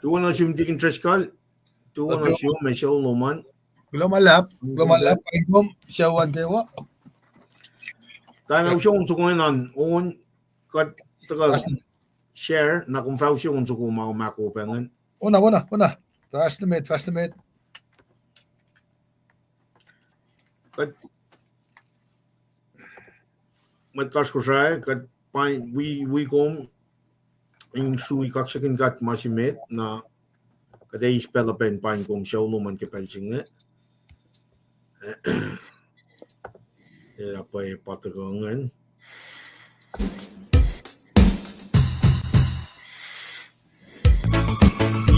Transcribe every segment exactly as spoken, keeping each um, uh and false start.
Tuo na sum Tikin Tresgal. Tuo na sum, ma sucu lom an. Kuloh ma luhlahp, kuloh ma luhlahp, paing kom sucu an kwewa. Tana usong soko an on, kuht tuhkuh share, na kom fah usong soko ma kom ahkoo pacngihn. Ona, ona, ona. Fahsr nuh met, fahsr nuh met. Kuht, mwet lasr Kosrae, kuht paing wi, wi kom in sui kaksakihn God ma se met, na kuht eis pacl uh pac in paing kom sucu lom an ke pacl se inge. Ac pwacye pa tuhkuh ingacn.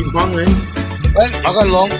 In pa ingacn. Well, aga long.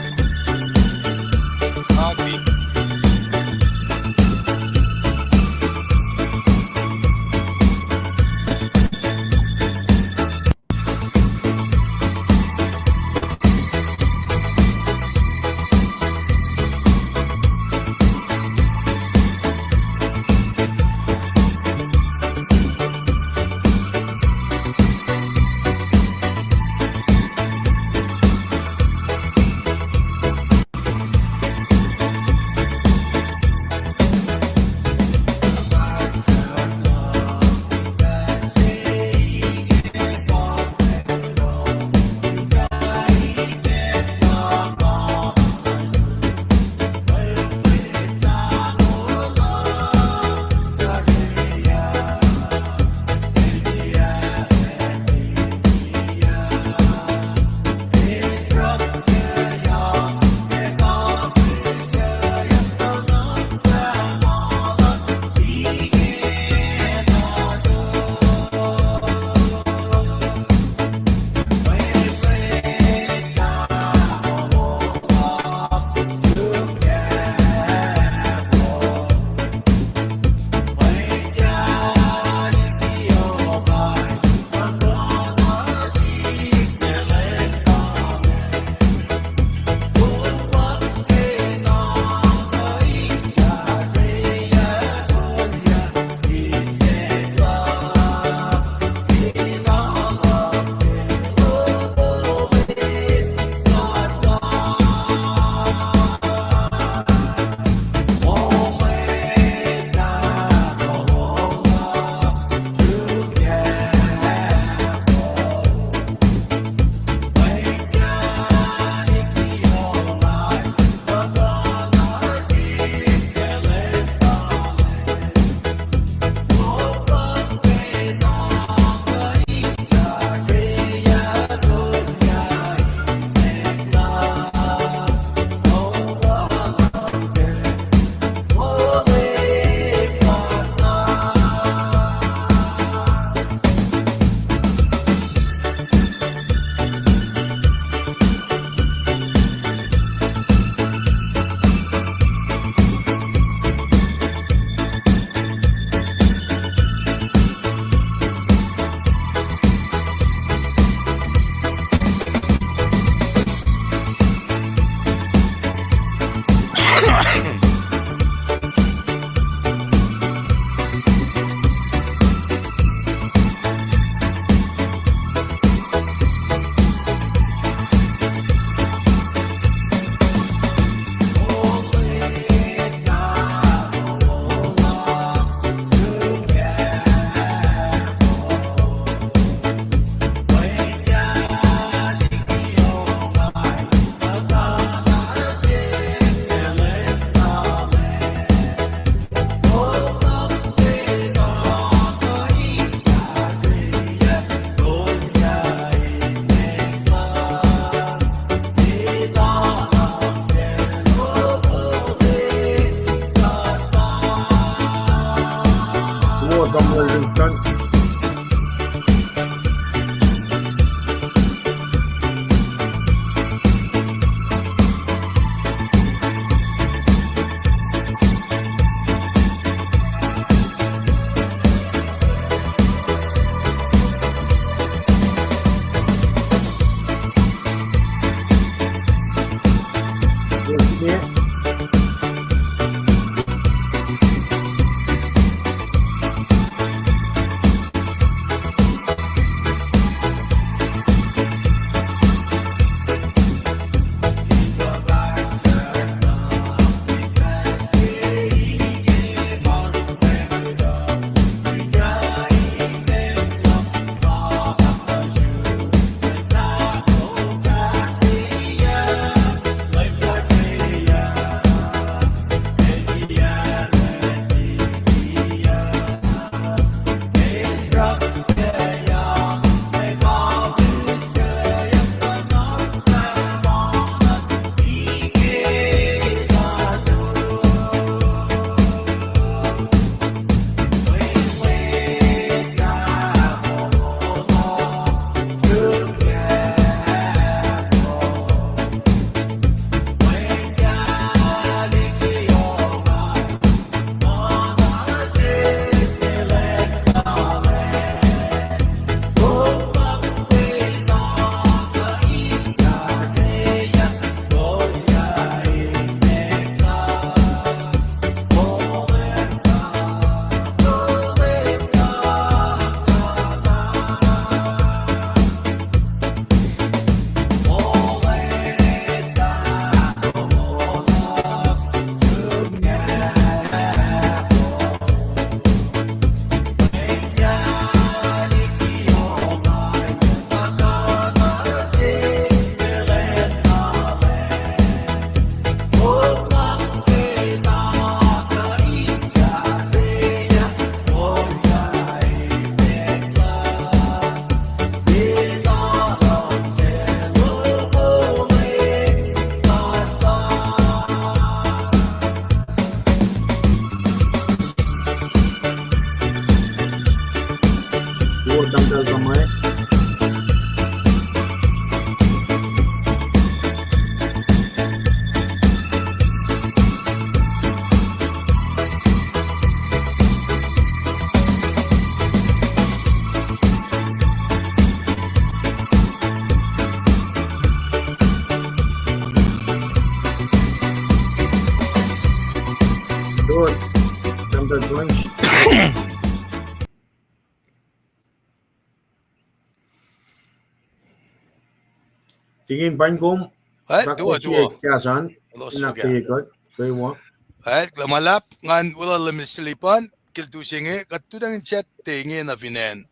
Tikin pain kom, Well, tuo, tuo. Kahs an, elos fuhkah. Kuloh ma luhlahp, ngan weluhl Minister Lipan ke lutu se inge, kuht lututacng in chat inge na fin acn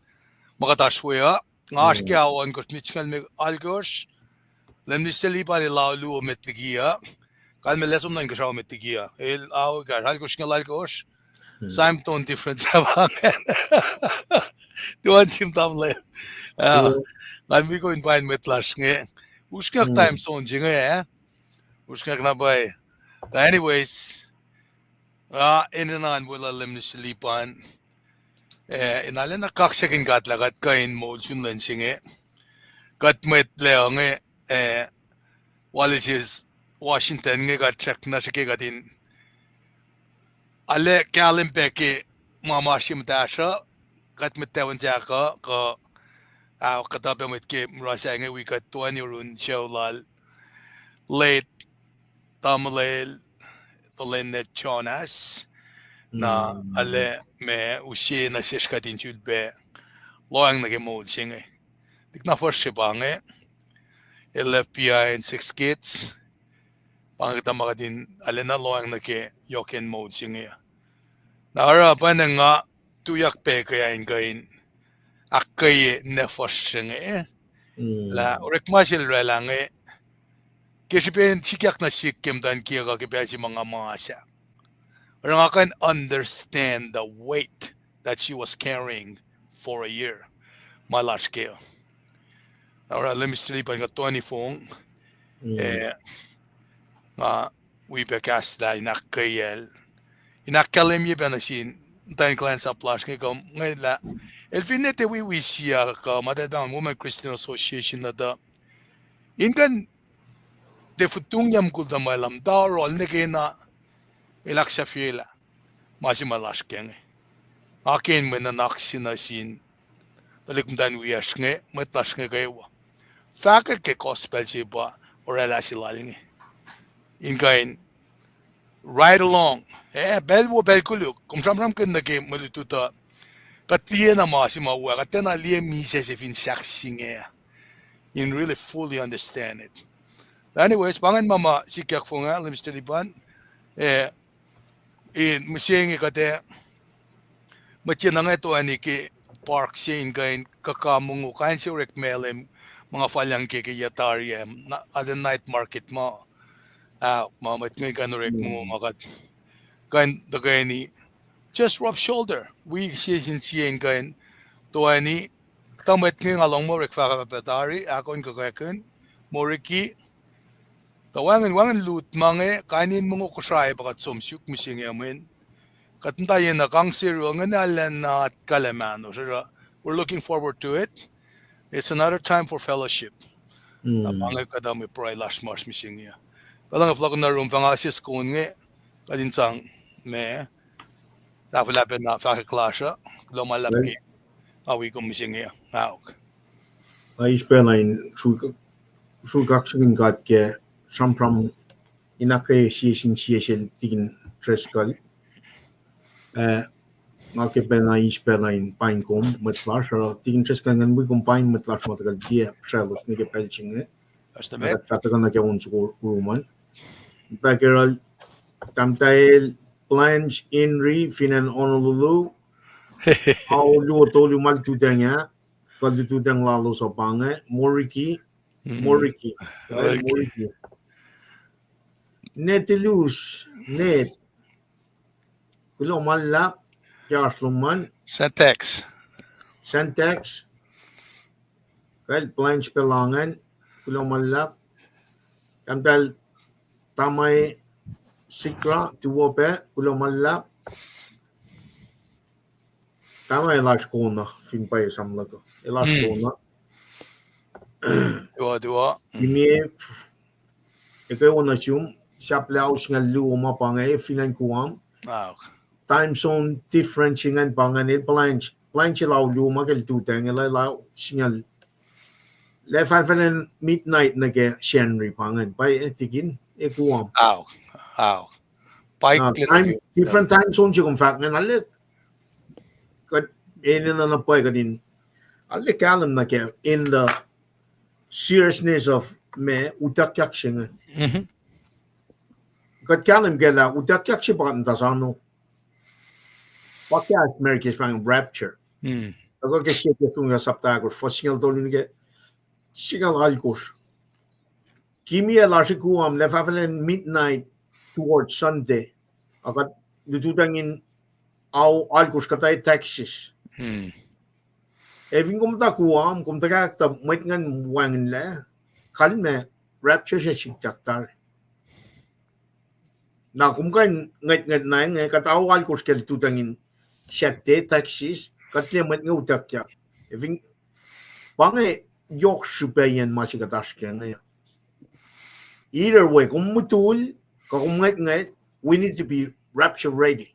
ma kuht oasr we uh, nga oasr ke ao ohnkohsr minit singucul limekohsr, Minister Lipan el ao luo met liki uh, kalmac lah som na inkuhsrao met liki uh, el ao kahsr alkohsr singucul alkohsr, time zone difference ah pa ingacn. Tuan sim tamlel. Ngan wi kom in pain mwet lasr inge. Usrnguck time zone se inge, eh? Usrnguck na pwacye. Tuh anyways, nga enenuh in weluhl Minister Lipan, eh, in arulacna kaksakihn God lah kuht kuh in moul sun lwen se inge. Kuht mwet lac inge, eh, wal se Washington inge kuht srackna srihke kuht in arlac kahlwem pac ke ma ma se muhtahsr uh, kuht mwet tacwacn sahk uh, kuh, ah, kuhtuh pac mwet ke mura sahyac inge wi kuht toeni yurin sucu lal late tamuhlwel Tolenet Jonas, na arlac ma use nuh sesr kuht in sulpac lohacng nuh ke moul se inge. Tikna fuhsr se pa inge, el left behind six kids. Pa inge kuhtuh ma kuht in arulacna lohacng nuh ke yohk acn moul se inge. Na oruh pwacnwacng nga tuyak pac ke in kuh in ahkkweye nwe fuhsr se inge, lah orekma se el oraclah inge, ke srihpen sikyak nuh sihk ke muhtwacn kiyuck uh ke pacl se ma nga mas ah, oruh nga kuh in understand the weight that she was carrying for a year. Ma lasr ke Na oruh Minister Lipan kuht toeni fong, eh, nga wi pac kahs lah in ahkkweyacl, in ahkkahlwemye pac nuh sin muhtwacn kuhlwacnsap lasr inge kuh inge lah el finne tiac wi wi siyuck uh, ma eltahl pahngon Women Christian Association uh tuh, in kuh in tiac fotongyac mukul tuhmwacl uh, muhta oruh el nuh kena el ahksahfyelah ma se ma lasr ke inge. Nga ke in mwe nuhnak se nuh sin tuhlihk muhtwacn wiyacsr inge, mwet lasr inge kwewa, fahkwack ke gospel se pa oraclah se lal inge, in kuh in ride along. Eh, pacl wo pacl koluk kom sramsramkihn nuh ke mwe lutlut uh, kuht liye na ma se ma wo, kuht tiacna liye misac se fin sahk se inge in really fully understand it. Anyways, pa ingacn ma ma sikyak fong ah, Minister Lipan, eh, in mihsenge kuht ac mwet yen nuh inge toeni ke park se in kuh in kuhka mongo, kain se orek ma lem, ma nga falyang ke ke yac tari ah, na, at the night market ma, ah, ma mwet inge kuh in orek mongo ma kuht kuh in tuhkweni just rub shoulder, wi sie sin sie in kuh in toeni. Kuhtuh mwet inge nga lohng muh orek fahkwack pac tari, ahkoo in kuhkakihn, Moriki, tuh wacngihn, wacngihn lut ma inge, kain in mongo Kosrae pa kuht som suk mihsenge uh mweyen kuht muhta yen na kang seru inge na lacna atkalah mahno, so we're looking forward to it. It's another time for fellowship. Na pa inge kuhtuh mwe pruhe lasr ma oasr mihsenge uh. Pacl inge fohlohk nuh rum, fah nga ase skon inge, kuht in sang ma tahfwelah pacna fahkwack lasr uh. Kuloh ma luhlahp ke nga wi kom mihsenge uh, aok. Nga eis pacna in sruhk kaksakihn God ke sramsram in ahkkweye sie sin sie sel Tikin Driscoll. Eh, nga ke pacna eis pacna in paing kom mwet lasr uh, Tikin Driscoll, ngan wi kom paing mwet lasr ma tuhkuh tiac sraclos nuh ke pacl se inge. Kuht fah tuhkuh nuh ke on soko yurum an. Pahkeral, Tahmtahel Blanche Henry fin acn Honolulu. Ao luo tolu ma lututacng ah, kuh lututacng lalos uh pa inge, Moriki, Moriki, Moriki. Netilus, Net. Kuloh ma luhlahp ke oasr lom an. Santax. Santax. Kacl Blanche Pelangan. Kuloh ma luhlahp. Tahmtahel Tamai Sikra, tuwo pac, kuloh ma luhlahp. Tama el oasr kona, fin pwacye sam luhk uh, el oasr kona. Ine, ekuh wo nuh sum, sahp lah ao singucul luo ma pa inge fin acn Guam. Time zone difference ingacn pa ingacn el Blanche, Blanche el ao luo ma ke lututacng, el, el ao singucul, lah fahlfahl midnight nuh ke Sacnri pa ingacn, pa, eh, Tikin, eh, Guam. Different time zone se kom fahk ingacn, arlac, kuht enenuh na pwacye kuht in, arlac kahlwem nuh ke in the seriousness of me utuckyak se inge. Kuht kahlwem ke lah utuckyak se pa kuht muhta sano. Pa kahs America se pa rapture. Tuhkuh ke sie Thessalonica sapta ahkosr, fuhs singucul tolu nuh ke singucul alkosr. Kimiyacl oasr Guam lah fahfahlacn midnight towards Sunday. Ac kuht lututacng in ao alkosr kuhtuh Texas. Ac fin kom muhta Guam, kom tuhkahktuh mwet ingacn wacngihnlac, kalmac rapture se sikyak tari. Na kom kuh in ngwetngwet na inge, kuht ao alkosr ke lututacng in Saturday, Texas, kuht liye mwet inge utuckyak. Fin pa inge yohk srihpac yen ma se kuht oasr ke inge. Either way, kom mutul, kuh kom ngwetngwet, we need to be rapture ready.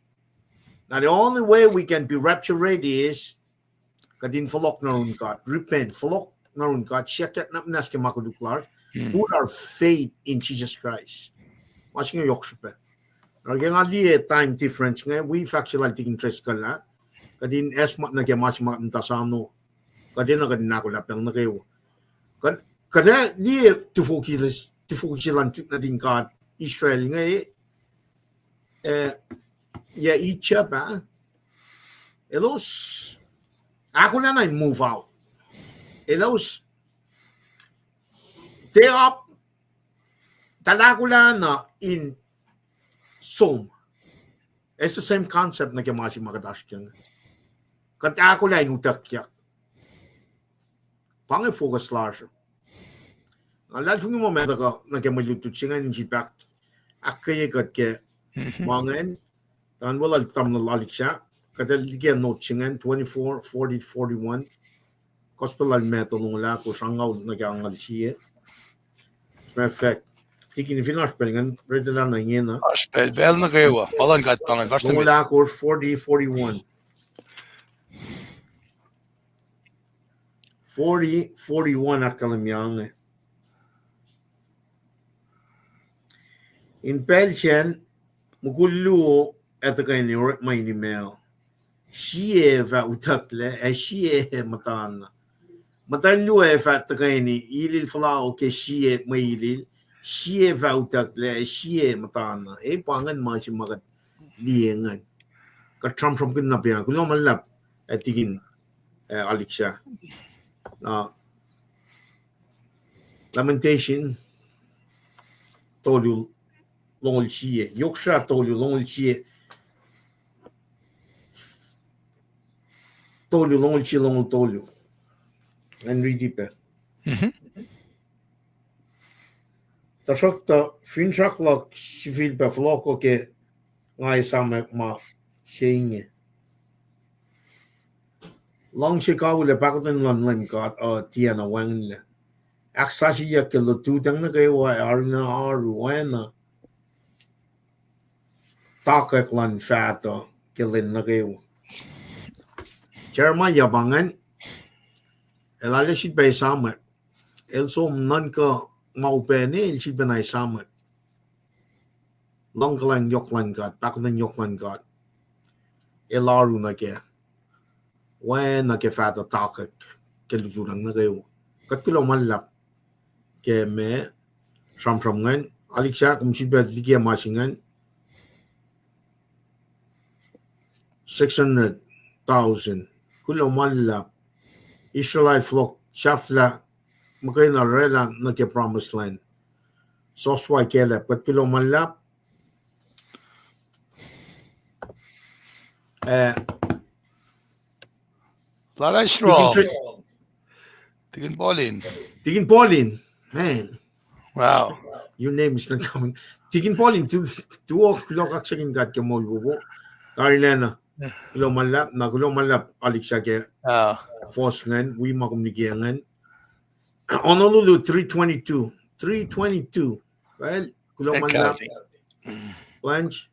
Now, the only way we can be rapture ready is kuht in fohlohk nuh yurin God, repent, fohlohk nuh yurin God, siyuckyak na muhnahs ke ma koluk lasr, put our faith in Jesus Christ. Ma se inge yohk srihpac. Na ke nga liye time difference inge, wi fahk se lal Tikin Driscoll ah, kuht in esam nuh ke ma se ma kuht muhta sano. Kuht enenuh kuht in ahkolah pacl nuh kwewa. Kuht, kuht ac liye tufoki, tufoki se luhn nuhtin God Israel inge, eh, yac Egypt ah. Elos ahkolah na in move out. Elos, they up, tuh ahkolah na in som. It's the same concept nuh ke ma se ma kuht oasr ke inge. Kuht ahkolah in utuckyak. Pa inge focus lasr. Na luhlahlfongi muh ma tuhkuh nuh ke mwe lutlut se ingacn in sifilpac ahkkweye kuht ke ma ingacn. Talan weluhl tamuhlwel Alexa, kuht ac liye note se ingacn, twenty-four, forty, forty-one. Gospel lal Matthew longoul ahkosr, angngaul nuh ke angngaul sie. Matter of fact, Tikin, fin oasr pacl ingacn, read it out ingena. Oasr pacl, pacl nuh kwewa, pa luhn God pa ingacn, verse longoul ahkosr, forty, forty-one. Forty, forty-one ahkkahlwemye inge. In pacl sacn, mukul luo ac tuhkweni orekma in imac. Sie fah utucklac, ac sie muhtana. Muhtwacn luo ac fah tuhkweni ilil fuhlao ke sie mwe ilil, sie fah utucklac, ac sie muhtana. E pa ingacn ma se ma kuht liye ingacn. Kuht sramsramkihn na pacna, kuloh ma luhlahp, ac Tikin, eh, Alexa. Na Lamentation tolu, longoul sie. Yohk srah tolu, longoul sie. Tolu, longoul sie, longoul tolu. Ngan riti pac. Tuhsruhktuh finsrak luhk sifilpac fohlohkoh ke nga esamwack ma se inge. Luhngse, kawihl, ac pahkotwen luhn Leum God uh tiacna wacngihnlac. Ahksasucye ke lututacng nuh kwewa ac arulacna oaru oacna takwack luhn fahtuh ke lwen nuh kwewa. Jeremiah pa ingacn, el arlac sifilpac esamwack. El som nuhnkuh ma upac ne, el sifilpacna esamwack. Luhngkuhlwacng yohk luhn God, pahkotwen yohk luhn God. El oaru nuh kac. Oacna ke fahtuh takwack ke lututacng nuh kwewa. Kuht kuloh ma luhlahp ke ma sramsram ingacn. Alexa, kom sifilpac likiyac ma se ingacn. Six hundred thousand. Kuloh ma luhlahp. Israelite fohlohk sahflah muhkwena oraclah nuh ke promised land. Joshua, Caleb, kuht kuloh ma luhlahp. Eh, Lalash Tikin Paulin. Tikin Paulin. Man. Wow. Your name is not coming. Tikin Paulin, tu, tuo kuloh kaksakin God ke moul wowo. Tarilacna. Kuloh ma luhlahp, na kuloh ma luhlahp Alexa ke fohs ingacn, wi ma kom likiyac ingacn. Honolulu three twenty-two. Three twenty-two. Well, kuloh ma luhlahp. Blanche.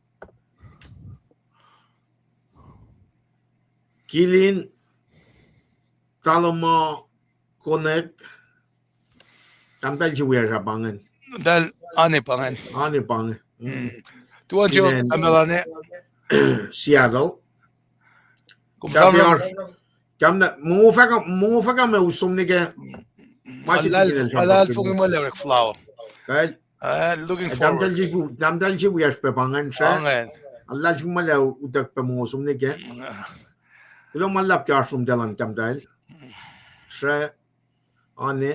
Kilin, Talama, Konek. Tahmtahel se wiyacsr pa ingacn. Tahmtahel Ane pa ingacn. Ane pa ingacn. Tuan jo tahmtahel Ane. Seattle. Kom sahp, mongo fahk, mongo fahk ma us som nuh ke Ma se luhlahlfongi muh lorek flower. Kal. Looking forward. Tahmtahel se wiyacsr pac pa ingacn sra. Luhlahlfongi muh lah utuck pac mongo som nuh kac. Kuloh ma luhlahp ke oasr lom tuh elan tahmtahel. Sra. Ane.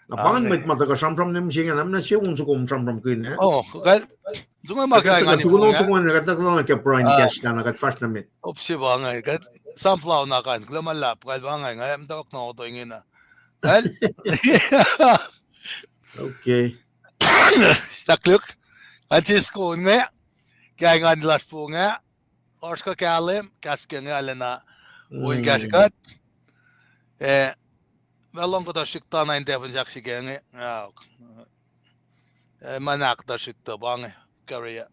Na pa ingacn mwet ma tuhkuh sramsram nuh mihsenge, na mna sie on soko sramsramkihn ah. Oh, kal. Soko ma ke ngan tukun on soko ngan kuht tuhkuh ke Brian Cashna na kuht fahsr nuh met. Op se pa inge, kuht sunflower na kan, kuloh ma luhlahp, kal pa inge, nga muhta na oto ingena. Kal. Okay. Staklik. Ngan sis ko inge. Ke ngan lasr fong ah. Oasr kuh kahlwem, kahs ke inge arulacna wi kahsrwe kuht. Eh, ma lohng kuhtuh srihk tuh na in tahfuh sahk srihk inge, ah, eh, ma na kuhtuh srihk tuh pa inge, karya.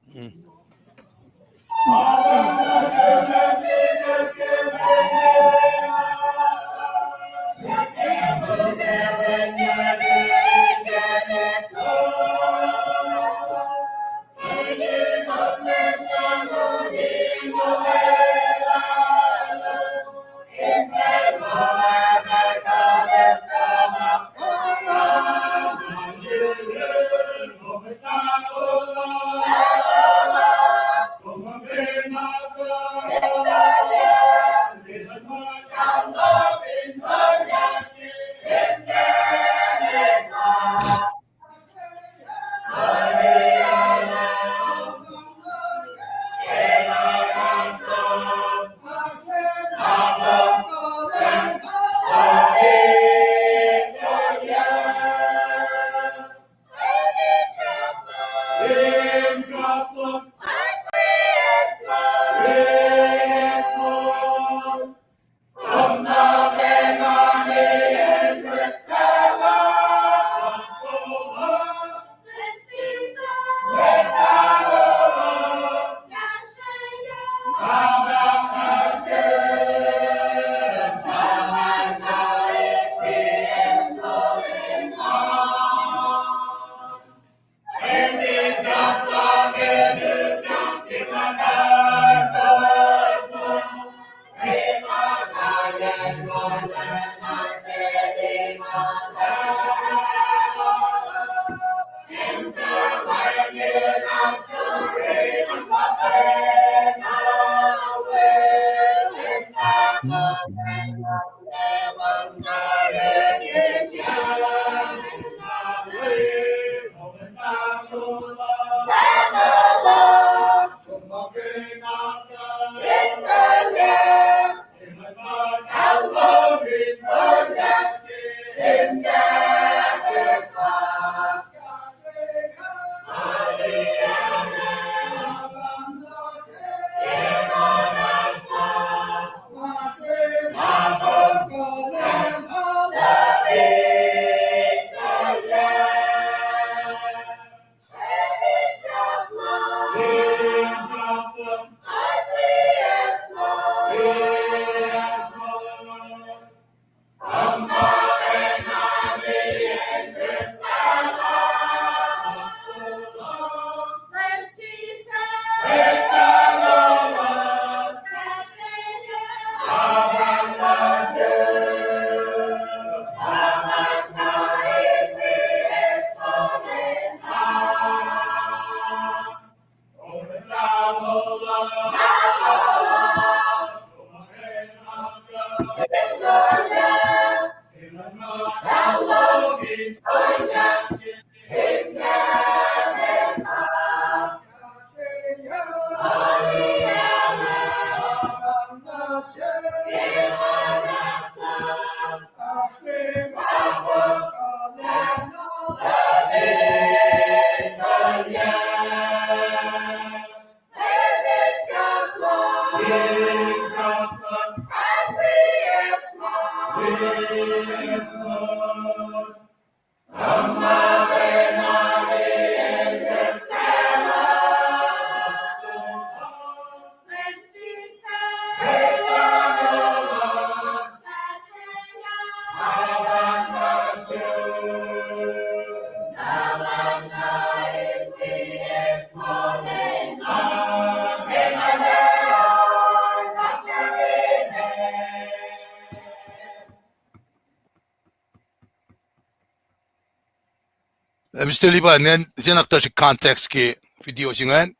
Mister Liban, ngan se nuh ke context ke video se ingacn.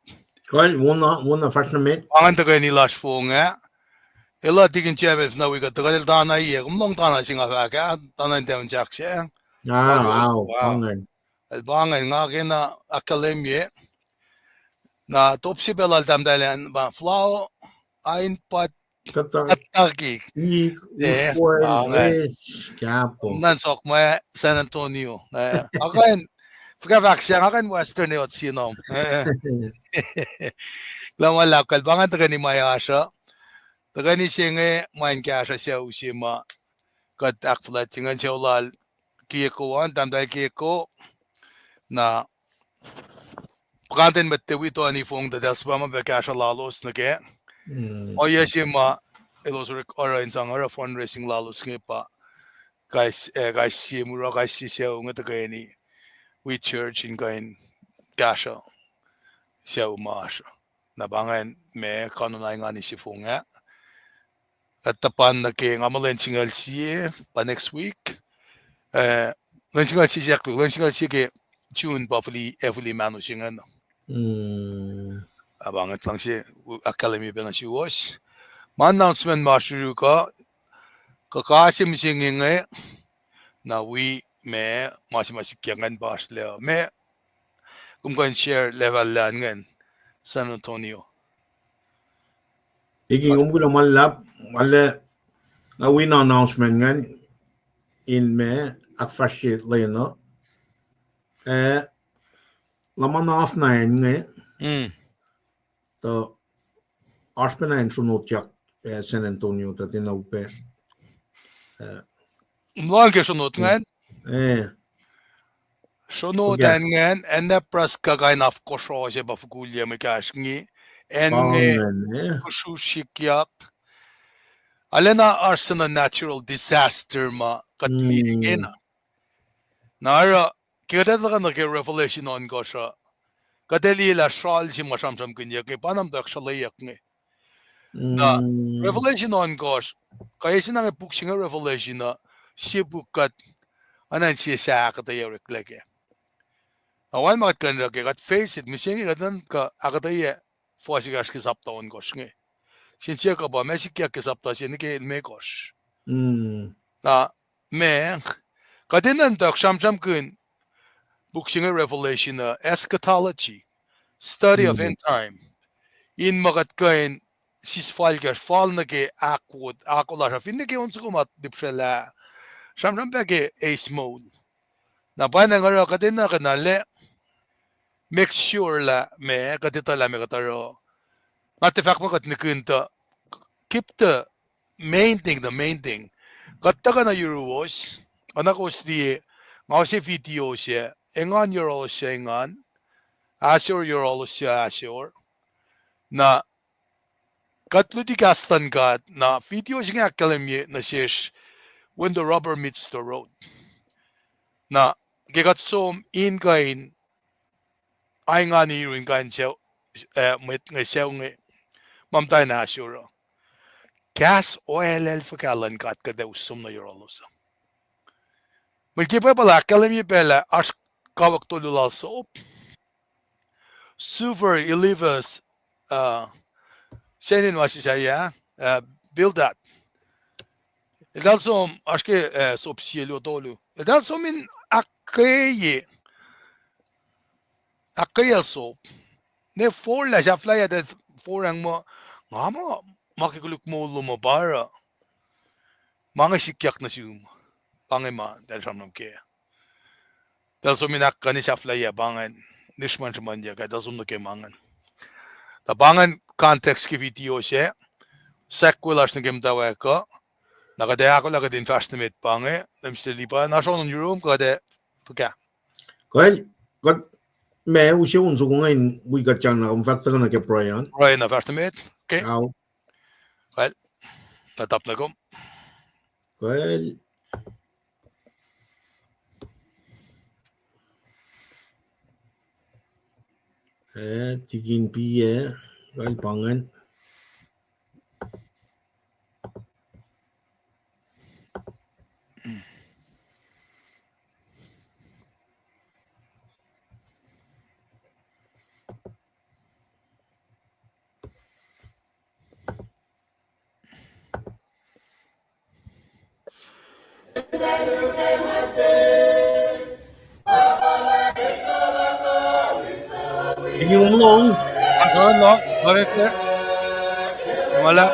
Kuh, wona, wona fahsr nuh met. Pa ingacn tuhkweni lasr fong ah. Elah tikin Jabel na wi kuht tuhkuh el tana ye, kom lohng tana se nga fahk ah, tana in Tamuhlwel Jack se. Ah, wow, pa ingacn. El pa ingacn, nga kena ahkkahlwemye. Na top se pacl lal Tamuhlwel an pa flour, ain pat, Kentucky. Kentucky. Nik, eh, uspoil, ah, eh, res, kapo. Nan sok ma San Antonio. Eh, akan, fuhkah fahk se, akan Western e ot sinom. Eh. Kuloh ma luhlahp, kal pa ingacn tuhkweni ma oasr uh. Tuhkweni se inge ma in kahsruh sucu se ma kuht ahkfuhlwact ingacn, sucu lal Kieko an, Tamuhlwel Kieko. Na puhkantwen mwet tiac wi toeni fong tuh eltahl suhpwacma pac kahsruh lalos nuh kac. Mm. Ohiyac se ma elos oruh in sang oruh fundraising lalos inge pa kais, eh, kais sie mura, kais sie sucu inge tuhkweni wi church in kuh in kahsruh sucu ma oasr. Na pa ingacn ma kunohkohn ingani se fong ah. Kuht tuhpan nuh ke nga muh lwen singucul sie, pa next week. Eh, lwen singucul sie, exactly, lwen singucul sie ke June pa fihli, eh, fihli mahno se ingacn. Mm. Ah, pa ingacn luhngse, ahkkahlwemye pacna suwohs. Ma announcement ma sruhruhk uh, kuh kase mihsenge inge, na wi ma, ma se ma sikyak ingacn pa oasr lac. Ma, kom kuh in share level an ingacn, San Antonio. Iki, kom kuloh ma luhlahp, ma la, na wi na announcement ingacn, in ma, ahkfahsrye lwen uh. Eh, luhman off na inge. Mm. Tuh oasr pacna in sronotyak, eh, San Antonio, tuh tiacna upac. Eh, mlan ke sronot ingacn? Eh. Sronot an ingacn, acn Nebraska kain af kosro se pa fokul ye mwe kahsr inge, acn inge, eh, kosro sikyak. Arulacna oasr suc na natural disaster ma kuht liye ingena. Na oruh, ke kuht etuh nuh ke Revelation ohnkohsr uh, kuht liye lah sral se ma sramsramkihnyuck inge pa na muhtwacwacack sruhleyuck inge. Na Revelation ohnkohsr, kuh eis na inge puk se inge Revelation uh, sie puk kuht, anan sie sahk kuht ac oreklac kac. Na wal ma kuht kuh in oruh ke kuht face it, mihsenge kuht in kuh ahkuhtweyac fuhs ekahsr ke sapta ohnkohsr inge. Sin sie kuh pa ma sikyak ke sapta se nuh ke limekohsr. Na ma, kuht enenuh in tuhk sramsramkihn puk se inge Revelation uh, eschatology, study of end time. In ma kuht kuh in sisfal kacsr fal nuh ke ahkwot, ahkolah sra, finne ke on soko ma lihpsrwaclah, sramsram pac ke eis moul. Na pwacnwacng oruh kuht enenuh kuh na lac, make sure lah ma kuht etuh lah ma kuht oruh. Nga tiac fahk muh kuht nihkihn tuh, keep the main thing, the main thing. Kuht tuhkuh nuh yuruwos, oacna kowos liye, nga use video se, engan yohrohlos suc engan, ahsor yohrohlos suc ahsor. Na kuht luti kahs luhn God, na video se inge ahkkahlwemye nuh sesr, When the Rubber Meets the Road. Na ke kuht som in kuh in, a engan yurin kuh in sucu, eh, mwet inge sucu inge, ma muhta in ahsor uh. Kahs oalel fuhkah luhn God kuht ac us som nuh yohrohlos uh. Mweyen ke Bible ahkkahlwemye pac lah oasr kawuck tolu lal sop. Sulfur, Eliphaz, uh, Senin ma sisaya, uh, Bildad. Eltahl som, oasr ke, uh, sop sie luo tolu. Eltahl som in ahkkweye, ahkkweyacl sop. Ne forlah, sahflahiyac, eltahl foracng muh, nga muh, ma ke koluk moul lom uh pa oruh ma inge sikyak nuh sum. Pa inge ma eltahl sramsram kac. Eltahl som in ahkkweye, sahflahiyac pa ingacn, nisrman sruhmuhnyuck, eltahl som nuh ke ma ingacn. Tuh pa ingacn context ke video se, sahk we lasr nuh ke muhtwacwacack uh, na kuht ac ahkolah kuht in fahsr nuh met pa inge, Mister Liban, na sronon yurum kuht ac fuhkah. Kuh, kuht ma use on soko inge in wi kuht sang na kom fahk tuhkuh nuh ke pruhe an. Pruhe na fahsr nuh met. Okay. Kuh, na tap nuh kom. Kuh, eh, tikin piyac, kuh pa ingacn. Inge mong, ako no, orek le, mala.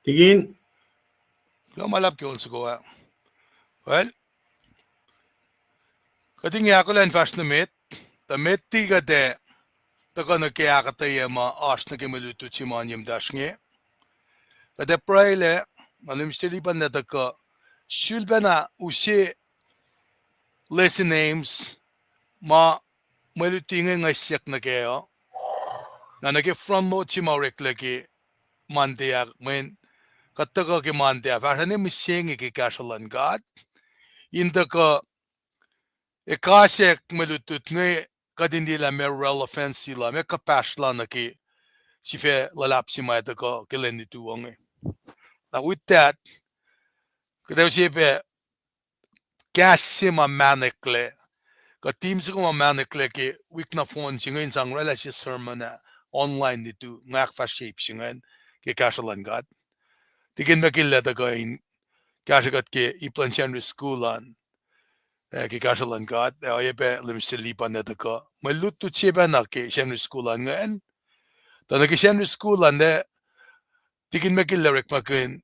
Tikin, kuloh ma luhlahp ke on soko ah. Well, kuht inge ahkolah in fahsr nuh met, tuh met ti kuht ac tuhkuh nuh ke ahkuhtweyac ma oasr nuh ke mwe lutlut se ma oan ye muhtahsr inge. Kuht ac pruhelah, na Minister Lipan el tuhkuh, sulpacna use lesson names ma mwe lutlut inge ngihsyak nuh kac uh. Na nuh ke front load se ma oreklac ke Monday ah, mweyen kuht tuhkuh ke Monday ah, fahsr ne mihsenge ke kahsruh luhn God. In tuhkuh ekasack mwe lutlut inge, kuht in liye lah meac relevancy lal, meac kuhpahsr lal nuh ke sifac luhlahp se ma tuhkuh ke lwen lutu inge. Na with that, kuht ac use pac kahs se ma mahneklac, kuh theme soko ma mahneklac ke wik nohfohn se inge in sang oraclah sie sermon ah online lutu, nga ahkfahsrye ip se ingacn ke kahsruh luhn God. Tikin Mackillacn tuhkuh in kahsrwe kuht ke ip luhn Sacnri School an, ah, ke kahsruh luhn God, ac oacyacpac Minister Lipan el tuhkuh. Mwe lutlut se pacna ke Sacnri School an ingacn. Tuh nuh ke Sacnri School an ah, Tikin Mackillacn orekmakihn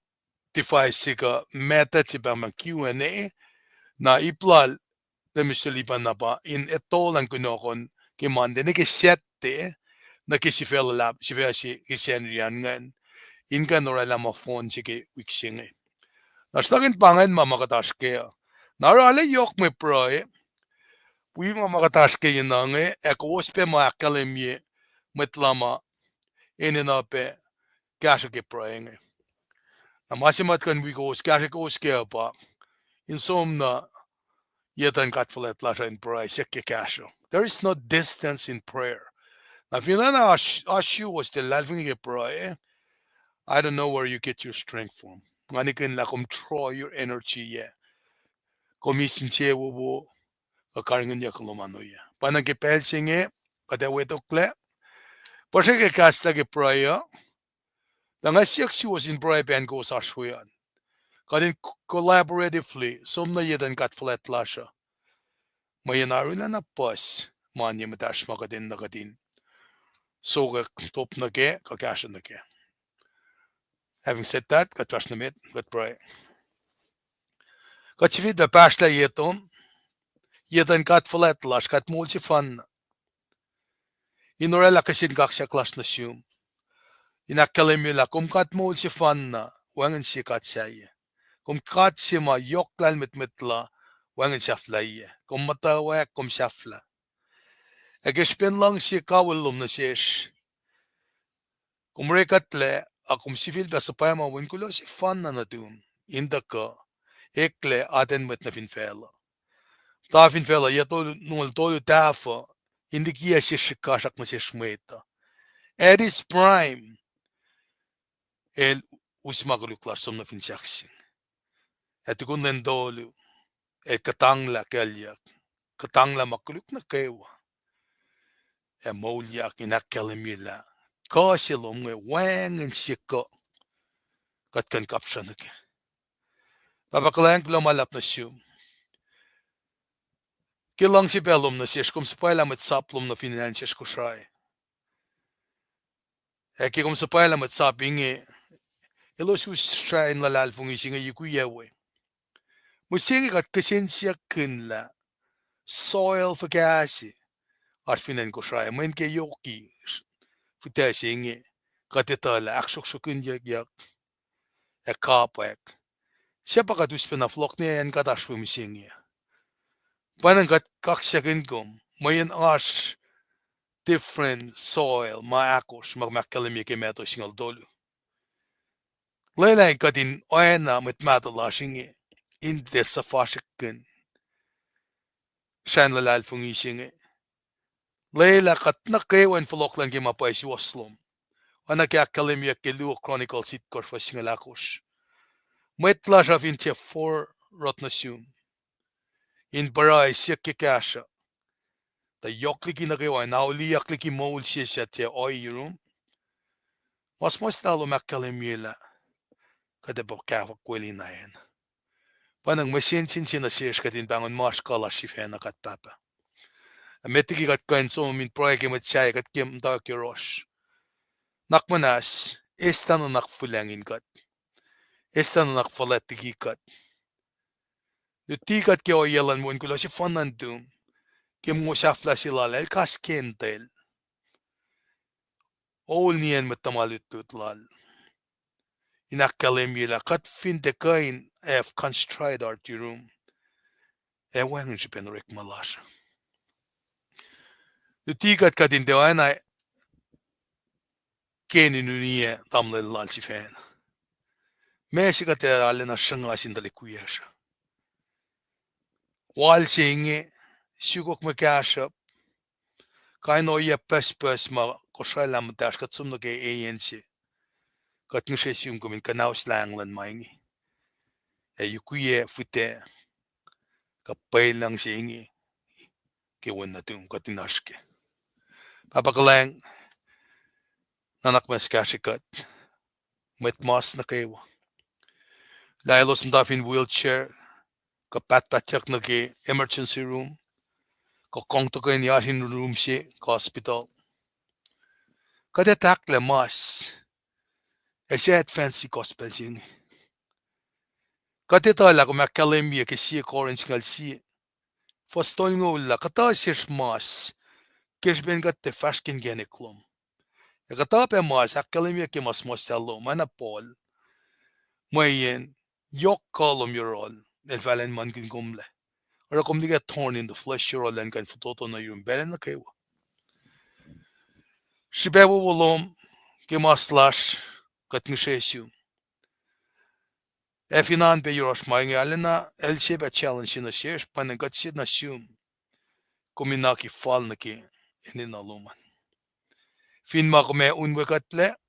device se kuh method se pahngpahng Q and A. Na ip lal Minister Lipan na pa in etol an kunohkohn ke Monday nuh ke Saturday, nuh ke sifac luhlahp, sifac se ke Sacnri an ingacn, in kuh in oraclah ma fohn se ke wik se inge. Na sruhnakihn pa ingacn ma ma kuht oasr kac uh. Na arlac yohk mwe pruhe wi ma ma kuht oasr kac inge, ac kowos pac ma ahkkahlwemye mwet luhma enenuh pac kahsruh ke pruhe inge. Na ma se ma kuht kuh in wi kowos kahsruh kowos kac uh pa in som nuh ye etuhn God fuhlwact lasr uh in pruhe siyuck ke kahsruh. There is no distance in prayer. Na finne oasr, oasr suwos tiac luhlahlfongi ke pruhe, I don't know where you get your strength from. nga nikihn lah kom draw your energy, yac? Kom eis insewowo, kuh karihngihnyuck lom an oyac. Pwacnwacng ke pacl se inge, kuht ac wetoklac. Puhsra ke kahslah ke pruhe uh, tuh nga siyuck suwos in pruhe pac in kowos oasr we an. Kuht in collaboratively som nuh ye etuh in God fuhlwact lasr uh. Mweyen arulacna puhs ma inge muhtahsr ma kuht enenuh kuht in sokwack top nuh kac, kuh kahsruh nuh kac. Having said that, kuht fahsr nuh met, kuht pruhe. Kuht sifilpac pahsrlah ye etuh, ye etuh in God fuhlwact lasr, God moul sefanna. In oraclah kihsen kaksak lasr nuh sum. In ahkkahlwemye lah kom God moul sefanna, wacngihn sie God sahyac. Kom God se ma yohk lahlmwetmwet la, wacngihn sahflahiyac. Kom muhtwacwacack, kom sahflah. Ac ke srihpen luhngse kawihl lom nuh sesr, kom orekuhtlac, ac kom sifilpac suhpwacma wen kuloh sefanna nuhtum, in tuhkuh, eklac atacn mwet nuh fin facluh. Tuh fin facluh, yac tolu, nuhl tolu tahfuh, in likiyac sie srihkasrak nuh sesr mwet uh. At his prime, el us ma koluk lasr som nuh fin sahkseng. Ac tukun lwen tolu, el kuhtanglah kuclyuck, kuhtanglah ma koluk nuh kwewa. Ac moulyak in ahkkahlwemye lah kuh se lom inge wacngihn sie kuh kuht kuh in kapsrah nuh kac. Pahpah kuhlwacng, kuloh ma luhlahp nuh sum. Ke luhngse pac lom nuh sesr, kom suhpwaclah mwet sap lom nuh fin acn sesr Kosrae. Ac ke kom suhpwaclah mwet sap inge, elos us srah in luhlahlfongi se inge yukwiyac we. Mihsenge kuht kihsen siyuck kihn lah soil fuhkah se oasr fin acn Kosrae, mweyen ke yoki fihtac se inge, kuht etuh lah ahksruhksruhkihnyuckyak ac kapwack. Suc pa kuht us pacna fohlohk nuh acn kuht oasr we mihsenge? Pwacnwacng kuht kaksakihn kom, mweyen oasr different soil ma ahkosr ma kom ahkkahlwemye ke Matthew singucul tolu. Lwelah kuht in oacna mwet mahtuh lasr inge, in tiac suhfasrihkkihn srah in luhlahlfongi se inge. Lwelah kuht nuh kwewa in fohlohk luhn ke ma pwacye suwohs lom. Oacna ke ahkkahlwemyeyuck ke Luo Chronicles itkohsr fuhs singucul ahkosr. Mwet lasr uh fin tiac forot nuh sum in pruhe siyuck ke kahsruh, tuh yohk liki nuh kwewa in auliyak liki moul se suc tiac ohiyac yurum. Ma suhmuhslah lom ahkkahlwemye lah kuht ac pa kahfahk welin acn. Pwacnwacng mwe sensen se nuh sesr kuht in pahngon ma oasr kuh lasr sifacna, kuht Pahpah. Ac met liki kuht kuh in som in pruhe ke mwet sahyac, kuht ke muhtwacwacack yohrohsr. Nuhnak muhnahs, eslah nuhnak fuhlwacng in kuht. Eslah nuhnak fuhlwact liki kuht. Luti kuht ke ohiyac luhn wen kuloh sefanna nuhtum, ke mongo sahflah se lal, el kas kentel ohl niyacn mwet tuhma lutlut lal, in ahkkahlwemye lah kuht fin tiac kuh in have contrite heart yurum, ac wacngihn srihpen orekma lasr. Luti kuht, kuht in tiac oacna Cain in uniyac tamuhlwel lal sifacna. Ma se kuht ac arulacna sruhnga sin tuhlihk wiyacsr uh. Wal se inge, sukok mwe kahsruhp, kain ohiyac pucspucs ma kosralah muhtahsr, kuht som nuh ke eyan se. Kuht ngihsre sum kom in kuhnauslah luhn ma inge, ac yukwiyac fihtac kuh pwelucng se inge ke wen nuhtum, kuht in oasr kac. Pahpah kuhlwacng, nuhnak muhnahs kahsrwe kuht, mwet mas nuh kwewa. Lah elos muhta fin wheelchair, kuh pahtpahtyak nuh ke emergency room, kuh kong tuhkweni oasr in room se kuh hospital. Kuht ac tahklah mas, ac se advance gospel se inge. Kuht etuh lah kom ahkkahlwemye ke sie Corinth singucul sie, fuhs tolngoul lah kuhtuh sesr mas ke srihpen kuht tiac fahsr ke inkacnek lom. Ac kuhtuh pac mas ahkkahlwemye ke ma suhmuhslah lom, oacna Paul, mweyen yohk kuh lom yohrohl, el fah elan muhlkuhnlah kom lac. Oruh kom liki thorn in the flesh yohrohl, elan kuh in fototo nuh yurum pacl nuh kwewa. Srihpac wowo lom ke mas lasr, kuht ngihsre sum. Ac fin oan pac yohrohsr ma inge, arulacna el se pac challenge se nuh sesr, pwacnwacng kuht se nuh sum, kom in aki fal nuh ke enenuh lom an. Fin ma kom ac unwe kuhtlac,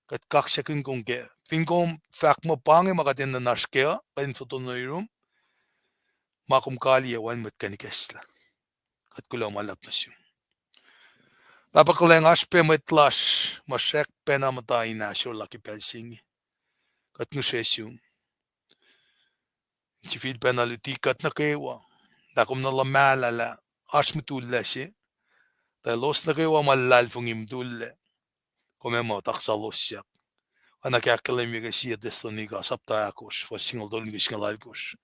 kuht kaksakihn kom kac, Fin kom fahk muh pa inge ma kuht enenuh in oasr kac uh, kuht in fototo nuh yurum, ma kom kaliyac wacngihn mwet kuh in ikacslah. Kuht kuloh ma luhlahp nuh sum. Pahpah kuhlwacng, oasr pac mwet lasr ma srackpacna muhta in ahsor la ke pacl se inge. Kuht ngihsre sum in sifilpacna luti kuht nuh kwewa lah kom nuh luhmahlah lah oasr mutullac se, tuh elos nuh kwewa ma luhlahlfongi mutullac, kom ac muh taksalos siyuck. Oacna ke ahkkahlwemye ke sie Thessalonica sapta ahkosr, fuhs singucul tolu nuh ke singucul alkosr.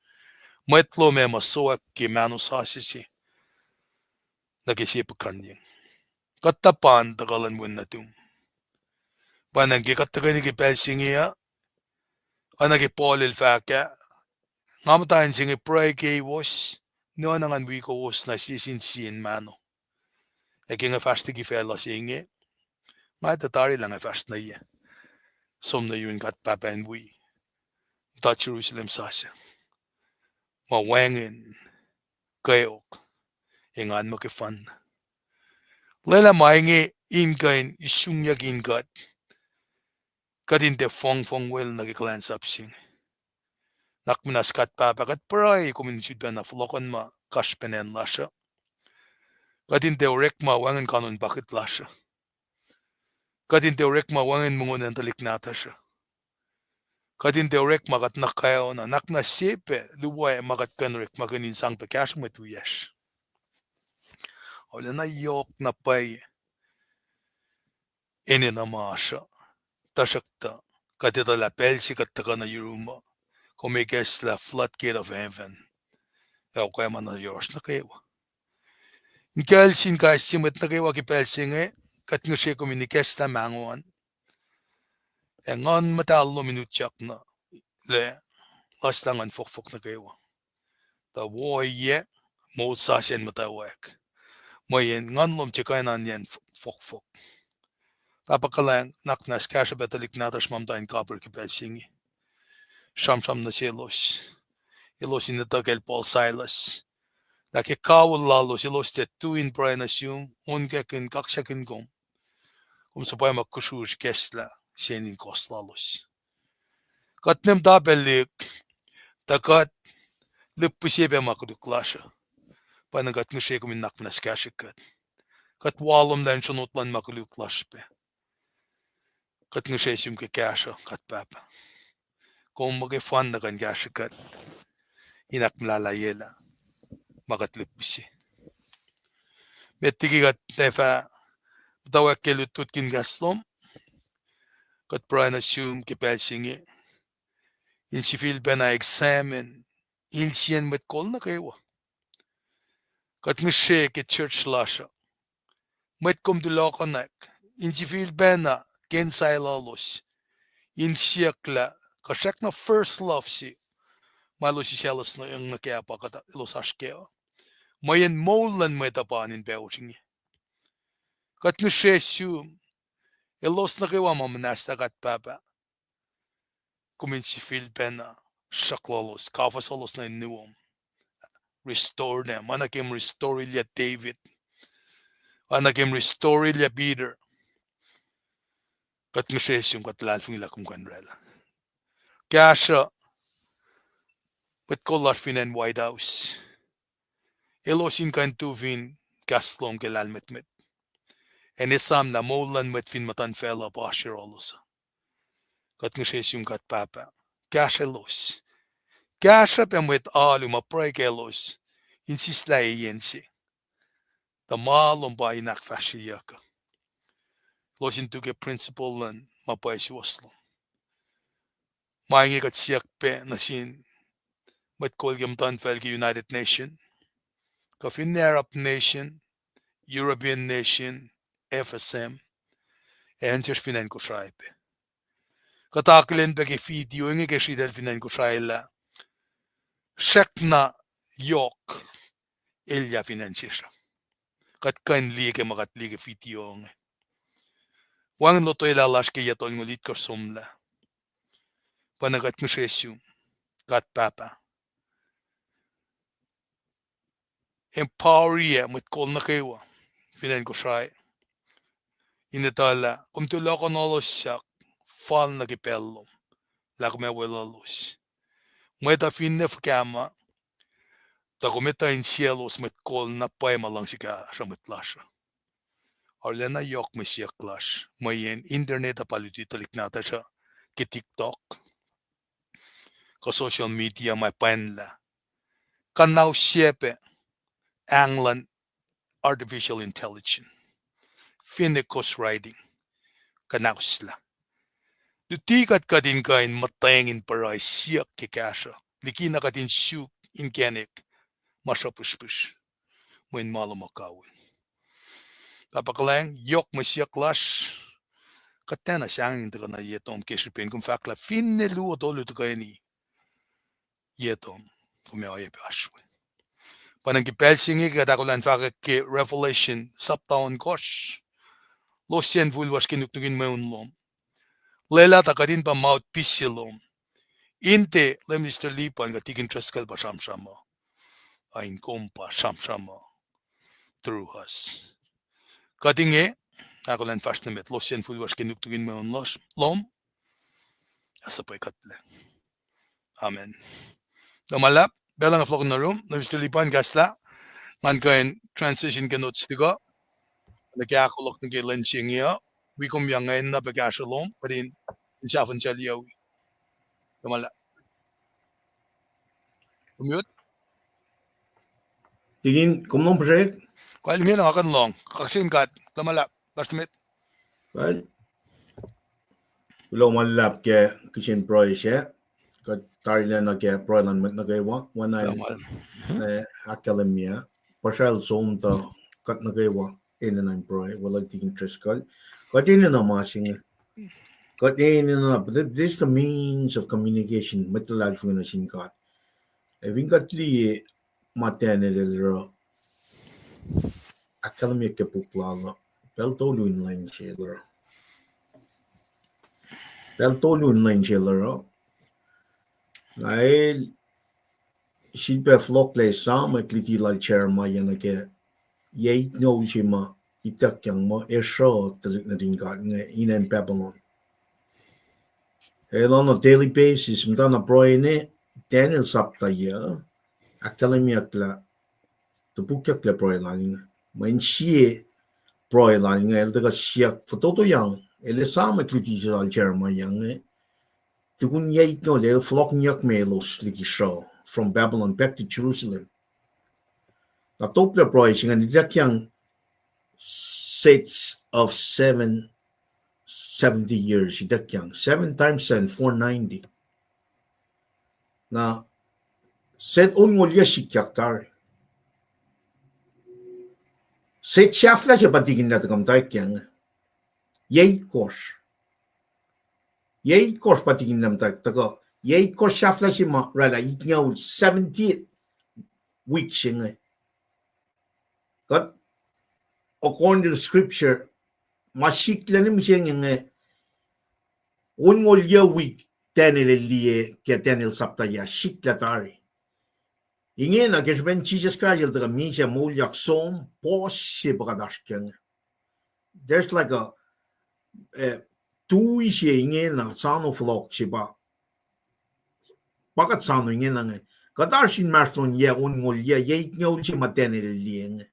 Mwet lom ac muh sowack ke mahno sasuc se nuh ke sie puhkuhnyeng. Kuht tuhpan tuhkuh luhn wen nuhtum. Pwacnwacng ke kuht tuhkweni ke pacl se inge uh, oacna ke Paul el fahk ah, nga muhta in se inge pruhe keiwos, nuhna ngan wi kowos nuh sie sin sie in mahno. Ac ke nga fahsr liki facluh se inge, nga etuh tari lah nga fahsr nuh ye, som nuh yurin God Pahpah in wi muhta Jerusalem sasuc, ma wacngihn kweok, engan muh ke fun. Lwelah ma inge in kuh in isungyuck in kuht, kuht in tiac fongfong wel nuh ke kuhlwacnsap se inge. Nuhnak muhnahs God Pahpah, kuht pruhe kom in sifilpacna fohlohkohnma kasrpacn acn lasr uh. Kuht in tiac orekma wacngihn kanon pakiht lasr uh. Kuht in tiac orekma wacngihn mongo nuh in tuhlihk nahtuhsr uh. Kuht in tiac orekma kuht nuh kwewa na, nuhnak muhnahs sie pac luo ma kuht kuh in orekmakihn in sang pac kahsruh mwet wiyacsr. Arulacna yohk na pwacye enenuh ma oasr uh. Tuhsruhktuh kuht etuh lah pacl se kuht tuhkuh nuh yurum uh, kom ikacslah floodgate of heaven, ac okwacma nuh yohrohsr nuh kwewa. In kucl sin kais sie mwet nuh kwewa ke pacl se inge, kuht ngihsre kom in ikacslah mahngo an, ac Nguhn Muhtahl lom in utyak nuh, lah laslah nguhn fohkfohk nuh kwewa, tuh wo ohiyac, moul sasuc an muhtwacwacack, mweyen Nguhn lom tiac kuh in oan yen fohkfohk. Pahpah kuhlwacng, nuhnak muhnahs kahsruh pac tuhlihk nahtuhsr ma muhta in kapihr ke pacl se inge. Sramsram nuh selos, elos in etuh kacl Paul Silas, lah ke kawihl lalos elos tiac tui in pruhe nuh sum, onkakihn, kaksakihn kom. Kom suhpwacma kusrusr ikacslah sie in kohs lalos. Kuht ne muhta pac lihk, tuh kuht lihpihsye pac ma koluk lasr uh. Pwacnwacng kuht ngihsre kom in nuhnak muhnahs kahsrwe kuht. Kuht walomlah in sronot luhn ma koluk lasr pac. Kuht ngihsre sum ke kahsruh kuht Pahpah. Kom muh ke fun nuh kuh in kahsrwe kuht in ahkmuhlahlayelah ma kuht lihpihsye. Met liki kuht ac fah muhtwacwacack ke lutlutkihn kahs lom, kuht pruhe nuh sum ke pacl se inge in sifilpacna examine insiyacn mwet kol nuh kwewa. Kuht ngihsre ke church lasr uh, mwet kom tulohkohnak in sifilpacna ke insiyac lalos in siyuck lah kuh srackna first love se ma elos isaclos nuh, nuh kac pa kuht elos oasr kac uh. Mweyen moul luhn mwet uh pa in pacosr inge. Kuht ngihsre sum, elos nuh kwewa ma muhnahslah kuht Pahpah, kom in sifilpacna sruhk lalos, kafuh lalos nuh in nuom. Restore them. Oacna ke kom restore-ilyac David, oacna ke kom restore-ilyac Peter. Kuht ngihsre sum, kuht luhlahlfongi lah kom kuh in oraclah. Kahsruh mwet kol lasr fin acn White House, elos in kuh in tu fin kahs lom ke lahlmwetmwet, ac in esam lah moul luhn mwet fin muhtuhnfacl uh pa oasr yohrohlos uh. Kuht ngihsre sum God Pahpah, kahsrwelos. Kahsruh pac mwet alu ma pruhe kaclos in sislah eyan se, tuh ma lom pa in ahkfahsryeyuck uh. Elos in tu ke principle luhn ma pwacye suwohs lom. Ma inge kuht siyuck pac nuh sin mwet kol ke muhtuhnfacl ke United Nation, kuh finne Arab nation, European nation, F S M, ac insesr fin acn Kosrae pac. Kuht akihlen pac ke video inge ke sritacl fin acn Kosrae lah srackna yohk elyah fin acn sesr uh. Kuht kuh in liye ke ma kuht liye ke video inge. Wacngihn lotwelah lasr ke yac tolngoul itkohsr somlah. Pwacnwacng kuht ngihsre sum, God Pahpah, empower-iyac mwet kol nuh kwewa fin acn Kosrae in etuh lah kom tulohkohnolos siyuck fal nuh ke pacl lom. lah kom ac weluhlos. Mwet uh finne fuhkah ma, tuh kom etuh insiyaclos mwet kol na pwacye ma luhngse kahsruh mwet lasr uh. Arulacna yohk mwe siyuck lasr, mweyen internet uh pa luti tuhlihk nahtuhsr uh ke TikTok, kuh social media ma pwacnlah. Kuhnaus sacpac, ahng luhn artificial intelligence, finne ghostwriting, kuhnahoslah. Luti kuht kuht in kuh in muhtweng in pruhe siyuck ke kahsruh, likina kuht in suk inkacnek ma sruhpihsrpihsr, mweyen ma lom uh kawihl. Pahpah kuhlwacng, yohk mwe siyuck lasr, kuht tiacna sahngweng in tuhkuh nuh ye tom ke srihpen kom fahk lah finne luo tolu tuhkweni ye tom, kom ac oacyacpac oasr we. Pa ingacn ke pacl se inge kuht ahkolah in fahkwack ke Revelation sapta ohnkohsr, losyacn fuhlwacsr ke nuknuk in mweun lom. Lwelah tuh kuht in pa mouthpiece se lom. In tiac Leum Minister Lipan kuh Tikin Driscoll pa sramsram uh, a in kom pa sramsram uh through us. Kuht inge ahkolah in fahsr nuh met, losyacn fuhlwacsr ke nuknuk in mweun lom, ac suhpwekuhtlac. Amen. Luhman luhlahp, pacl uh fohlohk nuh yurum, Leum Minister Lipan kahslah, ngan kuh in transition ke notes tuhkuh nuh ke ahkolah nuh ke lwen se inge uh, wi kom ingena pac kahsruh lom, kuht in, in sahfihn sel yawi. Luhman luhlahp. Kom yot? Tikin, kom lom puhsrek? Kuh ingena nga kuh in lohng. Kaksakihn God. Luhman luhlahp, lasr met. Kuloh ma luhlahp ke kihsen pruhe sac. Kuht tarilacna ke pruhe luhn mwet nuh kwewa, oacna in, eh, ahkkahlwemye. Puhsral som tuh kuht nuh kwewa enenuh in pruhe, weluhl Tikin Driscoll. Kuht enenuh ma se inge. Kuht enenuh, but this is the means of communication, mwet luhlahlfongi nuh sin God. Ac fin kuht liye ma Daniel el oruh, ahkkahlwemye ke puk lal uh, pacl tolu in lwen se el oruh. Pacl tolu in lwen se el oruh. Na el sifilpac fohlohklac esam ke luti lal Jeremiah nuh ke yac itngoul se ma ituckyang muh ac sruh tuhlihk nuhtin God inge inen Babylon. El on a daily basis muhtana pruhe inge, Daniel sapta yuc, ahkkahlwemyeyucklah, topukyucklac pruhe lal inge. Mweyen sie pruhe lal inge el tuhkuh siyuck fototoyang, el esam ke luti se lal Jeremiah inge, tukun yac itngoul el fohlohkihnyuckme elos liki sruh, from Babylon back to Jerusalem. Na toplac pruhe se ingacn ituckyang sets of seven, seventy years ituckyang, seven times seven, four ninety. Na set onngoul yac sikyak tari. Set sahflah se pa tikinlah tuhkuh muhtwacwacack inge. Yac itkohsr. Yac itkohsr pa tikinlah muhtwacwacack tuhkuh. Yac itkohsr sahflah se ma oraclah itngoul, seventieth week se inge. Kuht, according to the scripture, ma sikyak nuh mihsenge inge, onngoul yac week Daniel el liye ke Daniel sapta yuc, sikyak tari. Ingena ke srihpen Jisus Kraist el tuhkuh misac moulyak som, puhs se pa kuht oasr ke inge. There's like a, eh, tui se ingena, sano fohlohk se pa. Pa kuht sano ingena inge. Kuht oasr inmahsrlon yac onngoul yac, yac itngoul se ma Daniel el liye inge.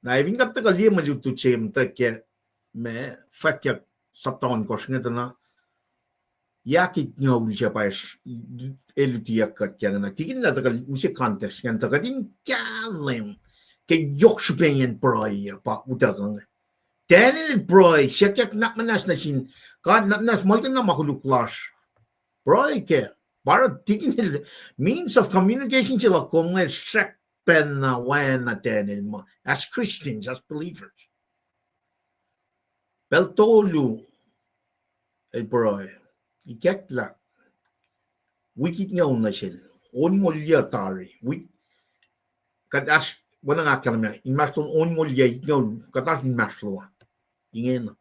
Na fin kuht tuhkuh liye mwe lutlut se muhtwacwacack ke ma fwackyuck sapta ohnkohsr inge tuh na, yac itngoul se pa el lutiyuck kuht ke inge. Na tikinlah tuhkuh use context ingacn tuh kuht in kahlwem ke yohk srihpaciyacn pruhe uh pa utuckuh inge. Daniel el pruhe, siyuckyak nuhnak muhnahs nuh sin God, nuhnak muhnahs muhlkuhnlah ma koluk lasr. Pruhe kac, pa oruh tikin el, means of communication se luhk kom inge srackpacna oacna Daniel ma, as Christians, as believers. Pacl tolu el pruhe, ikacklah, wik itngoul nuh sel, onngoul yac tari, wik, kuht oasr, oacna nga ahkkahlwemye, inmahsrlon onngoul yac itngoul, kuht oasr inmahsrlo, ingena.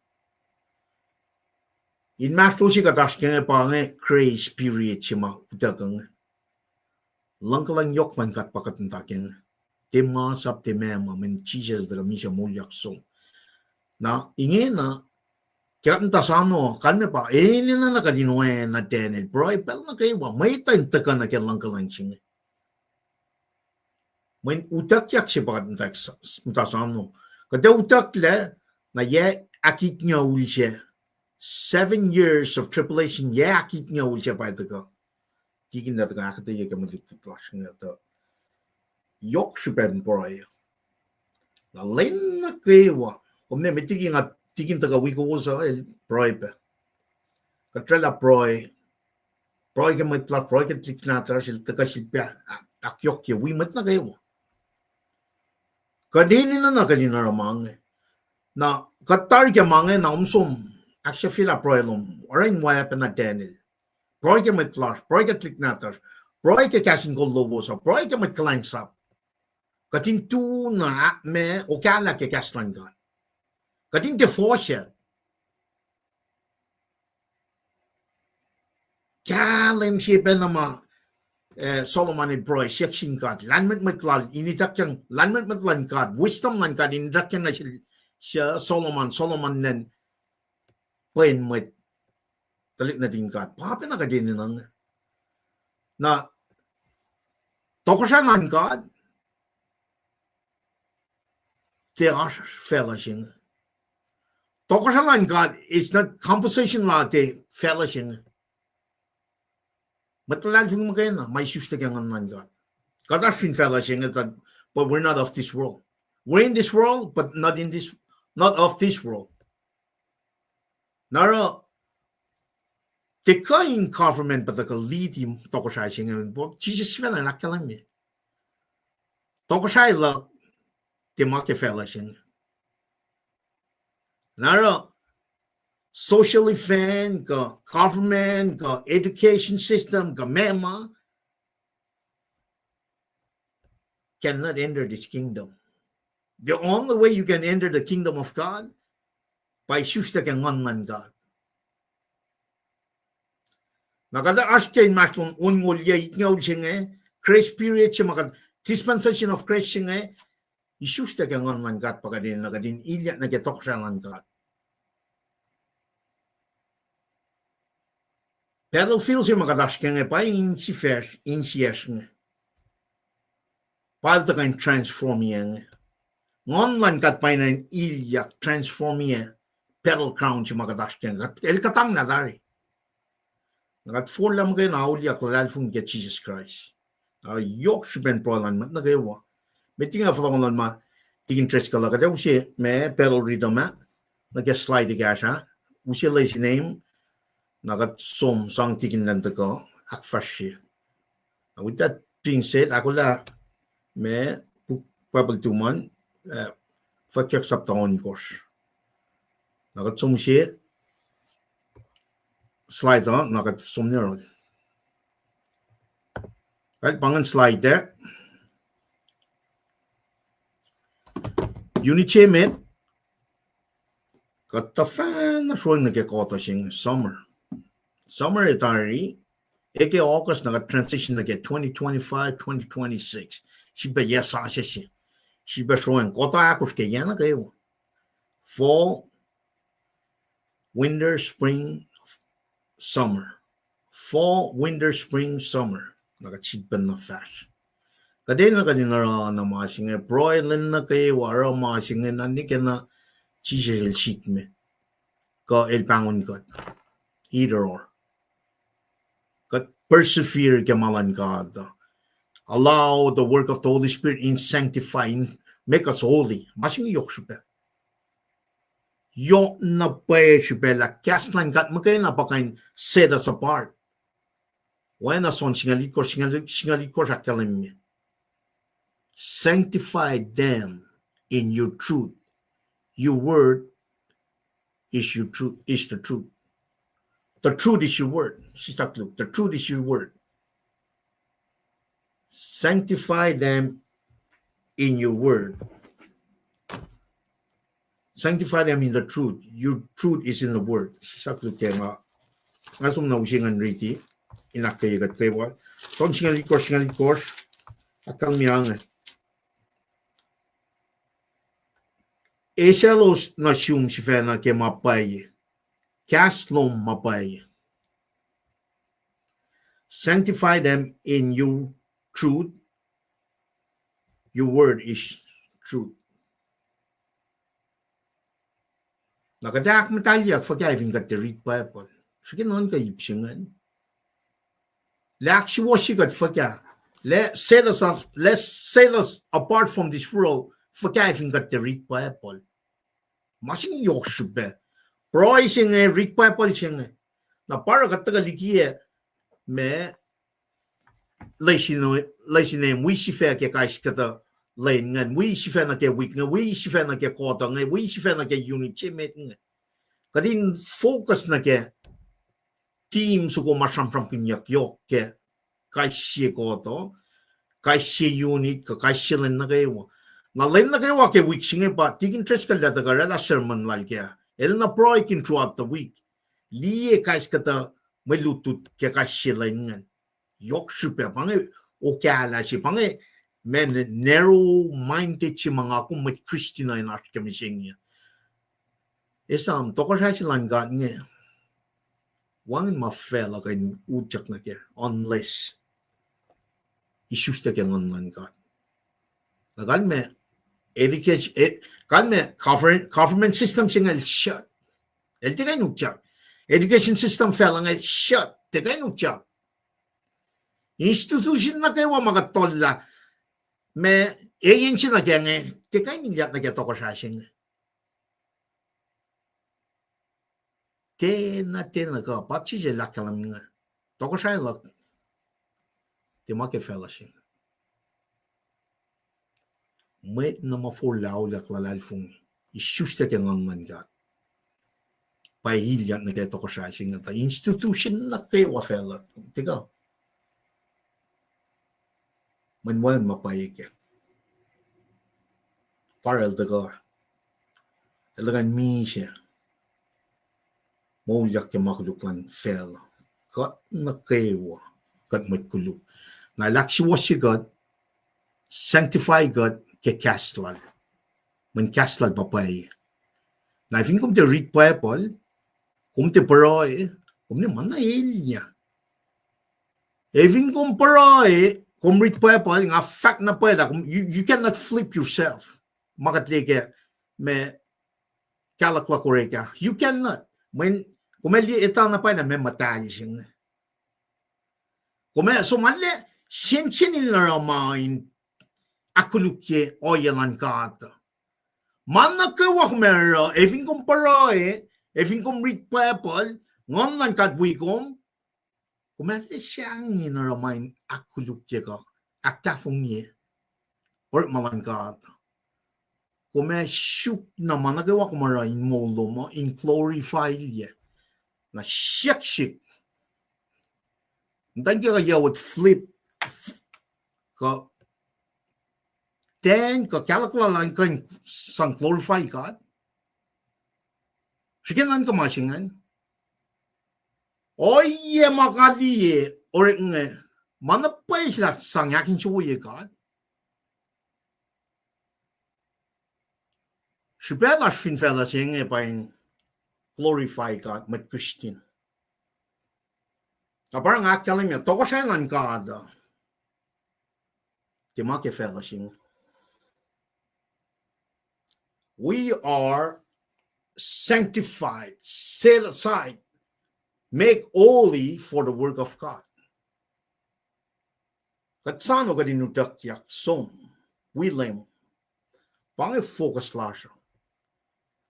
Inmahsrlo se kuht oasr ke inge pa inge grace period se ma utuckuh inge. Luhngkuhlwacng yohk luhn God pa kuht muhta ke inge. Tiac masap, tiac mama, mweyen Jisus el tuhkuh misac moulyak som. Na ingena, Ke kuht muhta sano, kalmac pa, enenuh na kuht in oacna Daniel, pruhe pacl nuh kwewa, mwet uh in tuhkuh nuh ke luhngkuhlwacng se inge. Mweyen utuckyak se pa kuht muhta sano. Kuht ac utucklac, na yac ahkitngucul se, seven years of tribulation, yac ahkitngucul se pa tuhkuh. Tikin na tuhkuh ahkuhtweyac ke mwe lutlut lasr inge tuh yohk srihpac in pruhe. Na lwen nuh kwewa, kom ne met liki nga tikin tuhkuh wi kowos uh, el pruhe pac. Kuht oraclah pruhe, pruhe ke mwet lasr, pruhe ke tuhlihk nahtuhsr, el tuhkuh sifilpac ahkyohkye wi mwet nuh kwewa. Kuht enenuh na kuht in oruh ma inge. Na kuht tari ke ma inge na om som, ahksahfyelah pruhe lom, oruh in oacyacpac na Daniel. Pruhe ke mwet lasr, pruhe ke tuhlihk nahtuhsr, pruhe ke kahs in kol lowos uh, pruhe ke mwet kuhlwacnsap. Kuht in tu na ahkme, okahlah ke kahs luhn God. Kuht in tiac fohsack. Kahlwem se pacna ma, eh, Solomon el pruhe siyuck sin God, lahlmwetmwet lal, in ituckyang lahlmwetmwet luhn God, wisdom luhn God, in ituckyang nuh sel, se Solomon, Solomon lwen pwen mwet, tuhlihk nuhtin God. Pa pacna kuht enenuh inge. Na tohkohsrahi luhn God, tiac oasr facluh se inge. Tohkohsrahi luhn God, it's not composition la tiac facluh se inge. Mwet luhlahlfongi muhkwena, ma isuslac ke nguhn luhn God. Kuht oasr fin facluh se inge, but we're not of this world. We're in this world, but not in this, not of this world. Na oruh, tiac kuh in government pa tuhkuh lead-i tohkohsrahi se inge, Jisus sifacna ahkkahlwemye. Tohkohsrahi luhk, tiac ma ke facluh se inge. Na oruh, social event, kuh government, kuh education system, kuh mema, cannot enter this kingdom. The only way you can enter the kingdom of God, pa isuslac ke nguhn luhn God. Na kuht oasr ke inmahsrlon onngoul yac itngoul se inge, grace period se ma kuht, dispensation of grace se inge, isuslac ke nguhn luhn God pa kuht enenuh kuht in ilyak nuh ke tohkohsrahi luhn God. Battlefield se ma kuht oasr ke inge pa insifacsr, insiyacsr inge. Pa el tuhkuh in transform-i inge. Nguhn luhn God pa enenuh in ilyak transform-i battleground se ma kuht oasr ke inge. El kuhtanglah tari. Na kuht forlah muhkwena auliyak luhlahlfongi ke Jisus Kraist. Na yohk srihpen pruhe luhn mwet nuh kwewa. Met liki nga fohlohk luhn ma tikin Driscoll uh, kuht ac use ma battle rhythm ah, nuh ke slide ekahsr ah, use last name, na kuht som sang tikin lwen tuhkuh, ahkfahsrye. With that being said, ahkolah ma puk Bible tuh man, uh, Fwackyuck sapta ohnkohsr. Na kuht som se slide uh, na kuht som nuh yohrohl. Right, pa ingacn slide ah. Unit se met, kuht tuhfahna sroang nuh ke kuhtuh se inge summer. Summer e tari, eke August na kuht transition nuh ke twenty twenty-five, twenty twenty-six. Srihpac yac sasuc se. Srihpac sroang kuhtuh ahkosr ke yac nuh kwewa. Fall, winter, spring, summer. Fall, winter, spring, summer. Na kuht sitpacna fahsr. Kuht enenuh kuht in oruh na ma se inge, pruhe lwen nuh kwewa, oruh ma se inge, na nwe ke na Jisus el sikme, kuh el pahngon kuht. Either or. Kuht persevere ke ma luhn God. Allow the work of the Holy Spirit in sanctify, in make us holy. Ma se inge yohk srihpac. Yohk na pwacye srihpac lah kahs luhn God muhkwena pa kuh in set us apart. Oacna John singucul itkohsr, singucul, singucul itkohsr ahkkahlwemye. Sanctify them in your truth. Your word is your truth, is the truth. The truth is your word. Sislah koluk, the truth is your word. Sanctify them in your word. Sanctify them in the truth. Your truth is in the word. Sislah koluk ke nga, nga som na use ngan riti, in ahkkweye kuht kwewa. John singucul itkohsr, singucul itkohsr, ahkkahlwemye inge. Eisaclos nuh sum sifacna ke ma pwacye. Kahs lom ma pwacye. Sanctify them in your truth. Your word is truth. Na kuht ahkmuhtahlyak fuhkah fin kuht tiac rit Bible. Srihke nuhnkuh ip se ingacn. Lah ahksuwohsye kuht fuhkah. Lah set us, lah set us apart from this world. Fuhkah fin kuht tiac rit Bible. Ma se inge yohk srihpac. Pruhe se inge, rit Bible se inge. Na pa oruh kuht tuhkuh likiyac ma lesin, lesin em wi sifac ke kais kuhtuh lwen ingacn, wi sifac nuh ke wik inge, wi sifac nuh ke quarter inge, wi sifac nuh ke unit se met inge. Kuht in focus nuh ke team soko ma sramsramkihnyuck yohk ke kais sie quarter, kais sie unit, kuh kais sie lwen nuh kwewa. Na lwen nuh kwewa ke wik se inge pa Deacon Driscoll el tuhkuh oraclah sermon lal kac. El na pruhekihn throughout the week. Liye kais kuhtuh mwe lutlut ke kais sie lwen ingacn. Yohk srihpac, pa inge okahlah se, pa inge ma narrow-minded se ma nga kom mwet Christian uh in oasr ke mihsenge. Esam, tohkohsrah se luhn God inge wacngihn ma facluh kuh in utyak nuh kac, unless isuslac ke Nguhn luhn God. Na kalmac education, eh, kalmac govern-, government system se inge el shut. El tiac kuh in utyak. Education system facluh inge shut, tiac kuh in utyak. Institution nuh kwewa ma kuht tollah, ma agency nuh kac inge, tiac kuh in ilyak nuh ke tohkohsrah se inge. Tiacna, tiacna kuh, pa sisel ahkkahlwemye inge. Tohkohsrah luhk, tiac ma ke facluh se inge. Mwet na ma forlah auliyak luhlahlfongi, isuslac ke Nguhn luhn God, pa ilyak nuh ke tohkohsrah se inge, tuh institution nuh kwewa facluh, tiac kuh. Mweyen wacngihn ma pwacye kac. Pa oruh el tuhkuh, el tuhkuh in misac, moulyak ke ma koluk luhn facluh. Kuht nuh kwewa, kuht mwet koluk. Na el ahksuwohsye kuht, sanctify kuht ke kahs lal. Mweyen kahs lal pa pwacye. Na fin kom tiac rit Bible, kom tiac pruhe, kom ne ma na elyah. Ac fin kom pruhe, kom rit Bible, nga fahk na pwacye lah, kom, you, you cannot flip yourself. Ma kuht liye ke ma Kahluhk luhk Orek ah. You cannot. Mweyen kom ac liye etuh na pwacye lah meac muhtahl se inge. Kom ac som an lah sensen in oruh ma in ahkkolukye ohiyac luhn God. Ma nuh kwewa kom ac oruh, ac fin kom pruhe, ac fin kom rit Bible, Nguhn luhn God wi kom, kom ac sahngweng in oruh ma in ahkkolukye kuh ahktahfongye orekma luhn God. Kom ac suk na ma nuh kwewa kom oruh in moul lom uh in glorify-ye. Na siyuck sihk, muhtwacn ke kuh yac wo flip, kuh ten kuh kahluhk lal an kuh in sang glorify God? Srihke nuhnkuh ma se ingacn. Ohiyac ma kaliye Orek inge, ma na pwacye lah sang ahkinsewowoye God. Srihpac lasr fin facluh se inge pa in glorify God, mwet Christian. Ac pa nga ahkkahlwemye tohkohsrahi luhn God uh, tiac ma ke facluh se inge. We are sanctified, set aside, make holy for the work of God. Kuht soano kuht in utuckyak som wi Leum. Pa inge focus lasr uh.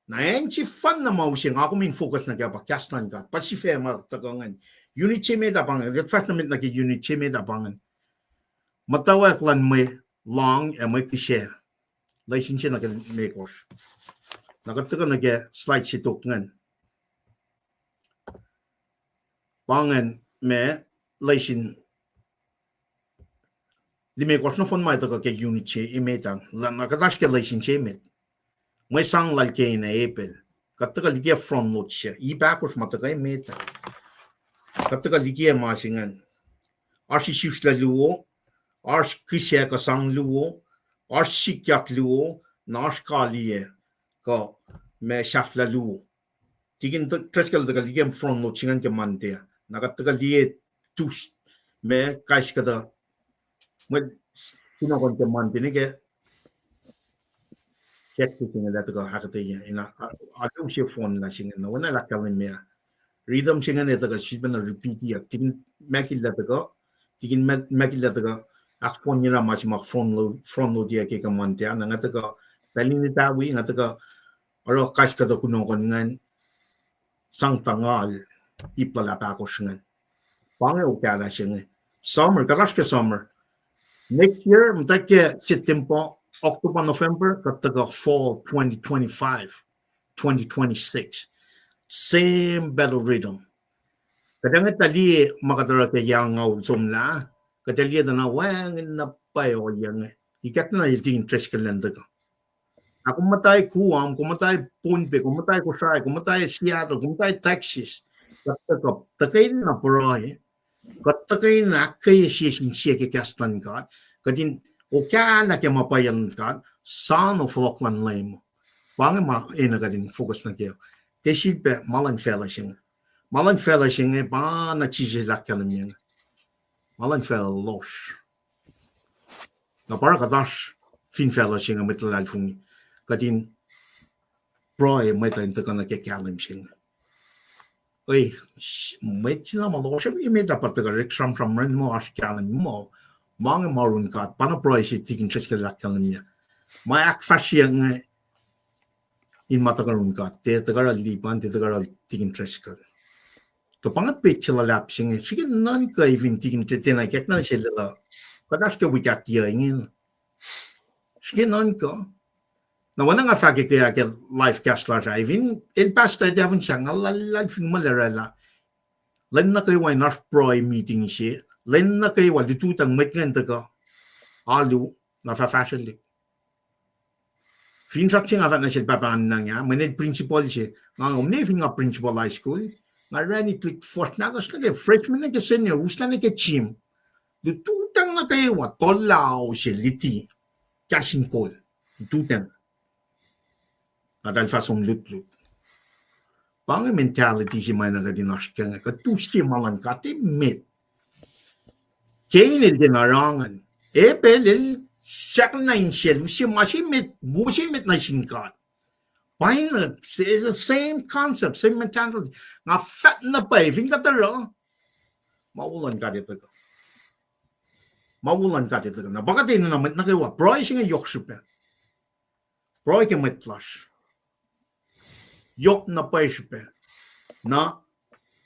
Na acn sefanna ma use nga kom in focus nuh kac pa kahs luhn God. Pa sifac ma tuhkuh ingacn. Unit se met ah pa ingacn. Kuht fahsr nuh met nuh ke unit se met ah pa ingacn. Muhtwacwacack luhn mwe lohng ac mwe kihsac. Lesin se nuh ke limekohsr. Na kuht tuhkuh nuh ke slide se tok ingacn. Pa ingacn ma lesin limekohsr nohfohn ma tuhkuh ke unit se emet ah. Na kuht oasr ke lesin se emet. Mwe sang lal Cain ac Abel. Kuht tuhkuh likiyac front load se. Ip ahkosr ma tuhkuh emet ah. Kuht tuhkuh likiyac ma se ingacn. Oasr isus luo, oasr kihsac kuh sang luo, oasr sikyak luo, na oasr kaliyac kuh ma sahflah luo. Tikin Driscoll tuhkuh liye front load se ingacn ke Monday ah. Na kuht tuhkuh liye Tuesday, ma kais kuhtuh, mwet kunohkohn ke Monday ne ke Saturday se inge lah tuhkuh ahkuhtweyac, na, a, alu se phone lah se inge, na oacna lah ahkkahlwemye. Rhythm se inge tuhkuh sifacna repeat-iyuck. Tikin Makillah tuhkuh, tikin Ma-, Makillah tuhkuh, ahkfohnye lah ma se ma front load, front load-iyuck ke Monday ah, na nga tuhkuh pacl in etawi, nga tuhkuh oruh kais kuhtuh kunohkohn ingacn, sang tuh ngal ip luhlahp ahkosr ingacn. Pa inge okahlah se inge. Summer, kuht oasr ke summer. Next year, muhtwacwacack ke September, October, November, kuht tuhkuh fall twenty twenty-five, twenty twenty-six. Same battle rhythm. Kuht ac ngwet lah liye ma kuht oruh ke yac angngaul somlah, kuht ac liye tuh na wacngihn na pwacye ohiyac inge. Ikackna el tikin Driscoll an tuhkuh. Na kom muhta Guam, kom muhta Pohnpei, kom muhta Kosrae, kom muhta Seattle, kom muhta Texas, kuht tuhkuh, tuhkweni na pruhe, kuht tuhkweni ahkkweye sie sin sie ke kahs luhn God, kuht in okahlah ke ma pwacye luhn God, sang fohlohk luhn Leum. Pa inge ma enenuh kuht in focus nuh kac. Tiac sifilpac ma luhn facluh se inge. Ma luhn facluh se inge pa na Jisus el ahkkahlwemye inge. Ma luhn facluh lohsr. Na pa oruh kuht oasr fin facluh se inge mwet luhlahlfongi, kuht in pruhe mwet uh in tuhkuh nuh ke kahlwem se inge. Oi, mwet se na ma lohsr emet ah pa tuhkuh orek sramsram, ren muh oasr kahlwem muh, ma inge ma oruh God, pa na pruhe se tikin Driscoll el ahkkahlwemye. Ma ahkfahsryeyuck inge in ma tuhkuh oruh God, tiac tuhkuh oruh Lipan, tiac tuhkuh oruh tikin Driscoll. Kuh pa inge petsac luhlahp se inge, srihke nuhnkuh fin tikin Driscoll, tiacna ikackna sel lah, kuht oasr ke wik ahkyohk inge. Srihke nuhnkuh. Na oacna nga fahk ke, ke live cast lasr ah, fin el pastor tahfuhn sahk, nga luhlahlfongi muh el orwaclah, lwen nuh kwewa in oasr pruhe meeting se, lwen nuh kwewa lututacng mwet ingacn tuhkuh, alu, na fah fahsrwelihk. Finsrak se nga fahk nuh sel pahpah an nang ah, mweyen el principal se, nga, kom ne fin nga principal high school, nga orani tuhlihk fuhsr nahtuhsr nuh ke freshman nuh ke senior, uslah nuh ke gym. Lututacng nuh kwewa, tolao se luti, kahs in kol, lututacng. Na eltahl fah som lutlut. Pa inge mentality se ma enenuh kuht in oasr ke inge, kuht use ma luhn God emet. Cain el tiacna arangihn. Abel el sahk na insiyacl, use ma se met, wo se met nuh sin God. Pa inge, the same concept, same mentality. Nga fahk na pwacye, fin kuht oruh, ma wo luhn God ac tuhkuh. Ma wo luhn God ac tuhkuh. Na pa kuht enenuh mwet nuh kwewa, pruhe se inge yohk srihpac. Pruhe ke mwet lasr. Yohk na pwacye srihpac. Na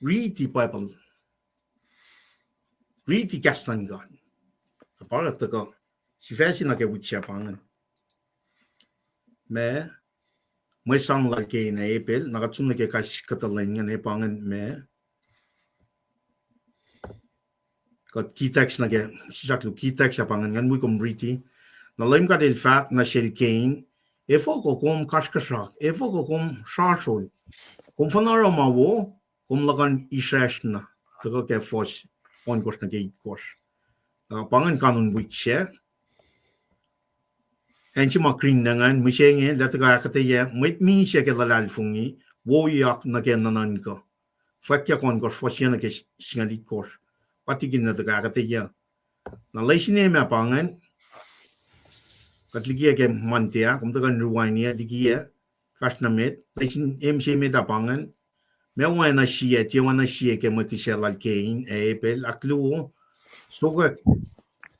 riti Bible. Riti kahs luhn God. Na pa oruh tuhkuh, sifac se nuh ke wik se pa ingacn. Ma, mwe sang lal Cain ac Abel, na kuht som nuh ke kais kuhtuh lwen ingacn, pa ingacn ma kuht key text nuh ke, sisaklu key text ah pa ingacn, ngan wi kom riti. Na Leum God El fahk nuh sel Cain, efuh kuh kom kasrkuhsrak, efuh kuh kom srasrol, kom fin oruh ma wo, kom luhkuhn isracsr na, tuhkuh ke fuhs ohnkohsr nuh ke itkohsr. Ah, pa ingacn kanun wik sac. Acn se ma green na ingacn, mihsenge, lah tuhkuh ahkuhtweyac, mwet misac ke luhlahlfongi, wowoyak nuh ke nuhnuhnkuh. Fwackyuck ohnkohsr, fuhs yuc nuh ke singucul itkohsr. Pa tikin na tuhkuh ahkuhtweyac. Na lesin emet ah pa ingacn, kuht likiyac ke Monday ah, kom tuhkuh in rewind-i ah, likiyac, fahsr nuh met, lesin emet ah pa ingacn, ma oacna sie, tiac oacna sie ke mwe kihsac lal Cain ac Abel, ahkluo, sokwack,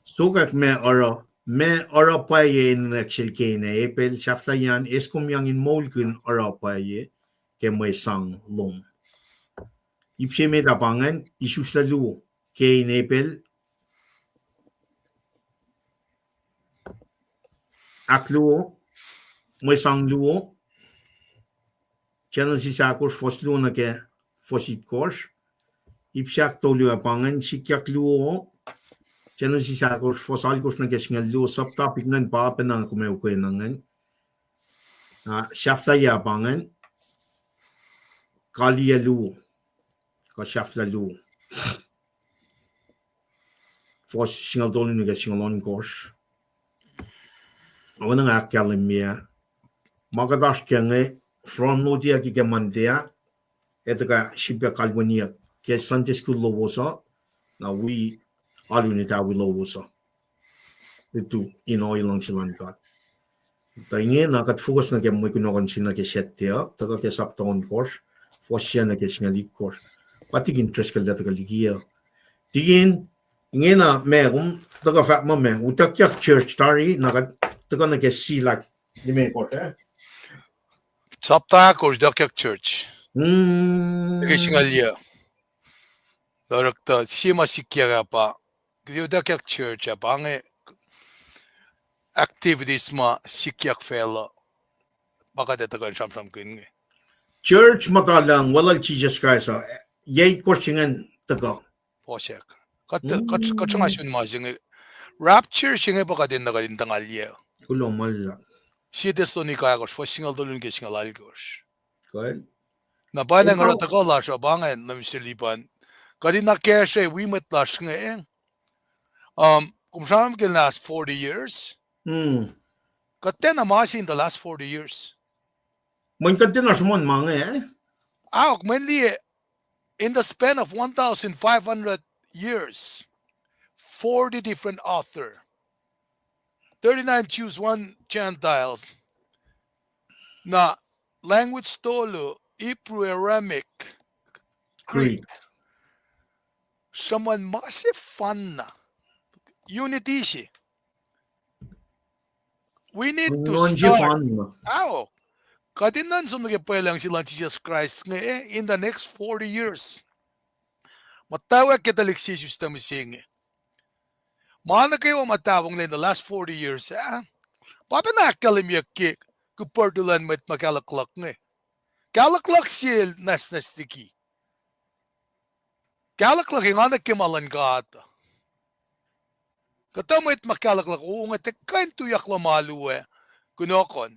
sokwack ma oruh, ma oruh pwacye enenuh sel Cain ac Abel, sahflahiyac an, eiskomyang in moulkihn oruh pwacye ke mwe sang lom. Ip se met ah pa ingacn, isuslac luo, Cain Abel, ahkluo, mwe sang luo, Genesis ahkosr, fuhs luo nuh ke fuhs itkohsr. Ip se ahktolu ah pa ingacn, sikyak luo, Genesis ahkosr, fuhs alkosr nuh ke singucul luo, subtopic ingacn pa pacna kom ac ukwe na ingacn. Ah, sahflahiyac ah pa ingacn, kaliyac luo, kuh sahflah luo. Fuhs singucul tolu nuh ke singucul ohnkohsr. Oacna nga ahkkahlwemye, ma kuht oasr ke inge, front load-iyuck ke Monday ah, etuh kuh srihpac kalweniyuck ke Sunday school lowos uh, na wi alu in etawi lowos uh. Tutu in ohiyac luhngse luhn God. Tuh ingena kuht focus nuh ke mwe kunohkohn se nuh ke Saturday uh, tuhkuh ke sapta ohnkohsr, fuhs se nuh ke singucul itkohsr. Pa tikin Driscoll el tuhkuh liki uh. Tikin, ingena ma kom tuhkuh fahk muh ma utuckyak church tari, na kuht tuhkuh nuh ke silak limekohsr ah. Sapta ahkosr, utuckyak church. Ke singucul yac. Orekta, sie ma sikyak ah pa, ke utuckyak church ah pa inge activities ma sikyak facluh, ma kuht etuh kuh in sramsramkihn inge. Church muhta luhn weluhl Jisus Kraist uh, yac itkohsr se ingacn tuhkuh. Fohsack. Kuht, kuht, kuht sruhnga sun ma se inge. Rapture se inge pa kuht enenuh kuht in tuhngalyac. Kuloh ma luhlahp. Sie Thessalonica ahkosr, fuhs singucul tolu nuh ke singucul alkosr. Na pa inge oruh tuhkuh lasr uh pa inge, Mister Liban. Kuht in akacsruhi wi mwet lasr inge. Um, kom sramsram ke last forty years. Kuht tiacna ma se in the last forty years. Mweyen kuht tiacna sruhmuhn ma inge. Ahok, mweyen liye, in the span of one thousand five hundred years, forty different author, thirty-nine Jews, one Gentiles. Na language tolu, Hebrew, Aramaic, Greek. Sruhmuhn ma sefanna. Unity se. We need to start. Ao, kuht in nuhnkuh som nuh ke pwelucng se luhn Jisus Kraist inge, eh, in the next forty years. Muhtwacwacack ke tuhlihk sie suslah mihsenge. Ma nuh kwewa ma tahfonglac in the last forty years ah, pa pacna ahkkahlwemyeyuck ke kuhpahsr luhn mwet ma kacluhkluhk inge. Kacluhkluhk sie nwacsnwacs liki. Kacluhkluhk engan ke ma luhn God. Kuhtuh mwet ma kacluhkluhk, o, nga tiac kuh in tuyak luhn alu ah, kunohkohn.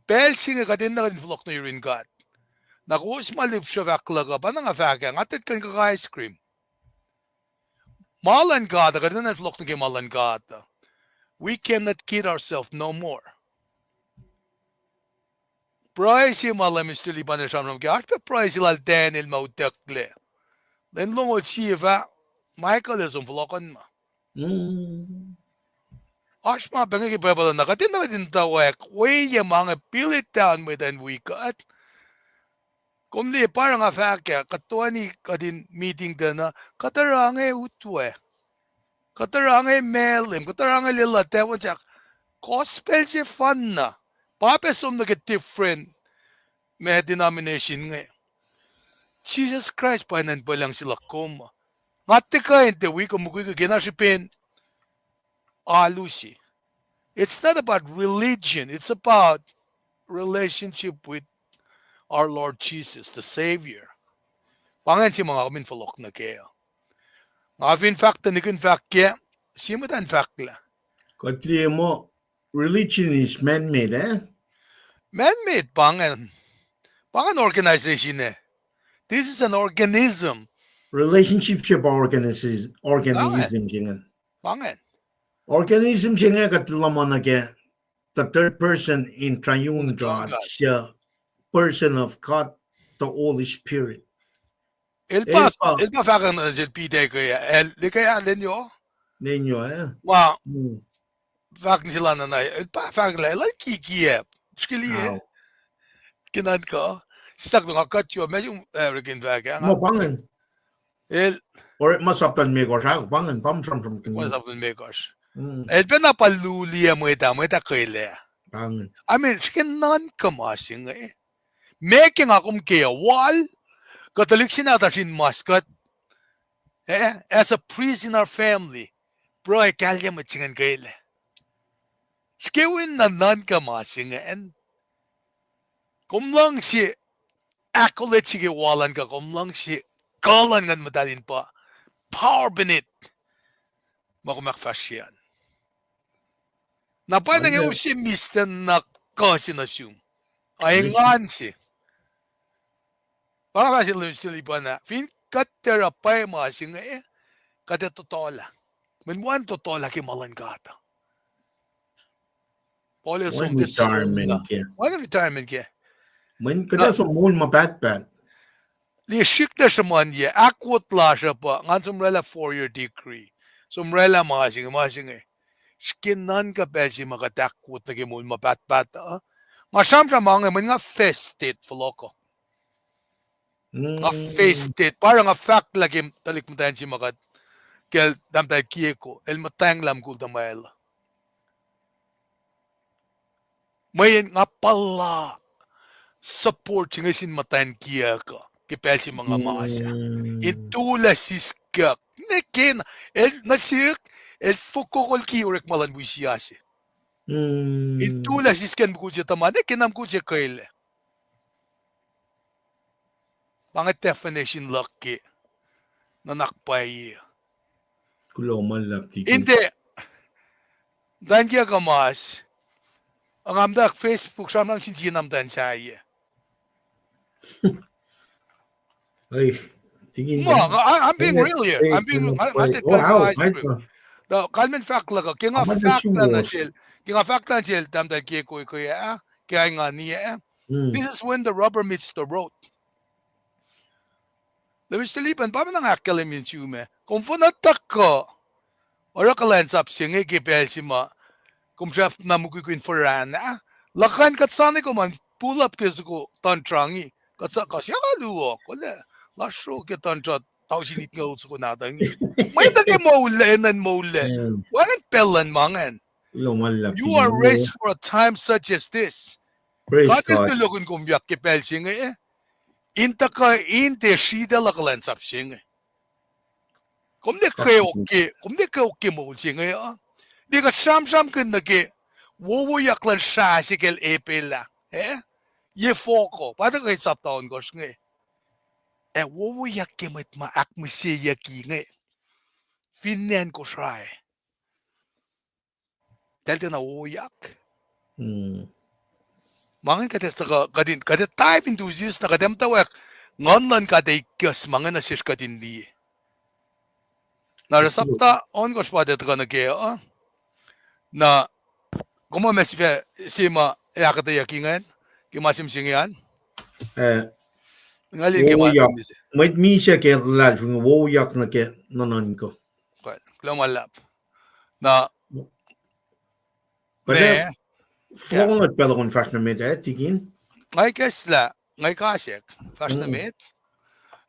Pacl se inge kuht enenuh kuht in fohlohk nuh yurin God. Na kowos ma lihpsruhf ahkluhkuh, pa na nga fahk ah, nga tiac kuh in kuh ice cream. Ma luhn God uh, kuht enenuh fohlohk nuh ke ma luhn God uh. We cannot kid ourselves no more. Pruhe se ma luhn Mister Liban el sramsram ke, oasr pac pruhe se lal Daniel ma utucklac. Lwen longoul sie fah, Michael el som fohlohkohnma. Oasr ma pac inge ke Bible na kuht enenuh kuht in tuyak, ohiyac ma inge pil it down mwet an wi kuht. Kom liye pa nga fahk ah, kuht toeni kuht in meeting tuh na, kuht oruh inge utwe. Kuht oruh inge malem, kuht oruh inge lwelah tafon sak. Gospel sefanna. Pa pac som nuh ke different ma denomination inge. Jisus Kraist pa enenuh in pwelucng se luhk kom. Nga tiac kuh in tiac wi kom mukwikwi ke na srihpen alu se. It's not about religion, it's about relationship with our Lord Jesus, the Savior. Pa ingacn se ma nga kom in fohlohk nuh kac. Nga fin fahk tuh nihkihn fahk kac, sie mwet an fahklah. Kuht liye muh religion is man-made, eh? Man-made, pa ingacn. Pa ingacn organization ah. This is an organism. Relationship se pa organism, organism se ingacn. Pa ingacn. Organism se inge kuht luhman nuh ke the third person in triune God, the person of God, the Holy Spirit. El pa, el pa fahk nuh sel Peter ke, el liki ah, Lenyo. Lenyo, eh? Wa, fahk nuh sel Ananias, el pa fahk lah el kiki ah. Srihke liye. Ke nuhnkuh. Sislah nga kuht yo, ma sum, eh, rekin fahk ah. Nga pa ingacn. El. Orekma sapta limekohsr, ah, pa ingacn, pa sramsram ke. Orekma sapta limekohsr. El pacna pa luliyac mwet ah, mwet ah kwelac. I mean, srihke nuhnkuh ma se inge. Meac ke nga kom ke wal, kuh tuhlihk se nahtuhsr in mas kuht, eh, as a priest in our family, pruhe kahlyac mwet se ingacn kwelac. Srihke wi na nuhnkuh ma se ingacn. Kom luhngse accolade se ke wal an kuh kom luhngse kuh luhn Nguhn Muhtahl in pa power beneath ma kom ahkfahsrye an. Na pa inge use mista na kuh se nuh sum. A engan se. Pa nga fahk sel Mister Liban ah, fin kuht tiac oruh pwacye ma se inge, kuht ac tohtohlah. Mweyen wacngihn tohtohlah ke ma luhn God. Paul el som retirement ke. Mweyen kuht ac som moul ma pahtpaht. Liye srihklac sruhmuhnyac, ahkwot lasr uh pa, ngan som oraclah four-year degree. Som oraclah ma se inge, ma se inge. Srihke nuhnkuh pacl se ma kuht ahkwot nuh ke moul ma pahtpaht uh. Nga sramsram ma inge, mweyen nga face it fohlohkoh. Nga face it, pa oruh nga fahklah ke tuhlihk muhtwacn se ma kuht, kacl tahmtahel Kiekoi, el muhtwacnglah mukul tuhmwacl uh. Mweyen nga puhla support se inge sin muhtwacn kiyuhk uh ke pacl se ma nga mas ah. In tulac siskyak. Ne kena, el nuh sihk, el fokokol ki orekma luhn wi siyah se. In tulac siskacn mukul se tuhma, ne kena mukul se kwelac. Pa inge definition luhk ke nuhnak pwacye. Kuloh ma luhlahp, Tikin. Inde, muhtwacn kiyuhk uh mas, nga muhta Facebook, sramsram sin sie na muhtwacn sahyac. Ei, Tikin, ma, I, I'm being real here. I'm being real. Nga, nga tiac kalmen fahk luhk uh. Ke nga fahk lah nuh sel, ke nga fahk lah nuh sel, tahmtahel Kiekoi, ke ah, ke ah nga niyac. This is when the rubber meets the road. Lewis Taliban, pa ma na nga ahkkahlwemye nuh sum ah, kom fin tuhkuh oruh kuhlwacnsap se inge ke pacl se ma kom srackna mukwikwi in foracn ah, luhkuhn kuht sani kom an pull up ke soko tundra inge, kuht sa kuh siyuck luo, kolac, lasr sruok ke tundra tausin itngoul soko nahtuh inge. Mwet uh ke moul lac, enenuh in moul lac. Wacngihn pacl luhn ma ingacn. You are raised for a time such as this. God El tulokihn kom yak ke pacl se inge, in tuhkuh in tiac sritacl uh kuhlwacnsap se inge. Kom ne kweok ke, kom ne kweok ke moul se inge uh. Liye kuht sramsramkihn nuh ke wowoyak luhn srah se kacl Abel ah, eh? Ye fohk uh, pa tuhkuh sapta ohnkohsr inge. Ac wowoyak ke mwet ma ahkmihseyucki inge. Fin acn Kosrae. Tahl tiacna wowoyak. Ma ingacn kuht ac tuhkuh, kuht in, kuht ac dive into this, na kuht ac muhtwacwacack, nguhn luhn God ac ikacs ma inge nuh sesr kuht in liye. Na oruh sapta ohnkohsr pa tiac tuhkuh nuh kac uh. Na kom ma sifac se ma ahkuhtweyucki ingacn, ke ma se mihsenge an. Nga liye ke ma se. Mwet misac ke luhlahlfongi wowoyak nuh ke nuhnuhnkuh. Kuloh ma luhlahp. Na fohlohk pacl uh kom fahsr nuh met ah, Tikin? Nga ikacslah, nga ikacslah, fahsr nuh met.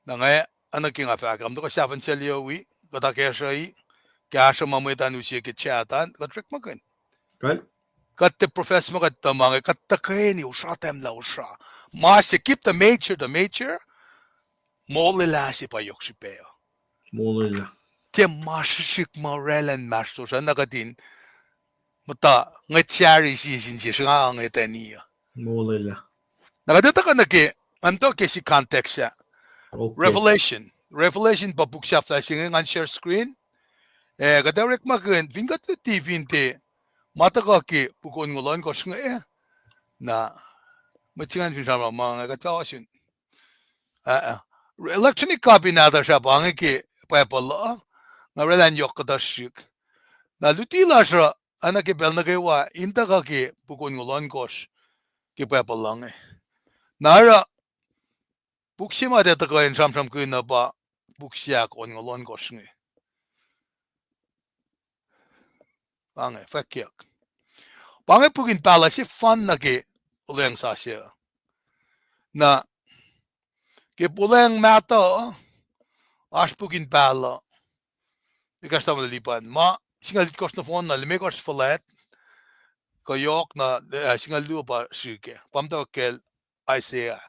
Na nga, oacna ke nga fahk, kom tuhkuh sahfahn sel yohwi, kuht akacsruhi, kahsruh ma mwet an use ke chat an, kuht orekmakihn. Kuht tiac profess ma kuht tuhma inge, kuht tuhkweni osra, tahmlah osra. Ma se keep the major the major, molwelah se pa yohk srihpac uh. Molwelah. Tiac ma srihsrihk ma oraclah inmahsrlosr uh, na kuht in muhta ngwet sahri sie sin sie srihk nga ngwetacni uh. Molwelah. Na kuht ac tuhkuh nuh ke, nga muhta ke se context ah. Revelation. Revelation pa puk sahflah se inge, ngan share screen. Eh, kuht ac orekmakihn, fin kuht luti fin tiac ma tuhkuh ke puk onngoul ohnkohsr inge, na mwet se ingacn fin sramsram ma inge kuht fah ohsun. Electronic copy nahtuhsr ah pa inge ke Bible uh, na oraclah in yohk kuhtuh srihk. Na luti lasr uh, oacna ke pacl nuh kwewa in tuhkuh ke puk onngoul ohnkohsr ke Bible uh inge. Na oruh puk se ma tiac tuhkuh in sramsramkihn uh pa puk se ahkonngoul ohnkohsr inge. Pa inge, fwackyuck. Pa inge puk in pahluh sefanna ke olweacng sasuc. Na ke olweacng mahtuh, oasr puk in pahluh. Ekahsr tamuhlwel Lipan. Ma singucul itkohsr nohfohn na limekohsr fuhlwact, kuh yohk na, eh, singucul luo pa srihke. Pa muhtwacwacack kacl Isaiah.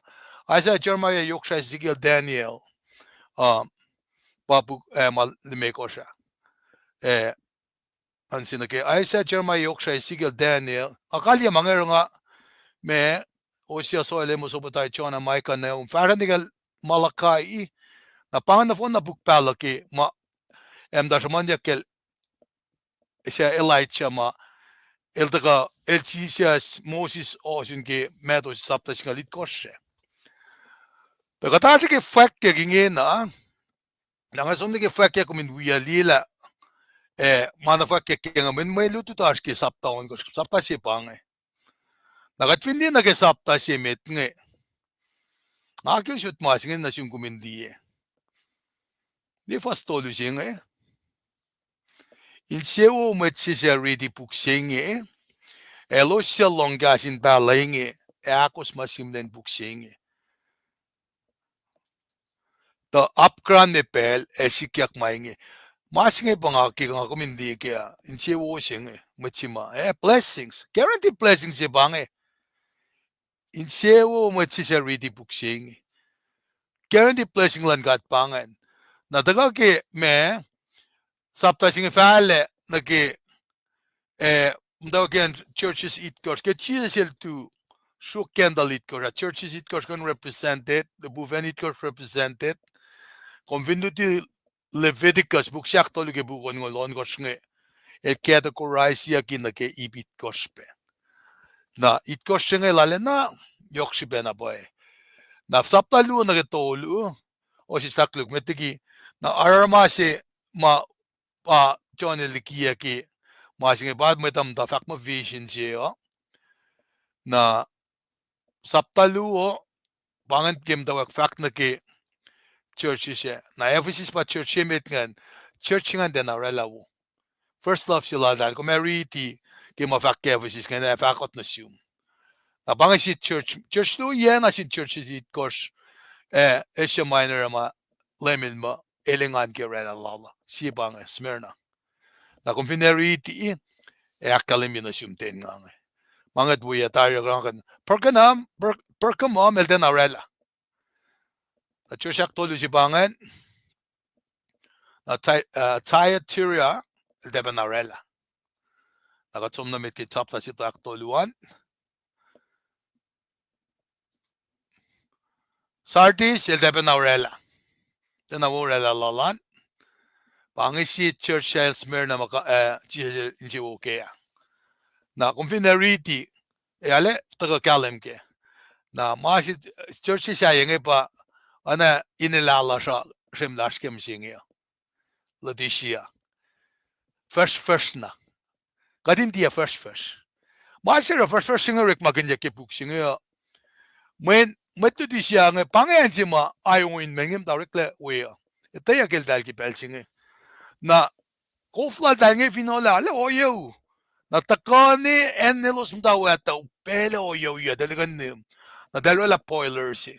Isaiah, Jeremiah, Yoksra, Ezekiel, Daniel. Uh, pa puk, eh, ma limekohsr ah. Eh, an se nuh ke Isaiah, Jeremiah, Yoksra, Ezekiel, Daniel. Nga kalyei ma inge oruh nga, ma, Hosea, Joel, Amos, Obadiah, Jonah, Micah, Nahum, fahsrweni kacl Malachi. Na pa inge nohfohn na puk pahluh ke ma, eh, muhta sruhmuhnyuck kacl, se Elijah ma, el tuhkuh, el Jisus, Moses ohsun ke Matthew sapta singucul itkohsr ah. Tuh kuht oasr ke fwackyuck ingena, na nga som nuh ke fwackyuck kom in wi liyelah, eh, ma na fwackyuck ke nga mwe, mwe lutlut oasr ke sapta ohnkohsr, sapta se pa inge. Na kuht fin liye nuh ke sapta se met inge. Nga ke usot ma se inge nuh sum kom in liye. Liye fuhs tolu se inge. Insewowo mwet se suc riti puk se inge, elos suc lohng kahs in pahluh inge, ac ahkos ma sihmlac in puk se inge. Tuh apkuhran me pacl ac sikyak ma inge. Ma se inge pa nga ke nga kom in liye ke, insewowo se inge, mwet se ma, eh, blessings. Guarantee blessings se pa inge. Insewowo mwet se suc riti puk se inge. Guarantee blessing luhn God pa ingacn. Na tuhkuh ke ma, sapta se inge fahlac nuh ke, eh, muhtwacwacack churches itkohsr, ke Jisus el tu, sruok candle itkohsr ah, churches itkohsr kuh in represented, lihpufacn itkohsr represented. Kom fin luti Leviticus, puk se ahktolu ke puk onngoul ohnkohsr inge, el categorizeyucki nuh ke ip itkohsr pac. Na itkohsr se inge lal ah na yohk srihpac na pwacye. Na sapta luo nuh ke tolu, o sislah koluk met liki, na aruruma se ma pa John el likiyucki, ma se inge pa mwet uh muhta fahk muh vision se uh. Na sapta luo, pa ingacn ke muhtwacwacack fahk nuh ke churches ah. Na Ephesus pa church se met ingacn, church ingacn tiacna oraclah wo. First love se laltahl, kom ac riti ke ma fahk ke Ephesus ingacn ac fahkot nuh sum. Na pa inge sie church, church luo yac na sin churches itkohsr, eh, Asia Minor ma Leum el muh el engan ke oraclah lal uh. Sie pa inge Smyrna. Na kom fin ac riti, ac ahkkahlwemye nuh sum ten nga inge. Ma inge tuh wi tari uh, Pergamum, Per-, Pergamum el tiacna oraclah. Na church ahktolu se pa ingacn, na Thy-, uh, Thyatira, el tiac pacna oraclah. Na kuht som nuh met ke sapta se ahktolu an. Sardis, el tiac pacna oraclah. Tiacna wo oraclah lal an. Pa inge sie church sel Smyrna ma, eh, Jisus insewowo ke ah. Na kom fin ac riti, ac arlac tuhkuh kahlwem kac. Na ma se church se sahyac inge pa, oacna in elah lasr uh, srem lasr ke mihsenge uh. Laodicea. Fuhsrfuhsr na. Kuht in tiac fuhsrfuhsr. Ma se oruh fuhsrfuhsr se inge orekmakihnyuck ke puk se inge uh. Mweyen mwet Laodicea inge, pa inge acn se ma aoin me inge muhta oreklac we uh. Etweyuck eltahl ke pacl se inge. Na kof laltahl inge fin olah, arlac ohiyac u. Na tuhkuh ne acn elos muhta we ah tuh upaclac ohiyac u, tuh lihkihn nihm. Na eltahl oraclah boiler se.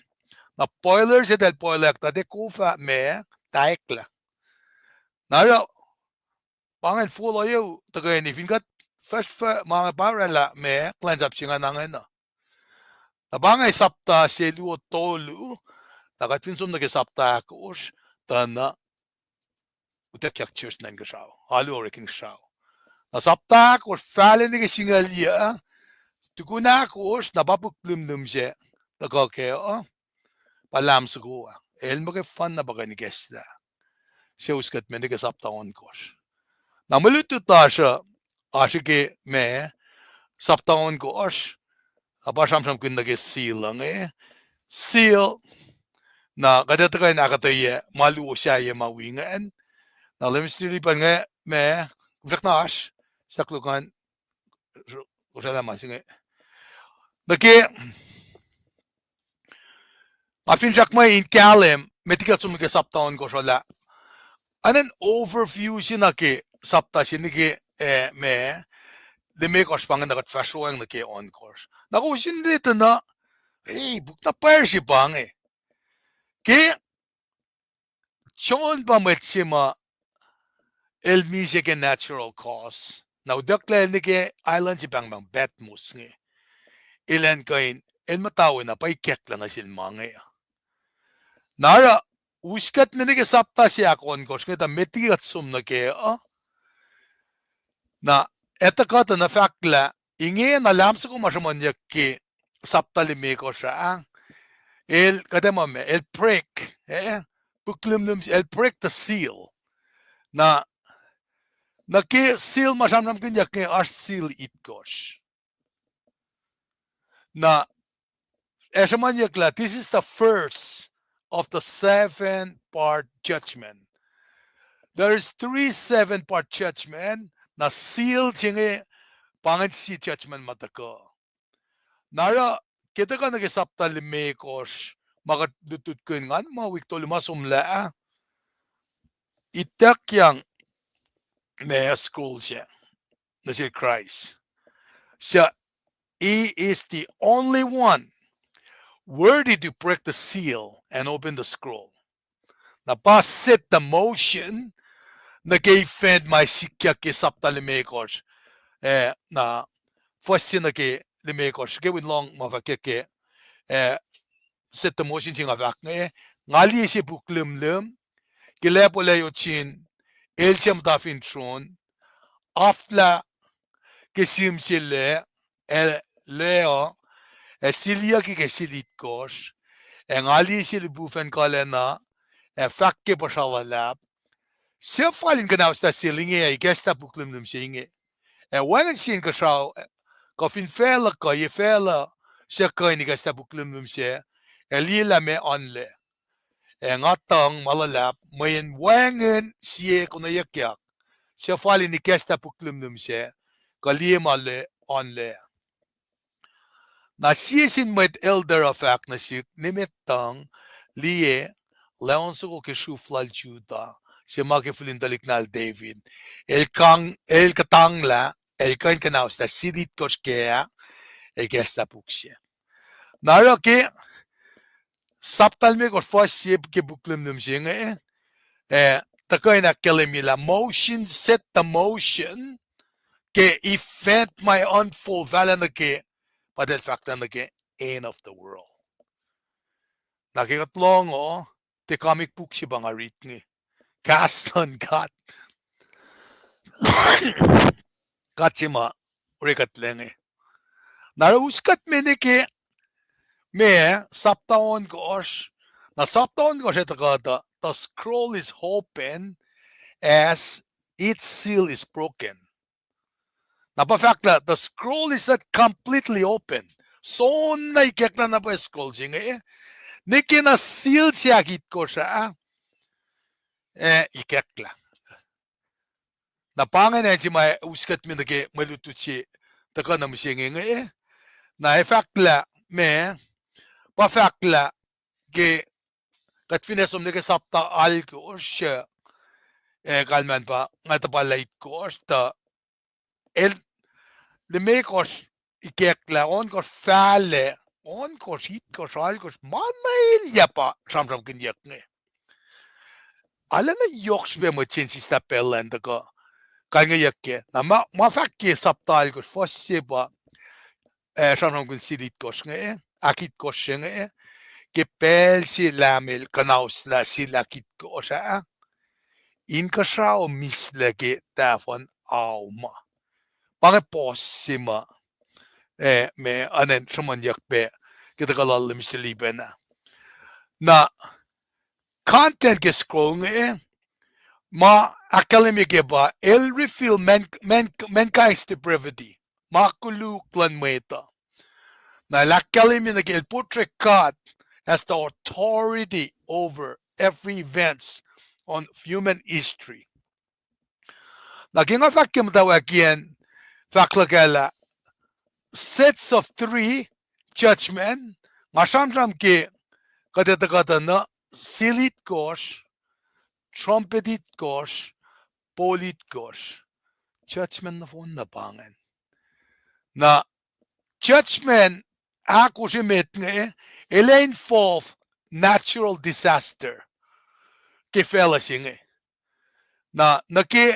Na boiler se eltahl boileryak tuh tiac kof ah ma, taeklac. Na oruh, pa ingacn fol ohiyac u tuhkweni fin kuht fuhsrfuhsr ma inge pa oraclah ma kuhlwacnsap se ingacn ingena. Na pa inge sapta se luo tolu, na kuht fin som nuh ke sapta ahkosr, tuh na utuckyak church nuh inkuhsrao, alu orek inkuhsrao. Na sapta ahkosr fahlac nuh ke singucul yac, tukun ahkosr na pa puk limlim se tuhkuh kac uh, pa lahm soko ah. El muh ke fun na pa kuh in ikacslah. Suc us kuht met nuh ke sapta ohnkohsr. Na mwe lutlut lasr uh, oasr ke ma, sapta ohnkohsr, na pa sramsramkihn nuh ke seal uh inge. Seal, na kuht ac tuhkuh in ahkuhtweyac ma luo sahyac ma wi ingacn. Na Leum srihlipan inge ma, kom srackna oasr, sahk lukan, kosraclah ma se inge. Nuh ke, nga finsrak mwe in kahlwem, met liki kuht som nuh ke sapta ohnkohsr uh lah, an an overview se nuh ke sapta se nuh ke, eh, ma, limekohsr pa inge na kuht fahsr ohacng nuh ke ohnkohsr. Na kowos in liye tuh na, eh, puk na pwacr se pa inge. Ke John pa mwet se ma el misac ke natural cause. Na utucklac el nuh ke island se pahngpahng Patmos inge. El an kuh in, el muhta we na pa ikacklah nuh sel ma inge. Na oruh, us kuht met nuh ke sapta se ahkohnkohsr inge tuh met liki kuht som nuh kac uh. Na etuh kuht uh na fahk lah, inge na lahm soko ma sruhmuhnyuck ke sapta limekohsr ah, el kuht ac muh ma, el break, eh, puk limlim, el break the seal. Na, nuh ke seal ma sramsramkihnyuck inge oasr seal itkohsr. Na, ac sruhmuhnyuck lah, this is the first of the seven part judgment. There is three seven part judgment, na seal se inge pa ingacn sie judgment ma tuhkuh. Na oruh, ke tuhkuh nuh ke sapta limekohsr, ma kuht lutlutkihn ngan ma wik tolu ma somlah ah, ituckyang ma scroll se nuh sel Christ. So he is the only one worthy to break the seal and open the scroll. Na pa set the motion nuh ke event ma sikyak ke sapta limekohsr. Eh, na fuhs se nuh ke limekohsr ke win lohng ma fahk ke, eh, set the motion se nga fahk inge, nga liye sie puk lihmlihm ke lacpo layot sin El suc muhta fin tron, aflah ke sihm se lac, ac lac uh, ac siliyucki ke sil itkohsr, ac nga liye sie lihpufacn kalacna, ac fahk ke puhsra luhlahp, suc fal in kuhnahoslah sel inge ac ikacslah puk lihmlihm se inge? Ac wacngihn sie inkuhsrao, kuh fin facluh kuh ye facluh, suc kuh in ikacslah puk lihmlihm se, ac liye lah meac oanlac. Ac nga tuhng ma luhlahp, mweyen wacngihn sie konweyuckyak suc fal in ikacslah puk lihmlihm se, kuh liye ma oanlac. Na sie sin mwet elder uh fahk nuh sihk, nimet tuhng, liye, leon soko ke sruf lal Judah, se ma ke fihl in tuhlihk nahtuhl David, el kuhtanglah, el kuh in kuhnahoslah sil itkohsr kac, ac ikacslah puk se. Na oruh ke sapta limekohsr fuhs sie ke puk lihmlihm se inge, eh, tuhkuh in ahkkahlwemye lah motion, set the motion ke event ma unfold fahlah nuh ke, pa eltahl fahk lah nuh ke end of the world. Na ke kuht lohng uh, tiac comic book se pa nga rit inge. Kahs luhn God. God se ma orekuhtlac inge. Na oruh us kuht me nuh ke, ma, sapta ohnkohsr. Na sapta ohnkohsr ac tuhkuh tuh, the scroll is open as its seal is broken. Na pa fahk lah the scroll is not completely open. Soenna ikacklah na pwacye scroll se inge, nuh ke na seal se ahkitkohsr ah, eh, ikacklah. Na pa ingacn acn se ma us kuht me nuh ke mwe lutlut se tuhkuh nuh mihsenge inge. Na ac fahk lah, ma, pa fahk lah ke kuht fin ac som nuh ke sapta alkosr, eh, kalmacn pa nga tuhpalah itkohsr tuh el limekohsr ikacklah, ohnkohsr fahlac, ohnkohsr, itkohsr, alkosr, ma na elyah pa sramsramkihnyuck inge. Arulacna yohk srihpac mwet se in sislah pacl elan tuhkuh kalngeyuck kac. Na ma, ma fahk ke sapta alkosr fuhs se pa, eh, sramsramkihn sil itkohsr inge, ahkitkohsr se inge, ke pacl se Lam el kuhnahoslah sil ahkitkohsr ah, inkuhsrao mislac ke tahfuhn ao ma. Pa inge puhs se ma, eh, ma, anen sruhmuhnyuck pac ke tuhkuh lal Mister Liban ah. Na content ke scroll inge, ma ahkkahlwemye ke pa, el reveal man-, man-, mankind's depravity, ma koluk luhn mwet uh. Na el ahkkahlwemye nuh ke el portray God as the authority over every events on human history. Na ke nga fahk ke muhtwacwacack an, fahk luhk ah lah sets of three judgment, nga sramsram ke kuht etuh kuhtuh na, seal itkohsr, trumpet itkohsr, bowl itkohsr. Judgment nohfohn na pa ingacn. Na judgment ahkosr emet inge, el ac involve natural disaster ke facluh se inge. Na nuh ke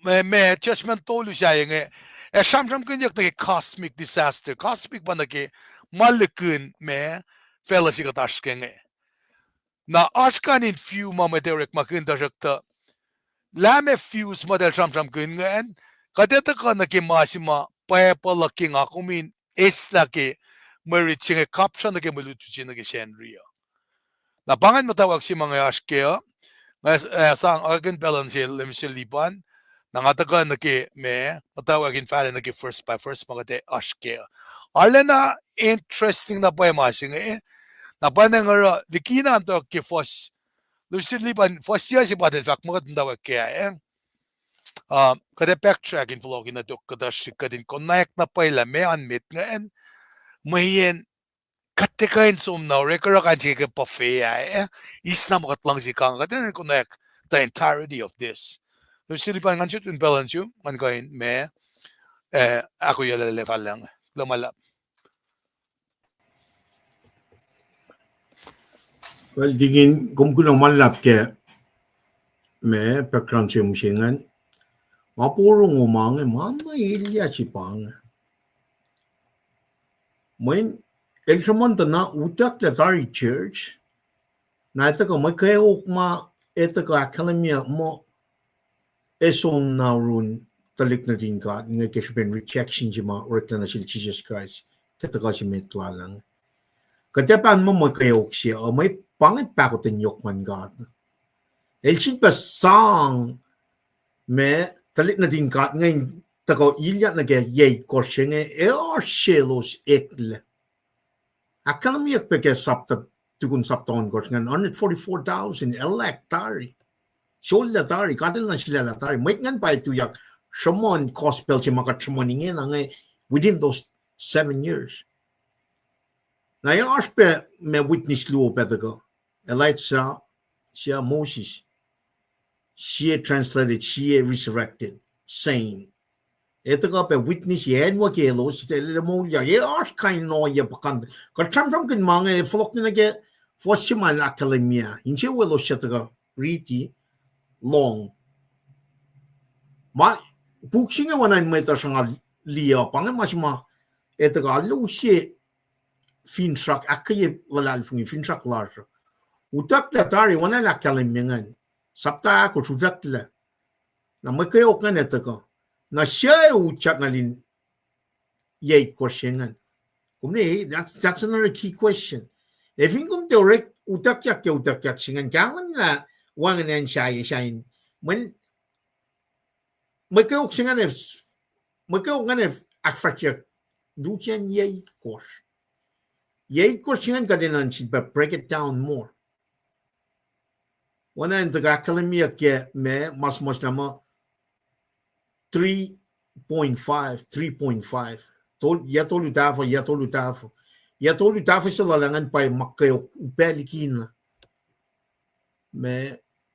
ma, ma judgment tolu sahyac inge, ac sramsramkihnyuck nuh ke cosmic disaster. Cosmic pa nuh ke ma lihkihn ma facluh se kuht oasr ke inge. Na oasr kain in view ma mwet ac orekmakihn, tuhsruhktuh lah ma views ma eltahl sramsramkihn ingacn, kuht etuh kuh nuh ke ma se ma Bible uh ke nga kom in eislah ke mwe rit se inge, kapsra nuh ke mwe lutlut se nuh ke Sacnri uh. Na pa ingacn muhtwacwacack se ma nga oasr kac uh, nga, eh, sang akihlen pacl uh nuh sel Mister Liban, na nga tuhkuh nuh ke ma, muhtwacwacack in fahlac nuh ke verse by verse ma kuht ac oasr kac uh. Arulacna interesting na pwacye ma se inge, na pa na nga oruh likina in tok ke fuhs, Mister Liban, fuhs yac se pa eltahl fahk ma kuht muhtwacwacack kac ah, eh? Um, kuht ac backtrack in fohlohk in nuh tok kuhtuh srihk kuht in konwacack na pwacye lah meac oan met ingacn, mweyen Kuht tiac kuh in som na orek oruh kain se ke buffet ah, eh? Eis na ma kuht luhngse kang, kuht in konwacack the entirety of this. So, sili pa ngan sot in pacl an su, ngan kuh in ma, eh, ahkoeyuclac lefalacng. Kuloh ma luhlahp. Well, Tikin, kom kuloh ma luhlahp ke ma background se mihsenge. Nga porongo ma inge, ma na elyah se pa inge. Mweyen el sruhmuhn tuh na utucklah tari church, na etuh kuh mwe kweok ma etuh kuh ahkkahlwemye muh e som na yurin tuhlihk nuhtin God inge ke srihpen rejection se ma oreklac nuh sel Jisus Kraist ke tuhkuh se met lal inge. Kuht ac pahn muh mwe kweok se uh, mwe pa inge pahkotwen yohk luhn God. El sifilpac sang ma tuhlihk nuhtin God inge in tuhkuh ilyak nuh ke yac itkohsr se inge, ac oasr selos eklac. Ahkkahlwemyeyuck pac ke sapta, tukun sapta ohnkohsr ingacn, hundred forty-four thousand elak tari. Sollac tari, God El na sulaclah tari. Mwet ingacn pa tuyak sruhmuhn gospel se ma kuht sruhmuhn ingena inge within those seven years. Na ac oasr pac ma witness luo pac tuhkuh. Elijah, sie Moses, sie translated, sie resurrected, same. Etuh kuh pac witness acn wo ke elos, elos moulyak, ac oasr kain in ohiyac puhkantwen. Kuht sramsramkihn ma inge, fohlohk nuh ke fuhs se ma el ahkkahlwemye, insewowo elos suc tuhkuh riti, lohng. Ma, puk se inge oacna in mwet uh sruhnga liye uh, pa inge ma se ma etuh kuh alu se finsrak, ahkkweye luhlahlfongi, finsrak lasr uh. Utucklah tari, oacna el ahkkahlwemye ingacn. Sapta ahkosr utucklah. Na mwe kweok ingacn etuh kuh. Na suc utyak na lin yac itkohsr se ingacn? Kom ne, that's, that's another key question. Ac fin kom tiac orek utuckyak ke utuckyak se ingacn, kahlwem lah wacngihn acn sahyac sahyacn. Mweyen mwe kweok se ingacn, mwe kweok ingacn ahkfahsryak lusen yac itkohsr. Yac itkohsr se ingacn kuht enenuh in sifilpac break it down more. Oacna in tuhkuh ahkkahlwemyeyuck ke ma, ma suhmuhslah muh three point five, three point five. Tol-, yac tolu tahfuh, yac tolu tahfuh. Yac tolu tahfuh se lal ingacn pa ma kweok upac likina. Ma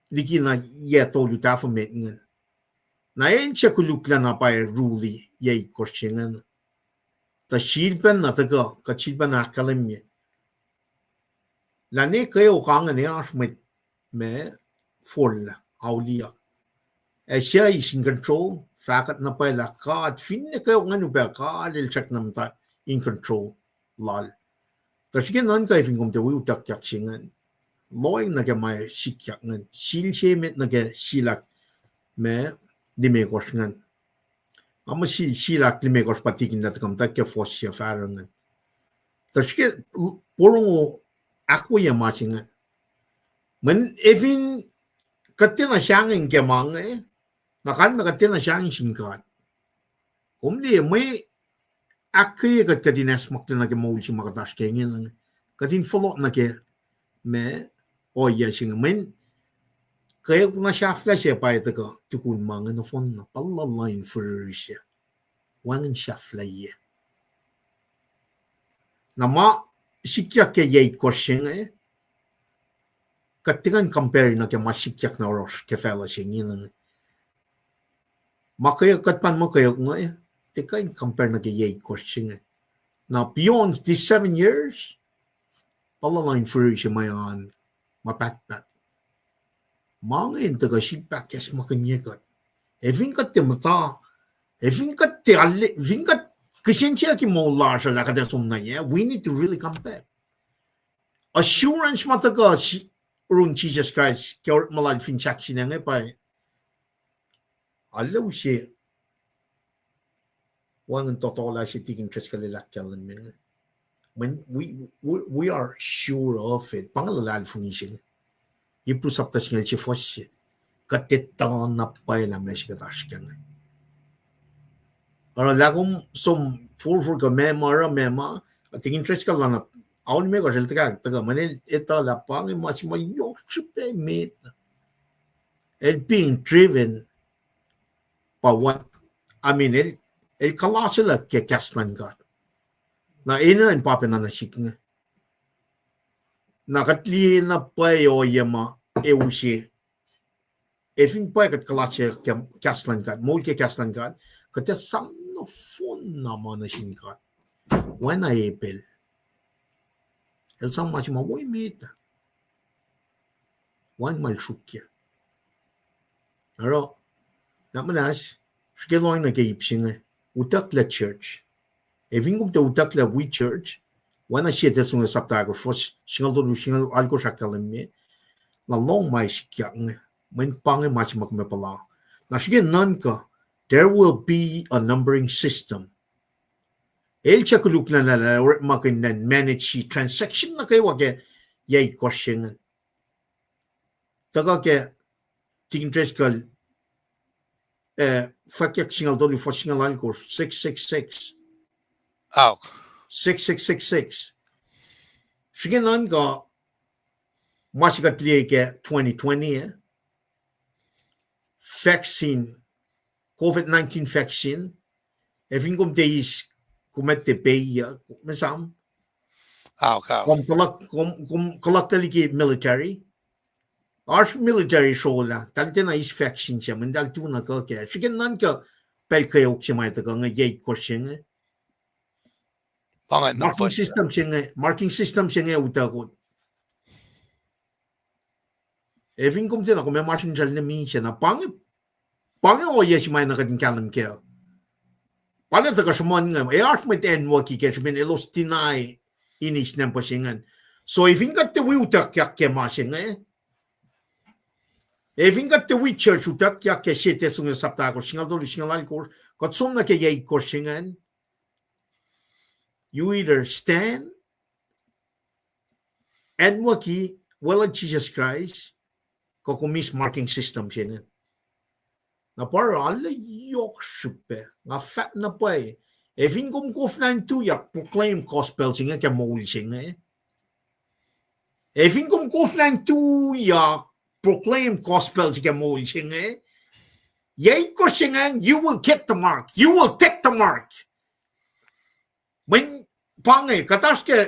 likina yac tolu tahfuh met ingacn. Na acn se koluk lah na pa rule yac itkohsr se ingacn. Tuh sifilpacna tuhkuh, kuht sifilpacna ahkkahlwemye lah ne kweok ingacn ac oasr mwet ma forlah, auliyak. Ac suc eis in control, fahkwack na pwacye lah God, finne kweok ingacn upac, God El srackna muhta in control lal. Tuh srihke nuhnkuh fin kom tiac wi utuckyak se ingacn, lohacng nuh ke ma sikyak ingacn, sil se met nuh ke silak ma limekohsr ingacn. Nga muh sil, silak limekohsr pa tikin lah tuhkuh muhta ke fuhs se fahsruh ingacn. Tuh srihke porongo ahkwoye ma se ingacn. Mweyen efin kuht tiacna sahngweng ke ma inge, na kalmac kuht tiacna sahngweng sin God. Kom liye mwe ahkkweye kuht, kuht in acsmaklac nuh ke moul se ma kuht oasr ke ingena inge. Kuht in fohlohk nuh ke ma ohiyac se inge. Mweyen kweok na sahflah se pa etuh kuh tukun ma inge nohfohnna, pa luhluh in fihrihr se. Wacngihn sahflahiyac. Na ma sikyak ke yac itkohsr se inge, kuht tiac kuh in compare nuh ke ma sikyak na oruh ke facluh se ingena inge. Ma kweok, kuht pa muh kweok inge, tiac kuh in compare nuh ke yac itkohsr se inge. Na beyond this seven years, pa luhluh in fihrihr se ma an, ma pahtpaht. Ma inge in tuhkuh sifilpac ahkacsmakihnye kuht. Efin kuht tiac muhta, efin kuht tiac, fin kuht kihsen siyuck ke moul lasr uh lah kuht ac som nuh yac, we need to really come back. Assurance ma tuhkuh yurin Jisus Kraist ke orekma lal fin sahk se inge pa alu se wacngihn tohtohlah se tikin Driscoll el ahkkahlwemye inge. When we, we, we are sure of it. Pa inge luhlahlfongi se inge. Hebrew sapta singucul se fuhs se. Kuht etuh na pwacye lah ma se kuht oasr kac inge. Oruh lah kom som forfor kuh meac ma, oruh meac ma, tikin Driscoll lana aolimekohsr el tuhkuh, tuhkuh mweyen el etuh lah pa inge ma se ma yohk srihpac met. El being driven by what, I mean, el, el kuhlahs se lah ke kahs luhn God. Na enenuh in pa pacna nuh sihk inge. Na kuht liye na pwacye ohiyac ma e use. E fin pwacye kuht kuhlahsye ke kahs luhn God, moul ke kahs luhn God, kuht ac sang nohfohn na ma nuh sin God. Oacna Abel. El sang ma se ma wo emet. Wacngihn ma el sruokyac. Oruh, na muhnahs, srihke lohng nuh ke ip se inge, utucklah church. Ac fin kom tiac utucklah wi church, oacna Sie Tesalonika sapta ahkosr, fuhs singucul tolu, singucul alkosr ahkkahlwemye, na lohng ma sikyak inge, mweyen pa inge ma se ma kom ac puhla. Na srihke nuhnkuh, there will be a numbering system. El suc koluk na lah orekmakihn in manage transaction nuh kwewa ke yac itkohsr se inge. Tuhkuh ke Tikin Driscoll, eh, fwackyuck singucul tolu, fuhs singucul alkosr, six six six. Aok. Six six six six. Srihke nuhnkuh ma se kuht liye ke twenty twenty, eh, vaccine, COVID nineteen vaccine, ac fin kom tiac eis, kom tiac payuck, me sam. Aok, aok. Kom koluk-, kom, kom koluktuh liki military. Oasr military srolah, tahl tiacna eis vaccine se, mweyen tahl tu na kuh kac. Srihke nuhnkuh pacl kweok se ma tuhkuh inge, yac itkohsr se inge. Marking system se inge, marking system se inge utuckuh. Ac fin kom tiacna, kom ac masrinsral na misac na pa inge, pa inge ohiyac se ma na kuht in kahlwem kac. Pa lah tuhkuh sruhmuhn inge, ac oasr mwet acnwucki ke srihpen elos deny in eis nampuh se ingacn. So ac fin kuht tiac wi utuckyak ke ma se inge, ac fin kuht tiac wi church utuckyak ke Sie Tesalonika sapta ahkosr, singucul tolu, singucul alkosr, kuht som nuh ke yac itkohsr se ingacn, you either stand, acnwucki, weluhl Jisus Kraist, kuh kom eis marking system se inge. Na pa arlac yohk srihpac, nga fahk na pwacye. Ac fin kom koflah in tuyak proclaim gospel se inge ke moul se inge, ac fin kom koflah in tuyak proclaim gospel se ke moul se inge, yac itkohsr se ingacn, you will get the mark. You will take the mark. Mweyen pa inge, kuht oasr ke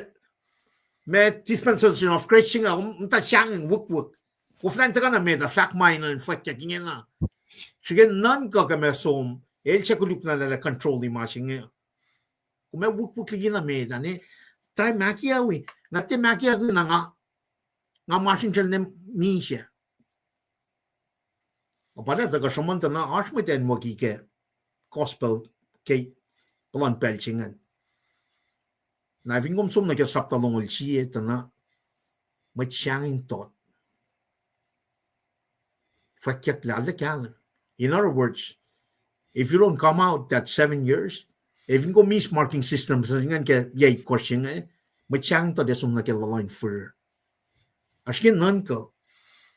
ma dispensation of grace se inge, muhta sahngweng wikwik. Koflah in tuhkuh na met ah, fahk ma in fwackyuck ingena. Srihke nuhnkuh ke ma som, el suc koluk na lah control-i ma se inge. Kom ac wikwik liki na met ah, ne, tari mahkiyac wi, nga tiac mahkiyac wi na nga, nga masrinsral na misac. Ac pa lah tuhkuh sruhmuhn tuh na oasr mwet acnwucki ke gospel ke puhlan pacl se ingacn. Na fin kom som nuh ke sapta longoul sie tuh na mwet sahngweng tot. Fwackyuck lah arlac kahlwem. In other words, if you don't come out that seven years, ac fin kom eis marking system se ingacn ke yac itkohsr se inge, mwet sahngweng tot ac som nuh ke luhluh in fihrihr. Oasr ke nuhnkuh,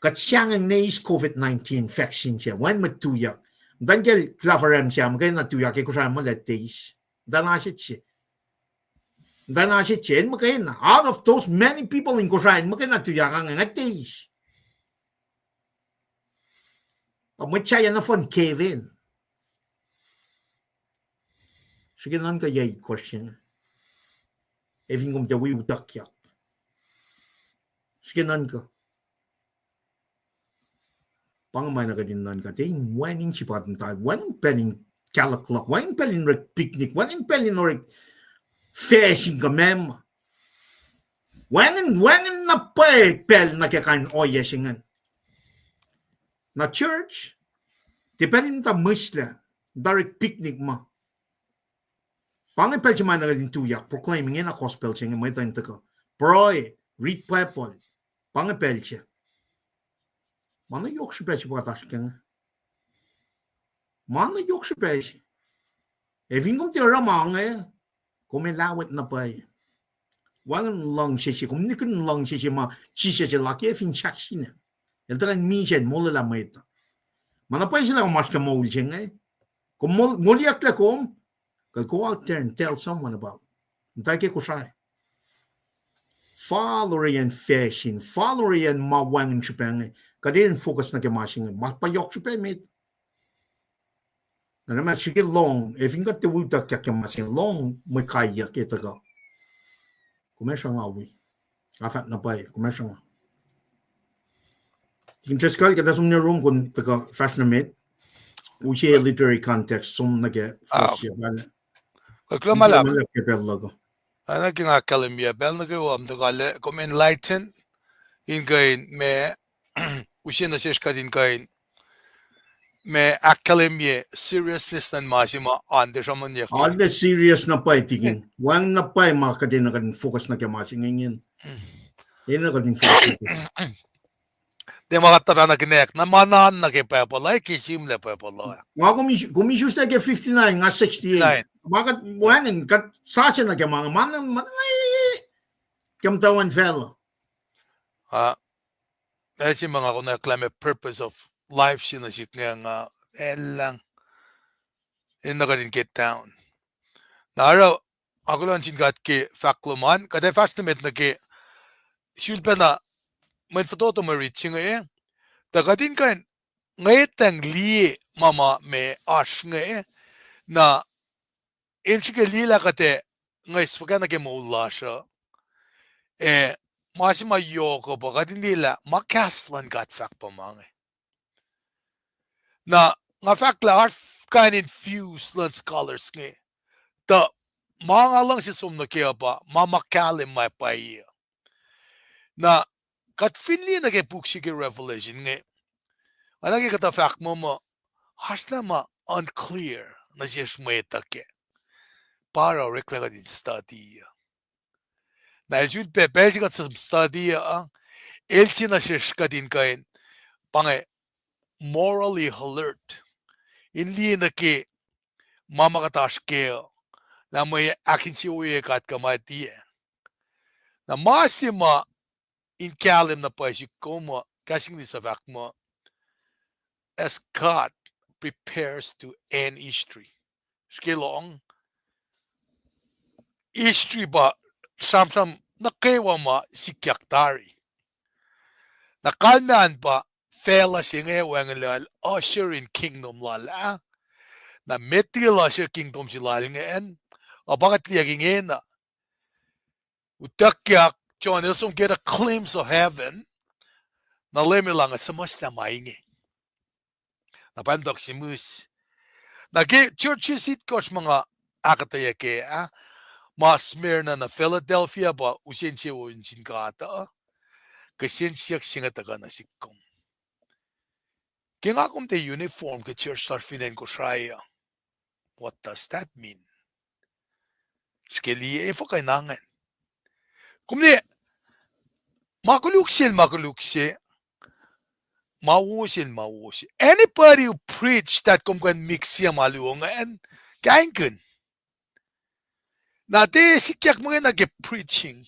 kuht sahngweng ne eis COVID nineteen vaccine se, wacngihn mwet tuyak. Muhtwacn kiyacl Klafarem se ah muhkwena tuyak ke Kosrae, muh lah tiac eis. Muhtwacn oasr se. Muhtwacn oasr se, el muhkwena. Out of those many people in Kosrae, el muhkwena tuyak, nga tiac eis. Ac mwet sahyac nohfohn cave in. Srihke nuhnkuh yac itkohsr se inge, ac fin kom tiac wi utuckyak. Srihke nuhnkuh. Pa inge ma na kuht in nuhnkuh, tiac in wacngihn sipatmtal, wacngihn pacl in kahluhk luhk, wacngihn pacl in orek picnic, wacngihn pacl in orek facsin kuh meac. Wacngihn, wacngihn na pwacye pacl nuh ke kain ohiyac se ingacn. Na church, tiac pacl in muhta mihslac, muhta orek picnic ma. Pa inge pacl se ma na kuht in tuyak, proclaim ingena gospel se inge, mwet uh in tuhkuh pruhe, read Bible. Pa inge pacl se. Ma na yohk srihpac se pa kuht oasr ke inge. Ma na yohk srihpac se. Ac fin kom tiac oruh ma inge, kom ac lahlwet na pwacye. Wacngihn luhngse se, kom nihkihn luhngse se ma Jisus El ahkkweye fin sahk sina. El tuhkuh in misac in molwelah mwet uh. Ma na pwacye se lah kom oasr ke moul se inge, kom mol-, moliyucklac kom, kuh go out there and tell someone about. Muhta ke Kosrae, fal oreyacn facsin, fal oreyacn ma wacngihn srihpac inge, kuht in focus nuh ke ma se inge, ma pa yohk srihpac met. Na ma srihke lohng, ac fin kuht tiac wi utuckyak ke ma se inge, lohng mwe kaiyuck e tuhkuh. Kom ac sruhnga wi. Nga fahk na pwacye, kom ac sruhnga. Tikin Driscoll, kuht ac som nuh yurum kom tuhkuh fahsr nuh met. Use literary context, som nuh ke verse se pacl. Kuloh ma luhlahp ke pacl luhk uh. Oacna ke nga ahkkahlwemye pacl nuh kwewa, kom tuhkuh le kom enlighten in kuh in ma, use nuh sesr kuht in kuh in ma ahkkahlwemye seriousness luhn ma se ma an tiac sruhmuhnyuck. Oacyacpac serious na pwacye, Tikin. Wacngihn na pwacye ma kuht enenuh kuht in focus nuh ke ma se inge ingacn. Enenuh kuht in focus nuh ke. Tiac ma kuht tuhfahna kihnack na ma na nuh ke Bible uh, ke sihmlac Bible uh. Nga kom is-, kom isusla ke fifty-nine, nga sixty-eight. Fifty-nine. Ma kuht wacngihn, kuht sasuc nuh ke ma, ma, ma, ke muhtwacwacack facluh. Ah, ac se ma nga konwacack lah ma purpose of life se nuh sihk inge nga, elah, enenuh kuht in get down. Na oruh, nga kuloh nuh sin God ke fahk lom an, kuht ac fahsr nuh met nuh ke, sulpacna, mweyen fototo mwe rit se inge, tuh kuht in kuh in ngwetacng liye ma ma ma oasr inge, na in srihke liye lah kuht ac ngwes fuhkah nuh ke moul lasr uh, ac ma se ma yohk uh pa kuht in liye lah ma kahs luhn God fahk pa ma inge. Na nga fahk lah oasr kain in views luhn scholars inge. Tuh ma nga luhngse som nuh kac uh pa ma ma kahlwem ma pwacye uh. Na kuht fin liye nuh ke puk se ke Revelation inge, oacna ke kuhtuh fahk muh muh, oasr lah ma unclear nuh sesr mwet uh kac. Pa oruh oreklac kuht in study uh. Na el sulpac pacl se kuht som study uh, el se nuh sesr kuht in kuh in pa inge morally alert in liye nuh ke ma ma kuht oasr kac uh, lah mwe ahkinsewowoye God kuh ma tiac. Na ma se ma in kahlwem na pwacye sihk kom uh, kahs English uh fahk muh, as God prepares to end history. Srihke lohng, history pa sramsram nuh kwewa ma sikyak tari. Na kalmac an pa facluh se inge wacngihn lah el usher in kingdom lal ah. Na met liki el usher kingdom se lal ingacn, uh, pa kuht liye ke ingena. Utuckyak, John el som get a glimpse of heaven, na Leum el ac suhmuhslah ma inge. Na pa tok se mihs. Na ke churches itkohsr ma nga ahkuhtweyac kac ah, ma Smyrna na Philadelphia pa use insewowo sin God uh, kihsen siyuck se inge tuhkuh nuh sihk kom. Ke nga kom tiac uniform ke church lasr fin acn Kosrae uh, what does that mean? Srihke liye efuh kuh in ingacn. Kom liye, ma koluk sel ma koluk se, ma wo sel ma wo se. Anybody who preach that kom kuh in mix sie ma luo ingacn, kaingkihn. Na tiac sikyak muhkwena ke preaching.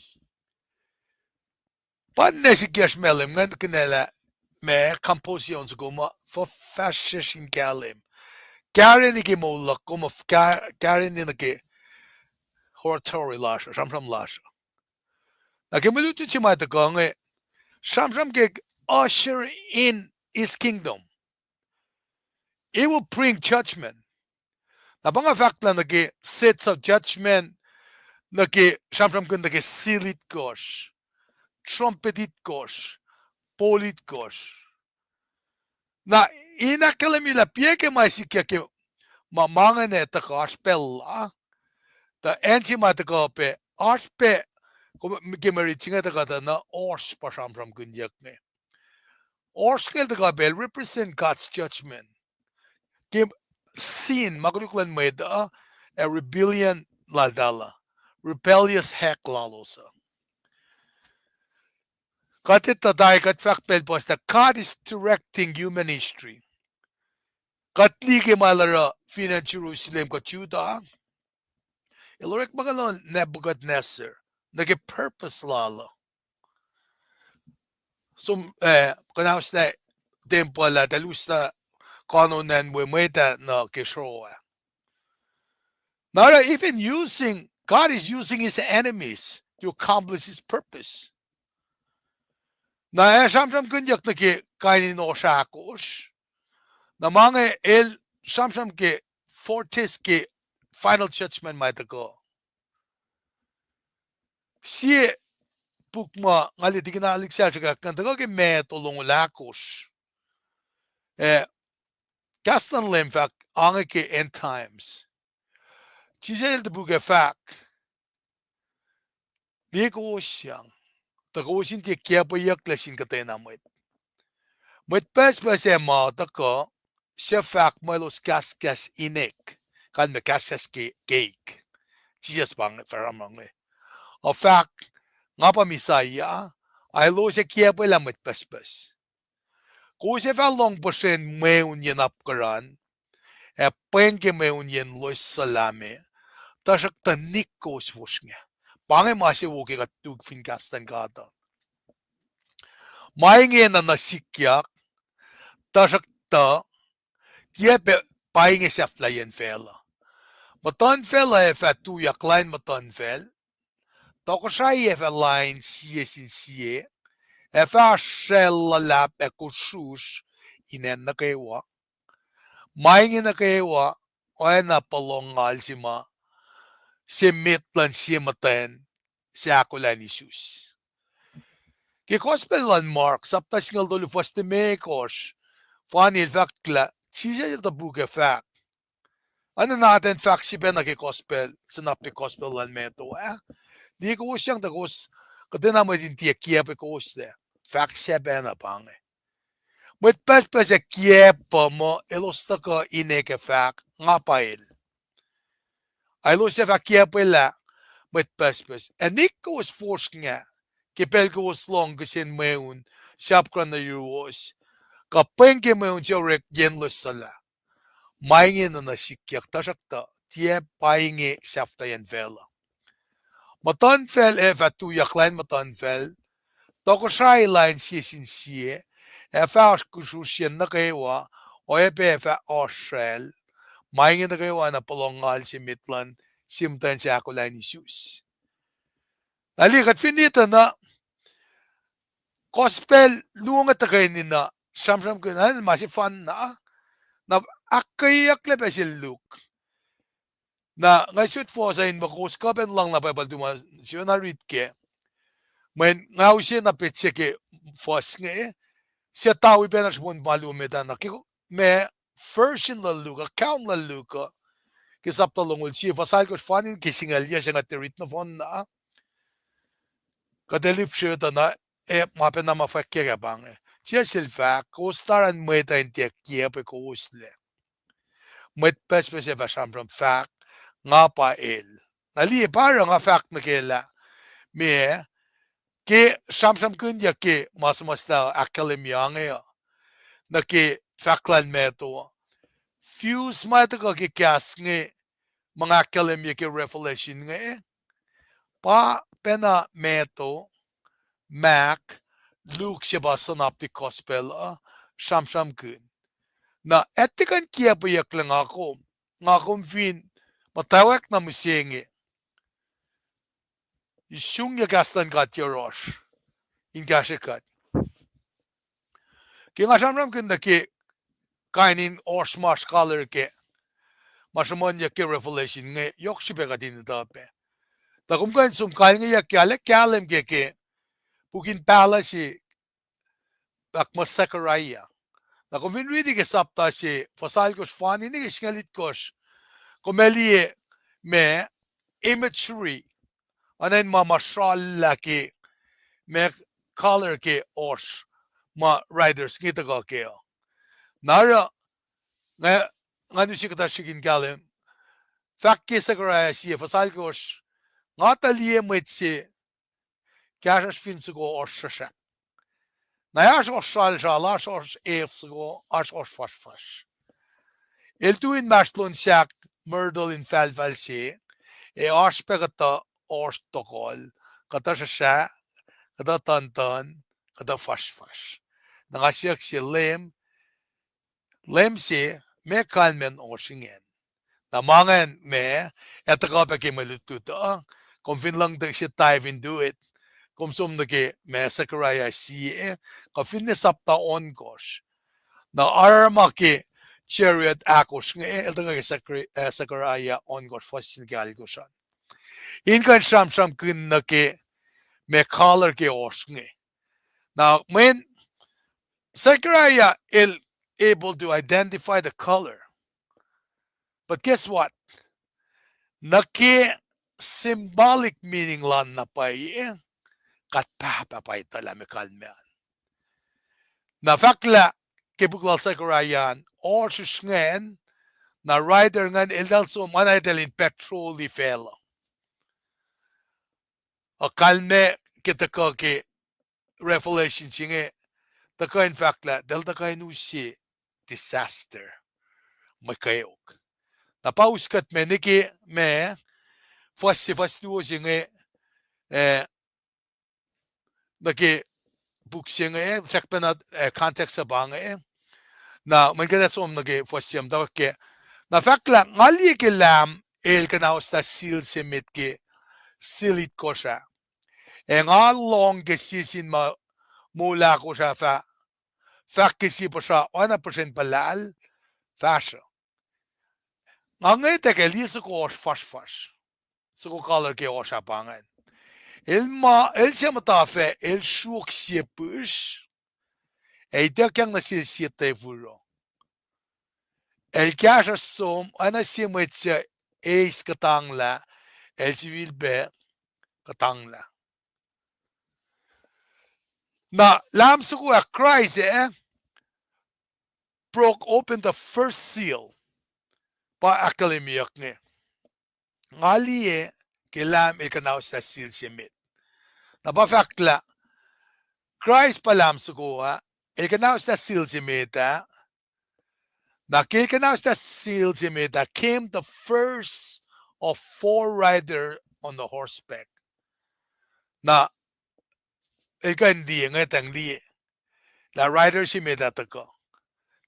Pa na sikyak ma Leum ingacn kihnaclah ma compose on soko ma fuhfahsryucsr in kahlwem. Kahreni ke moul luhk kom, kahreni nuh ke oratory lasr, sramsram lasr. Na ke mwe lutlut se ma tuhkuh inge, sramsram ke usher in his kingdom. He will bring judgment. Na pa nga fahk lah nuh ke seats of judgment, nuh ke sramsramkihn nuh ke seal itkohsr, trumpet itkohsr, bowl itkohsr. Na in ahkkahlwemye lah piac ke ma sikyak ke ma, ma ingacn ac tuhkuh oasr pacl la, tuh acn se ma tuhkuh pac oasr pac, ke mwe rit se inge tuhkuh tuh na oasr pa sramsramkihnyuck inge. Oasr inge el tuhkuh pac el represent God's judgment ke sin ma koluk luhn mwet uh, ac rebellion laltahl uh, rebellious act lalos uh. Kuht etuh tari kuht fahk pacl puhs lah God is directing human history. Kuht liye ke ma el oruh fin acn Jerusalem kuh Judah, el orekmakihn Nebuchadnezzar nuh ke purpose lal uh. Som, eh, kuhnauslah tempuhl ah, tuh el uslah koanon an we mwet ah nuh ke sroh ah. Na oruh even using, God is using his enemies to accomplish his purpose. Na ac sramsramkihnyuck nuh ke kain in ohsr ahkosr. Na ma inge el sramsram ke foretaste ke final judgment ma tuhkuh. Sie puk ma nga liye tikin alihk sahsrahk ah, tuhkuh ke Matthew longoul ahkosr. Eh, kahs luhn Leum fahk ange ke end times. Jisus el topuk ac fahk, liye kowos sang, tuh kowos in tiac kiacpweyucklac sin kuhtwena mwet. Mwet pucspucs ac ma tuhkuh, suc fahk muh elos kahskahs inek, kalmac kahskahs ke-, keik. Jisus pa inge, fahsrama inge. Ac fahk, nga pa Messiah, ac elos ac kiacpwelah mwet pucspucs. Kowos ac fah lohng puhsren mweun yen apkuhran, ac pweng ke mweun yen loes suhlahme, tuhsruhktuh nik kowos fosrngah. Pa inge ma se wo ke kuht tuk fin kahs luhn God uh. Ma inge na nuh sikyak, tuhsruhktuh tiac pa-, pa inge sahflahiyacn facluh. Muhtuhnfacl uh ac fah tuyak lain muhtuhnfacl, tohkohsrahi ac fah lain sie sin sie, ac fah oasracl luhlahp ac kusrusr in acn nuh kwewa. Ma inge nuh kwewa oacna puhlongal se ma, se met luhn sie muhtwacn se ahkolah in isus. Ke Gospel luhn Mark, sapta singucul tolu, fuhs limekohsr, fani el fahk lah Jisus el topuk ac fahk, oacna atacn fahk se pacna ke Gospel, suhnaptik Gospel luhn Matthew ah. Liye kowos sang tuh kowos, kuhtwena mwet in tiac kiacpwe kowoslac. Fahk sacpacna pa inge. Mwet pucspucs ac kiacp uh muh elos tuhkuh inek ac fahk, nga pa el. Ac elos ac fah kiacpwelah mwet pucspucs. Ac nik kowos fosrngah ke pacl kowos lohng kihsen mweun se apkuhran nuh yuruwos, kuh pweng ke mweun se orek yen loes suhlah. Ma inge na nuh sikyak, tuhsruhktuh tiac pa inge sahflahiyacn facluh. Muhtuhnfacl ac fah tuyak lain muhtuhnfacl, tohkohsrahi lain sie sin sie, ac fah oasr kusrusr yen nuh kwewa, oacyacpac ac fah oasracl. Ma inge nuh kwewa na puhlongal se met luhn sie muhtwacn se ahkolah in isus. Na liye kuht fin liye tuh na Gospel luo inge tuhkweni na sramsramkihn, na ma sefanna, na ahkkweyeyucklac pac sel Luke. Na nga sot fohs uh in muh kowos kuh pac in lohng na Bible tuhma sifacna rit kac. Mweyen nga use na petsac ke fuhs inge, se tawi pacna srihpen ma luo met ah na ke, ma version luhn Luke, account luhn Luke uh, ke sapta longoul sie, fuhs alkosr fani ke singucul yac se nga tiac rit nohfohn na, kuht ac lihpsre tuh na, e, ma pacna ma fwackyuck ah pa inge. Jisus el fahk, kowos taran mwet uh in tiac kiacpwe kowoslac. Mwet pucspucs ac fah sramsram fahk, nga pa el. Na liye pa oruh nga fahk nuh ke lah, meac, ke sramsramkihnyuck ke ma suhmuhslah ahkkahlwemye inge uh, nuh ke fahk luhn Matthew uh, fius ma tuhkuh ke kahs inge, ma nga ahkkahlwemye ke Revelation inge, pa pacna Matthew, Mark, Luke, se pa synoptic gospel uh, sramsramkihn. Na, ac tiac kuh in kiacpweyucklac nga kom, nga kom fin muhtwacwacack na mihsenge, isungyuck kahs luhn God yohrohsr in kahsrwe kuht. Ke nga sramsramkihn nuh ke kain in oasr ma oasr color ke ma sruhmuhnyuck ke Revelation inge, yohk srihpac kuht in etuh pac. Tuh kom kuh in som kalngeyuck ke, arlac kahlwem ke, ke puk in pahluh se, fahk muh Zechariah. Na kom fin riti ke sapta se, fuhs alkosr fani nuh ke singucul itkohsr, kom ac liye ma imagery, oacna in ma ma srallah ke, ma color ke oasr ma writers inge tuhkuh kac uh. Na oruh, nga, ngan use kuhtuh srihk in kahlwem, fahk ke Zechariah sie fuhs alkosr, nga tuh liye mwet se kahsruhsr fin soko oasr srusrack. Na oasr oasr sralsral, oasr oasr ef soko, oasr oasr fuhsrfuhsr. El tu inmahsrlon sahk myrtle infahlfahl se, ac oasr pac kuhtuh oasr tohkohl, kuhtuh srusrack, kuhtuh tuhntun, kuhtuh fuhsrfuhsr. Na nga siyuck se, Leum, Leum se, meac kalmacn oasr ingacn? Na ma ingacn ma, ac tuhkuh pac ke mwe lutlut uh, kom fin luhngse dive into it, kom som nuh ke ma Zechariah sie, kuh finne sapta ohnkohsr. Na oruh ma ke chariot ahkosr inge, el tuhkuh ke Zechari-, eh, Zechariah ohnkohsr fuhs se nuh ke alkosr an. In kuh in sramsramkihn nuh ke ma color ke ohsr inge. Na mweyen Zechariah el able to identify the color. But guess what? Nuh ke symbolic meaning lal na pwacye, kuht pahpah pa etuh lah ma kalmac an. Na fahklah ke puk lal Zechariah an, oasr srihsr ingacn, na writer ingacn eltahl som oacna eltahl in patrol facluh. Ac kalmac ke tuhkuh ke Revelation se inge, tuhkuh in fahk lah eltahl tuhkuh in use disaster, mwe kweok. Na pa us kuht me nuh ke ma, fuhs se, fuhs luo se inge, eh, nuh ke puk se inge, srackpacna, eh, context se pa inge. Na mweyen kuht ac som nuh ke fuhs se muhtwacwacack ke, na fahk lah nga liye ke Lam el kuhnahoslah seal se met ke seal itkohsr ah. Ac nga lohng ke sie sin ma moul ahkosr ah fah, fahk ke sie puhsra oacna puhsren puhlahl, fahsruh. Nga ngwetwack ac liye soko ohsr fasrfasr. Soko color ke ohsr ah pa ingacn. El ma, el se muhta fac, el sruok sie pihsr, ac ituckyang nuh sel sie tefuro. El kahsruhsr som oacna sie mwet suc eis kuhtanglah, el sifilpac kuhtanglah. Na Lam soko ah Kraist ah broke open the first seal. Pa ahkkahlwemyeyuck inge. Nga liye ke Lam el kuhnahoslah seal se met. Na pa fahk lah Kraist pa Lam soko ah, el kuhnahoslah seal se met ah. Na ke el kuhnahoslah seal se met ah, came the first of four rider on the horseback. Na el kuh in liye, ngwetwacng liye lah rider se met ah tuhkuh.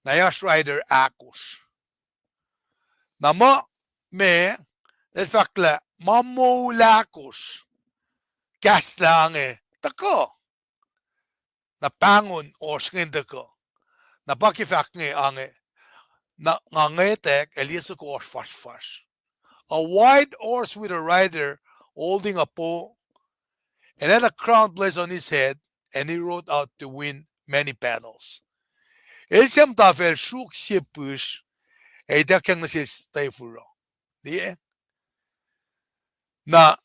Na oasr rider ahkosr. Na muh me, el fahk lah ma moul ahkosr kahslah inge tuhkuh. Na pahngon ohsr inge tuhkuh. Na pa ke fahk inge ange, na nga ngwetwack ac liye soko ohsr fasrfasr. A white horse with a rider holding a bow, and had a crown placed on his head, and he rode out to win many battles. El se muhta fac el sruok sie pihsr, ac ituckyang nuh sel tefuro. Liye? Na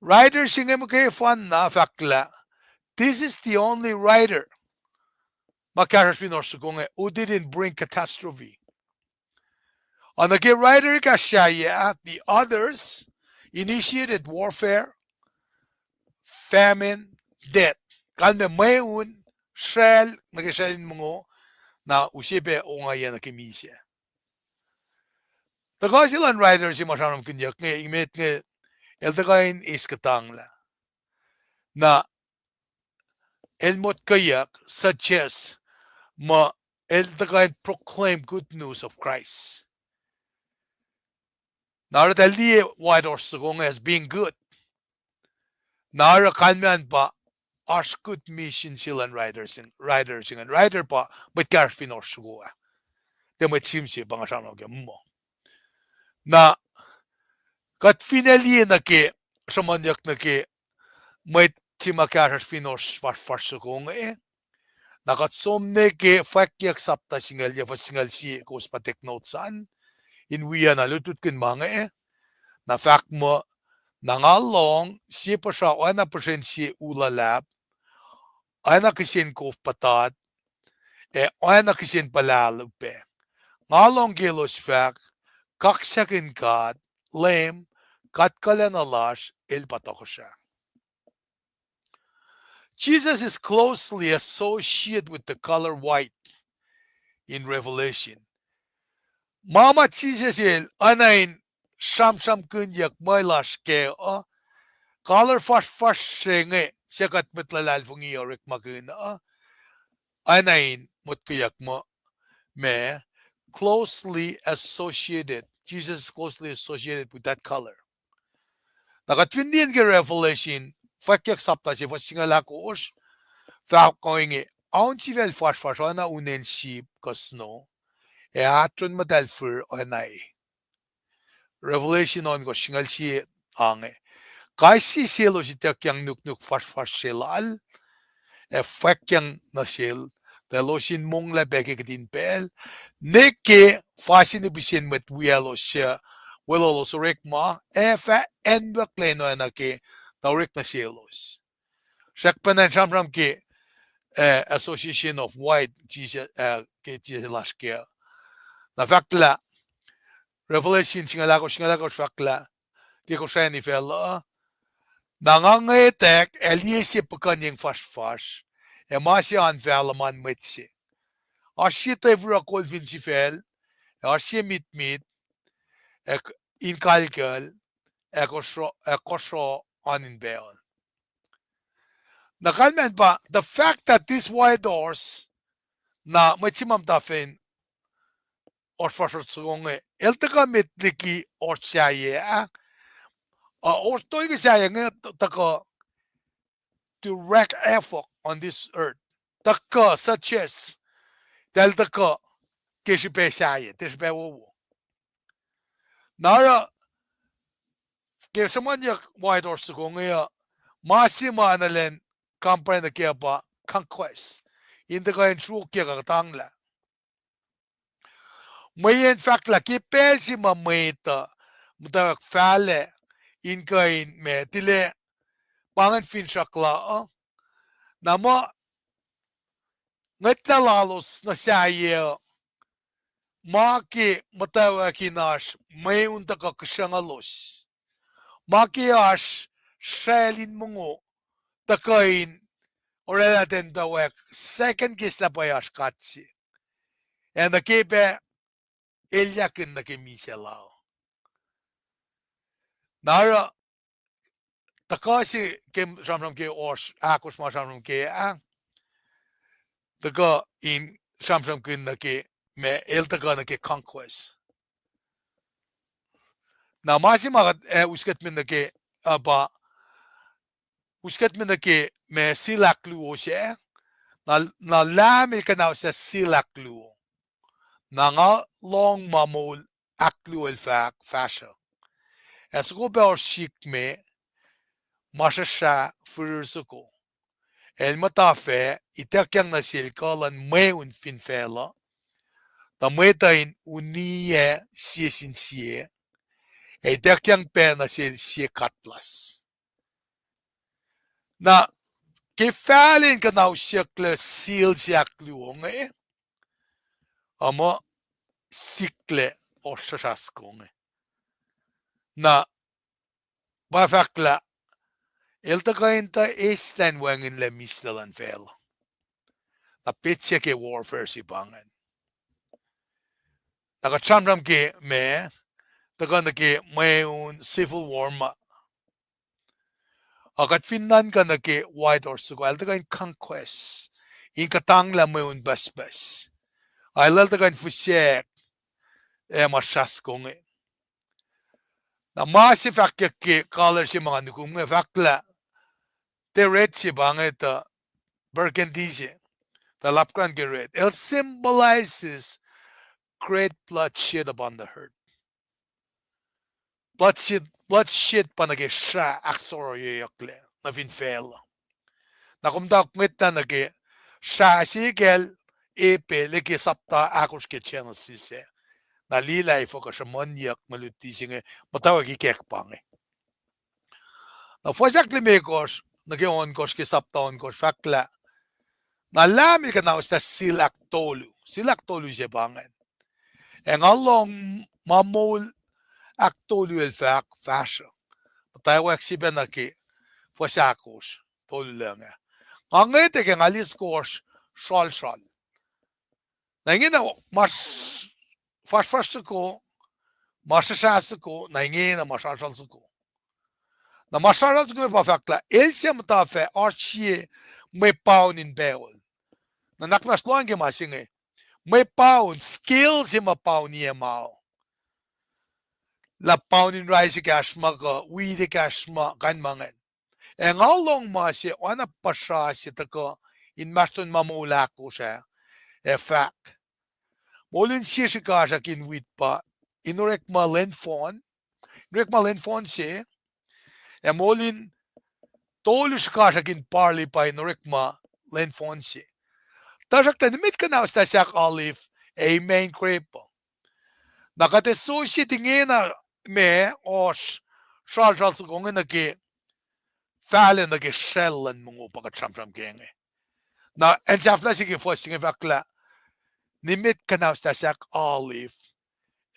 rider se inge muhkwena fahk lah, this is the only rider, ma kahsruhsr fin ohsr soko inge, who didn't bring catastrophe. Oacna ke rider ekahsr sahyac, the others initiated warfare, famine, death. Kalmac mweun, sracl, nuh ke sracl in mongo, na use pac ongaiyac nuh ke misac. Tuhkuh se luhn rider se ma sramsramkihnyuck inge, emet inge, el tuhkuh in eis kuhtanglah. Na el motkweyuck, suggest, muh el tuhkuh in proclaim good news of Christ. Na oruh eltahl liye white horse soko inge as being good. Na oruh kalmac an pa oasr good mission se luhn rider se ingacn. Rider pa mwet kahsruhsr fin ohsr soko ah. Tiac mwet sihm se pa nga sramsram ke muh. Na kuht finne liye nuh ke, sruhmuhnyuck nuh ke mwet se ma kahsruhsr fin ohsr fasrfasr soko inge, na kuht som nuh ke Fwackyuck sapta singucul yac fuhs singucul sie, kowos pa take notes an, in wiyacna lutlutkihn ma inge, na fahk muh, na nga lohng sie puhsra oacna puhsren sie u luhlahp, oacna kihsen kof puhtat, ac oacna kihsen puhlahl upac. Nga lohng ke elos fahk, Kaksakihn God, Leum, God kuhlacna lasr, El pa tohkohsrah. Jesus is closely associated with the color white in Revelation. Ma ma Jisus el oacna in sramsramkihnyuck muh lasr kac uh, color fasrfasr se inge, suc kuht mwet luhlahlfongi orekmakihn uh, oacna in motkweyuck muh, ma, closely associated. Jesus is closely associated with that color. Na kuht fin liye ke Revelation, Fwackyuck sapta se fuhs singucul ahkosr, fahk ohinge, aun sifacl fasrfasr oacna unen sip kuh snow, ac ahtron muhtahl fir oacna e. Revelation ohnkohsr singucul sie ange. Kais sie selos ituckyang nuknuk fuhsrfuhsr se lal, ac fwackyang nuh sel, tuh elos in monglac pac ke kihtin pacl, ne ke facsin ipisen mwet wiyaclos suc weluhlos orekma, ac fah acnwucklac in oacna ke tuh orek nuh selos. Srackpacna in sramsram ke, eh, Association of White, Jisus, eh, ke Jisus lasr ke. Na fahk lah, Revelation singucul ahkosr, singucul ahkosr fahk lah, ke Kosrae ni facluh, na nga ngwetack ac liye sie puhkuhnyeng fuhsrfuhsr, ac ma se oan fahluh ma in mwet se. Oasr sie tefuruh kol fin sifacl, ac oasr sie mitmit, ac k-, in kalkacl, ac kosro, ac kosro oan in pacl. Na kalmacn pa, the fact that this white horse, na mwet se ma muhta fin horse fuhsr soko inge, el tuhkuh met liki horse sahyac ah, uh, horse tol ke sahyac inge t-, tuhkuh to wreak havoc on this earth. Tuhkuh such as, tahl tuhkuh ke srihpac sahyac, tiac srihpac wowo. Na oruh, ke sruhmuhnyuck white horse soko inge uh, ma se ma enenuh in compare nuh kac pa conquest. In tuhkuh in sruokyac kuh kuhtanglah. Mweyen fahk lah ke pacl se ma mwet uh muhtwacwacack fahlac in kuh in ma tilac pa ingacn finsrak la uh, na muh ngwetlah lalos nuh sahyac uh, ma ke muhtwacwacack in oasr mweun tuhkuh kihsrucnguclos, ma ke oasr sracl in mongo tuhkuh in oraclah ten muhtwacwacack second guess lah pwacye oasr God se, ac nuh ke pac elyahkihn nuh ke misac la uh. Na oruh tuhkuh se ke sramsram ke horse ahkosr ma sramsram ke ah, tuhkuh in sramsramkihn nuh ke ma el tuhkuh nuh ke conquest. Na ma se ma kuht, eh, us kuht me nuh ke, uh, pa, us kuht me nuh ke ma seal ahkluo sac, na, na Lam el kuhnahoslah seal ahkluo. Na nga lohng ma moul ahkluo el fahk, fahsruh. Ac soko pac oasr sihk me, ma srahsrah firir soko. El muhta fac, ituckyang nuh sel kuh luhn mweun fin facluh, tuh mwet uh in uniyac sie sin sie, ac ituckyang pac nuh sel sie katlas. Na ke fahlac in kuhnausyucklac seal se ahkluo inge, uh, muh siklac oasr srahsrah soko inge. Na pa fahk lah el tuhkuh in tuh eislah in wacngihnlac mihslac luhn facluh. Na petsac ke warfare se pa ingacn. Na kuht sramsram ke ma, tuhkuh nuh ke mweun civil war ma, uh, kuht fin nuhnkuh nuh ke white horse soko, el tuhkuh in conquest, in kuhtanglah mweun pucspucs. Ac el tuhkuh in fihsrack, ac ma srahsrah soko inge. Na ma se fahkyuck ke color se ma nga nukum inge fahk lah, tiac red se pa inge tuh burgundy se, tuh lapkran ke red. El symbolizes great bloodshed upon the earth. Bloodshed, bloodshed pa nuh ke srah ahksohrohryeyucklac nuh fin facluh. Na kom ta ngwetlah nuh ke srah se kacl Abel ke sapta ahkosr ke Genesis ah. Na liye lah efuh kuh sruhmuhnyuck mwe luti se inge muhtwacwacack ikack pa inge. Na fuhs ahklimekohsr nuh ke ohnkohsr ke sapta ohnkohsr fahk lah, na Lam el kuhnahoslah seal ahktolu, seal ahktolu se pa ingacn. Ac nga lohng ma moul ahktolu el fahk, fahsruh. Muhtwacwacack se pac nuh ke fuhs ahkosr, tolu lucng ah. Nga ngwetwack ac nga liye soko sralsral. Na ingena ma s-, fuhsrfuhsr soko, ma srahsrah soko, na ingena ma sralsral soko. Na ma sralsral soko pa fahk lah el se muhta fac oasr sie mwe paun in pacl. Na nuhnak muhnahs lohacng ke ma se inge. Mwe paun, scale se ma pauniyac ma uh. Lah paun in rais ekahsr ma kuh wheat ekahsr ma, kain ma ingacn. Ac nga lohng ma se oacna puhsra se tuhkuh inmahsrlon ma moul ahkosr ah, ac fahk, moul in sie srihkasrak in wheat pa in orekma lwen fohn, in orekma lwen fohn se, ac moul in tolu srihkasrak in barley pa in orekma lwen fohn se. Tuhsruhktuh nimet kuhnahoslah sahk olive ac imac in grape uh. Na kuht associate ingena ma ohsr sralsral soko inge nuh ke fahlac nuh ke sracl luhn mongo pa kuht sramsram ke inge. Na acn sahflah se ke fuhs se inge fahk lah nimet kuhnahoslah sahk olive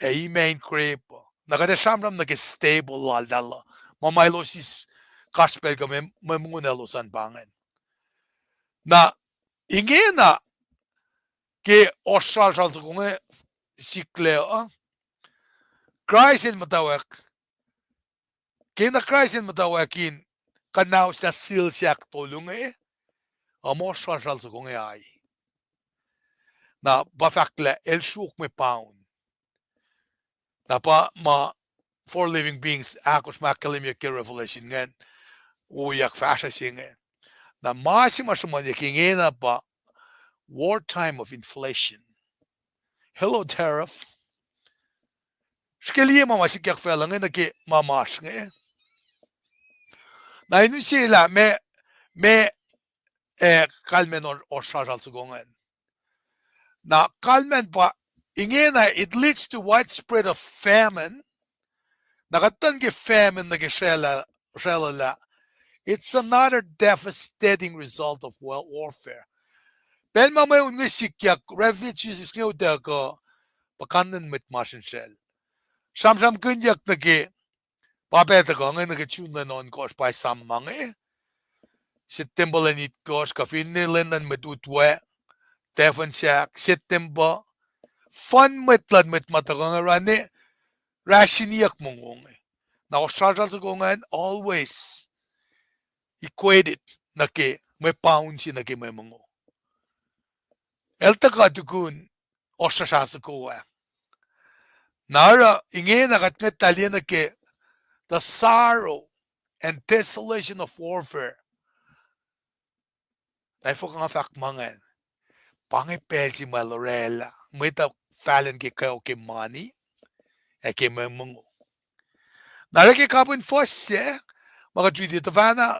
ac imac in grape uh. Na kuht ac sramsram nuh ke staple laltahl uh, ma ma elos eis kasrpacl kuh mwe mongo elos an pa ingacn. Na ingena ke ohsr sralsral soko inge siklac uh, Kraist el muhtwacwacack, kena Kraist el muhtwacwacack in kuhnahoslah sil se ahktolu inge, uh, ma ohsr sralsral soko inge ai. Na pa fahk lah el sruok mwe paun. Na pa ma four living beings ahkosr ma ahkkahlwemyeyuck ke Revelation ingacn, oyak fahsruh se inge. Na ma se ma sruhmuhnyuck ingena pa war time of inflation. Hello, tariff. Srihke liye ma ma sikyak facluh inge nuh ke ma masr inge. Na in use lah meac, meac, eh, kalmacn ohsr sralsral soko ingacn. Na kalmacn pa ingena, it leads to widespread of famine. Na kuht tuhn ke famine nuh ke sracluh lah, it's another devastating result of warfare. Pacl ma mweun inge sikyak, refugees inge utuckuh, puhkantwen in mwet masrinsracl. Sramsramkihnyuck nuh ke, pa pac tuhkuh inge nuh ke June lwen ohnkohsr pa esam ma inge, September lwen itkohsr, kuh finne lwen luhn mwet utwac, tahfuhn sahk, September, fun mwet luhn mwet ma tuhkuh inge orani, rasiniyuck mongo inge. Na ohsr sralsral soko ingacn always equated nuh ke mwe paun se nuh ke mwe mongo. El tuhkuh tukun ohsr sralsral soko ah. Na oruh ingena kuht ngwetlah liye nuh ke the sorrow and desolation of warfare. Na efuh nga fahk ma ingacn? Pa inge pacl se ma el orwaclah mwet uh fahlacn ke kweok ke mani ac ke mwe mongo. Na oruh ke kapihn fuhs se, ma kuht riti tuhfahna,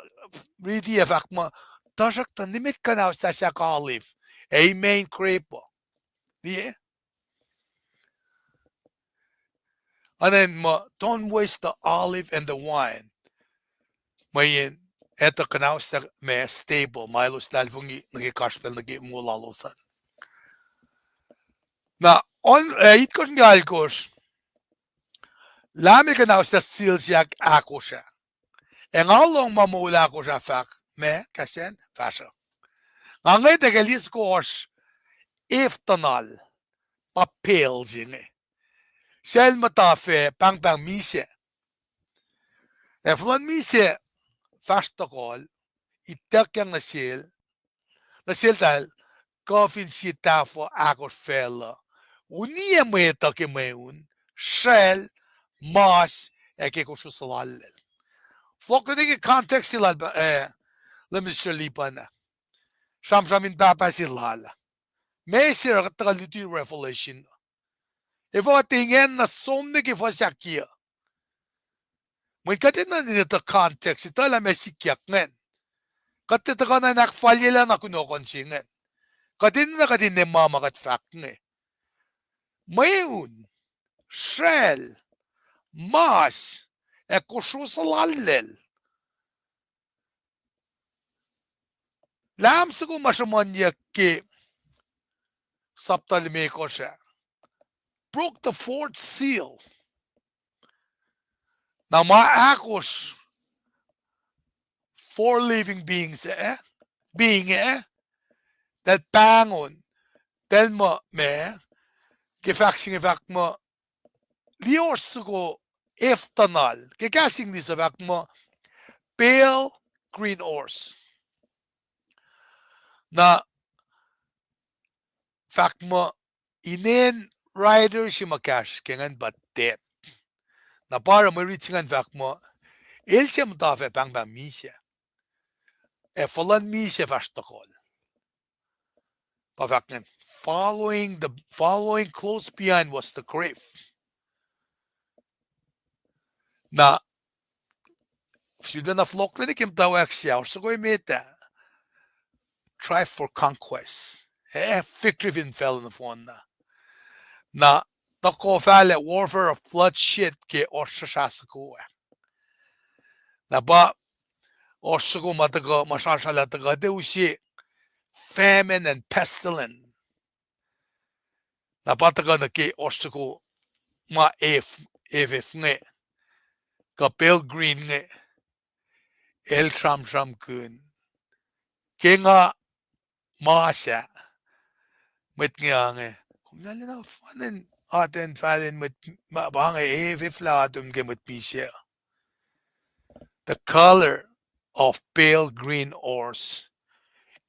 riti ac fahk muh, tuhsruhktuh nimet kuhnahoslah sahk olive ac imac in grape uh. Liye? Oacna muh, don't waste the olive and the wine. Mweyen etuh kuhnahoslah ma stable, ma elos luhlahlfongi nuh ke kasrpacl nuh ke moul lalos an. Na, on, eh, itkohsr nuh ke alkohsr, Leum el kuhnahoslah sil se ahk-, ahkosr ah. Ac nga lohng ma moul ahkosr ah fahk, ma kahsen fahsruh. Nga ngwet ac ke liye soko ohsr eftuhnal, pa pale se inge. Sel muhta fac pahngpahng misac. Ac fuhluhn misac fahsr tohkohl, ituckyang nuh sel, nuh seltahl, kuh fin sie tahfuh ahkosr facluh, uniyac mwet uh ke mweun, sracl, mas, ac ke kosro suhlallacl. Fohlohk nuh ke context se lal, eh, Leum Israel lipan ah. Sramsram in pahpah se lal ah. Ma se oruh kuht tuhkuh luti Revelation. Efuh kuht ingena som nuh ke fuhs ahkkweye? Mweyen kuht enenuh in etuh context, etuh lah ma sikyak ingacn. Kuht etuh kuh na in ahkfalyelah na kunohkohn se ingacn. Kuht enenuh kuht in ema ma kuht fahk inge. Mweun, sracl, mas, ac kosro suhlallacl. Lahm soko ma sruhmuhnyuck ke sapta limekohsr ah broke the fourth seal. Na ma ahkosr four living beings ah, being ah, eltahl pahngon, eltahl muh ma, ke fahk se inge fahk muh, liye ohsr soko eftuhnal, ke kahs English uh fahk muh pale green horse. Na fahk muh inen rider se ma kahsr ke ingacn pa death. Na pa oruh mwe rit se ingacn fahk muh el se muhta fac pahngpahng misac, ac fuhluhn misac fahsr tohkohl. Pa fahk ingacn, following the, following close behind was the grave. Na sulpacna fohlohklac nuh ke muhtwacwacack se ah, ohsr soko emet ah, drive for conquest. Eh, victory fin facluh nohfohnna. Na tuhkuh fahlac warfare of bloodshed ke ohsr srihsrihk soko ah. Na pa ohsr soko ma tuhkuh, ma srasrala tuhkuh, tuh use famine and pestilence. Na pa tuhkuh nuh ke ohsr soko ma ef, ef, ef inge, kuh pale green inge, el sramsramkihn ke nga mas ah, mwet inge, ah, inge, kom na lena fanen atacn fahlacn mwet, ma, pa inge ef, ef lah atom ke mwet misac. The color of pale green horse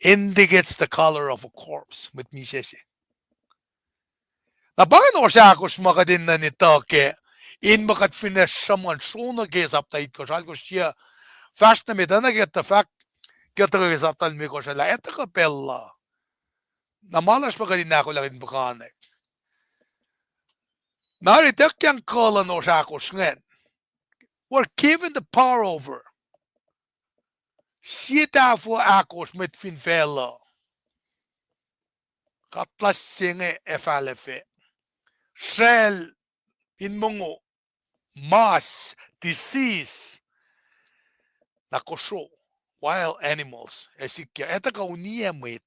indicates the color of a corpse, mwet misac se. Na pa ingacn ohsr ahkosr ma kuht enenuh in etuh kac, in muh kuht fin sruhmuhn sronuh ke sapta itkohsr, alkohsr sie, fahsr nuh met ah, na ke kuht fahk, ke tuhkuh ke sapta limekohsr ah lah etuh kuh pacl la. Na ma lasr pa kuht in ahkolah in puhkanek. Na ituckyang kuh luhn ohsr ahkosr ingacn. We're given the power over. Sie tahfuh ahkosr mwet fin facluh. Kuht lasr se inge ac fahlac fac. Sracl in mongo, mas, disease, na kosro, wild animals, ac sikyak, etuh kuh uniyac mwet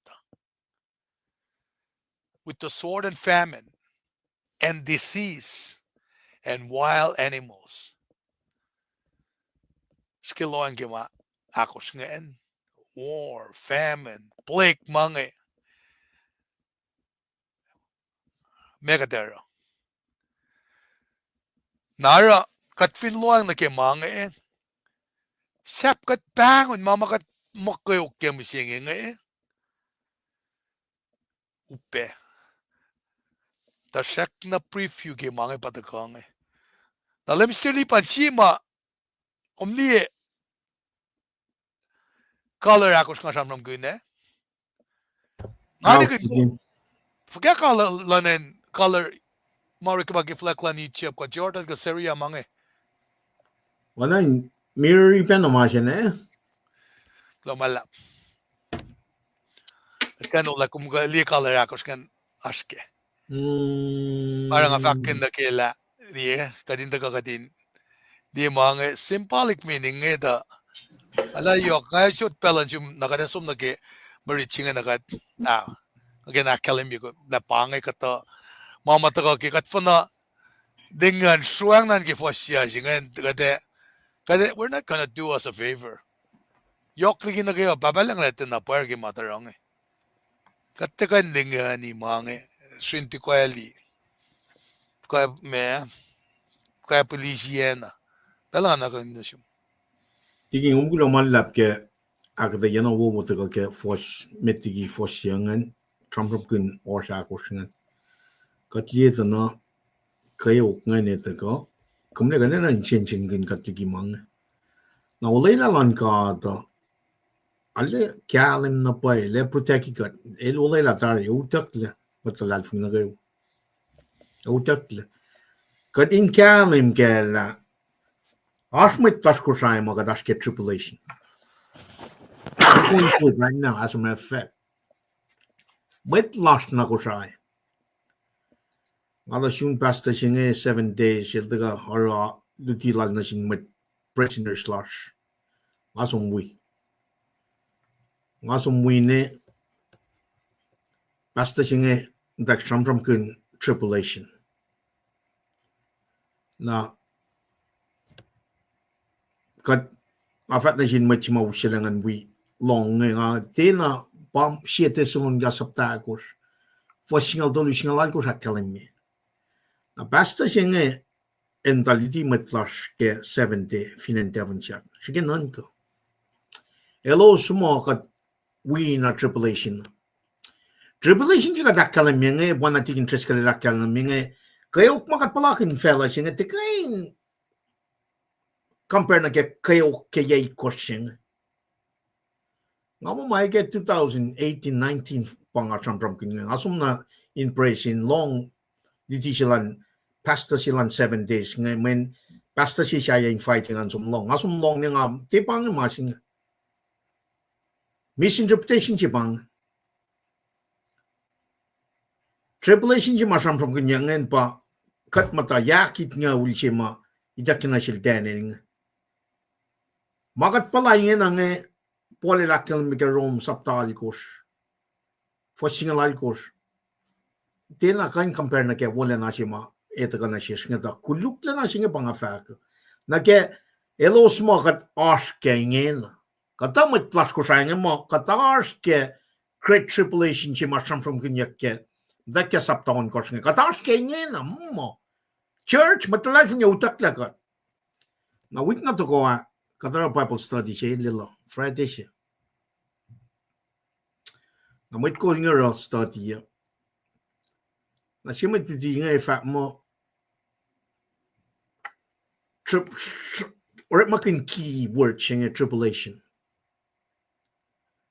with the sword and famine and disease and wild animals. Srihke lohacng ke ma ahkosr ingacn, war, famine, plague, ma inge. Meac kuht oruh? Na oruh, kuht fin lohacng nuh ke ma inge, sahp kuht pahngon ma ma kuht muh kweok ke mihsenge inge. Upac. Tuhsruhk na preview ke ma inge pa tuhkuh inge. Na Lemister Lipan, sie ma, kom liye color ahkosr nga sramsramkihn ah? Nga nikihn, fuhkah color luhn acn, color ma orek ke ma ke flack luhn Egypt kuh Jordan kuh Syria ma inge? Oacna in mirror-i pacna ma se inge. Kuloh ma luhlahp. Kuht kuh in olah kom kuh liye color ahkosr ingacn oasr kac. Oruh nga fahkkihn nuh ke lah, liye, kuht in tuhkuh kuht in liye ma inge symbolic meaning inge tuh, ala yohk, nga sot pacl uh in sum na kuht ac som nuh ke mwe rit se inge na kuht, ah, again, ahkkahlwemye lah pa inge kuhtuh ma ma tuhkuh ke kuht fuhnuh lingacn sruang nuh ke fuhs se ingacn, kuht, kuht, we're not gonna do us a favor. Yohk liki nuh kwewa, Pahpah Lucng El tiacna pwacr ke ma tuhruh inge. Kuht tiac kuh in lingacni ma inge, srin tukwacli, tukwacl ma, tukwacl pilisiacna. Pacl nga nuh kuh in nuh sum. Tiki kom kuloh ma luhlahp ke ahkuhtweyac na wowo tuhkuh ke fuhs, met liki fuhs se ingacn, sramsramkihn ohsr ahkosr ingacn. Kuht liye tuh na kweok ingacn etuh kuh, kom liye kuht enenuh in sensenkihn kuht liki ma inge. Na olwelah luhn God uh, arlac kahlwem na pwacye, El protect kuht, El olwelah tari, utucklac mwet luhlahlfongi nuh kwewa. Utucklac. Kuht in kahlwem kac lah oasr mwet lasr Kosrae ma kuht oasr ke tribulation. Right now, as a matter of fact, mwet lasr na Kosrae. Nga tuh sun pastor se inge seven days, el tuhkuh oruh luti lal nuh sin mwet prisoners lasr. Nga som wi. Nga som wi ne pastor se inge, in fact, sramsramkihn tribulation. Na kuht, nga fahk nuh sin mwet se ma usaclacng an wi lohng inge, nga tiacna, pa sie Thessalonica sapta ahkosr, fuhs singucul tolu, singucul alkosr ahkkahlwemye. Na pastor se inge, el tuh luti mwet lasr ke seven day fin acn Devon sahk. Srihke nuhnkuh. Elos muh kuht wi na tribulation. Tribulation se kuht ahkkahlwemye inge, pa na tikin Driscoll el ahkkahlwemye inge, kweok ma kuht puhlakihn facluh se inge tiac kuh in compare nuh ke kweok ke yac itkohsr se inge. Nga muh ma ke two thousand eighteen nineteen pa nga sramsramkihn inge, nga som na in praise in lohng luti se lal pastor se lal seven days inge, mweyen Pastor se sahyac invite ngan som lohng. Nga som lohng ne nga tiac pa inge ma se inge. Misinterpretation se pa inge. Tribulation se ma sramsramkihnyuck ingacn pa kuht muhta yakit nga ul se ma ituckyang nuh sel Daniel inge. Ma kuht puhla ingena inge, Paul el ahkkahlwemye ke Rome sapta alkosr, fuhs singucul alkosr. Tiacna kuh in compare nuh ke wolacna se ma etuh kuh nuh sesr inge tuh koluklacna se inge pa nga fahk. Nuh ke elos muh kuht oasr ke ingena. Kuhtuh mwet lasr Kosrae inge muh kuht oasr ke Great Tribulation se ma sramsramkihnyuck ke, tuh ke sapta ohnkohsr inge. Kuht oasr ke ingena, muh. Church, mwet luhlahlfongi, utucklah kuht. Na wik na tohkoh ah, kuht oruh Bible study se lwelah Friday se. Na mwet kol inge oruh study uh. Na sie mwet luti inge fahk muh, trib-, orekmakihn key word se inge tribulation.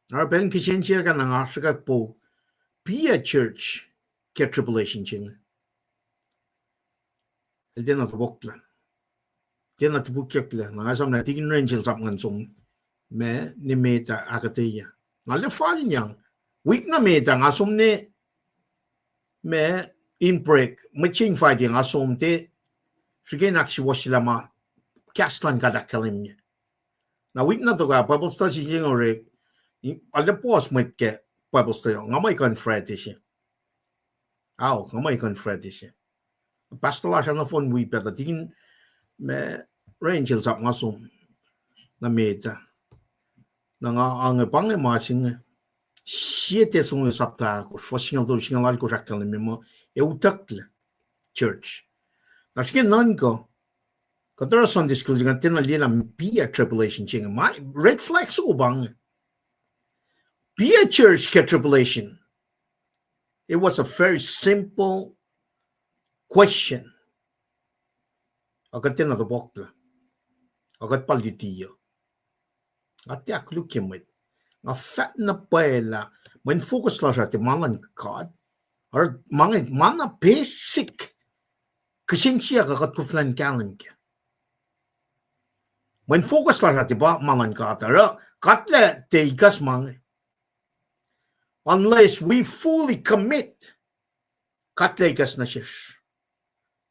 Na oruh pacl in kihsen siyuck ah na nga sruhkwack po, piac church ke tribulation se inge. El tiacna topuklah. Tiacna topukyucklac. Na nga esam lah tikin Rangel sap ngan som ma nimet ah ahkuhtweyac. Na lwelah fal inyang. Wik na met ah nga som ne ma in break, mwet se invite nga som te, srihke in ahksuwohsyelah ma kahs luhn God ahkkahlwemye. Na wik na tohkoh ah Bible study se inge orek, arlac puhs mwet ke Bible study, nga muh ekuh in Friday se. Ao, nga muh ekuh in Friday se. Pastor lasr ah nohfohn wi pac tuh tikin ma Rangel sap nga som na met ah. Na nga ange pa inge ma se inge. Sie Thessalonians sapta ahkosr, fuhs singucul tolu, singucul alkosr ahkkahlwemye muh, ac utucklac church. Na srihke nuhnkuh, kuht oruh Sunday school, nga tiacna liye lah piac tribulation se inge. Ma red flag soko pa inge. Piac church ke tribulation. It was a very simple question. Ac kuht tiacna topuklah. Ac kuht pa luti uh. Nga tiac ahkkolukye mwet. Nga fahk na pwacye lah mweyen focus lasr uh tiac ma luhn God. Oruh ma inge, ma na basic kihsen siyuck uh kuht koflah in kahlwem kac. Mweyen focus lasr uh tiac pa ma luhn God, oruh kuht lah tiac ikacs ma inge. Unless we fully commit, kuht lah ikacs nuh sesr.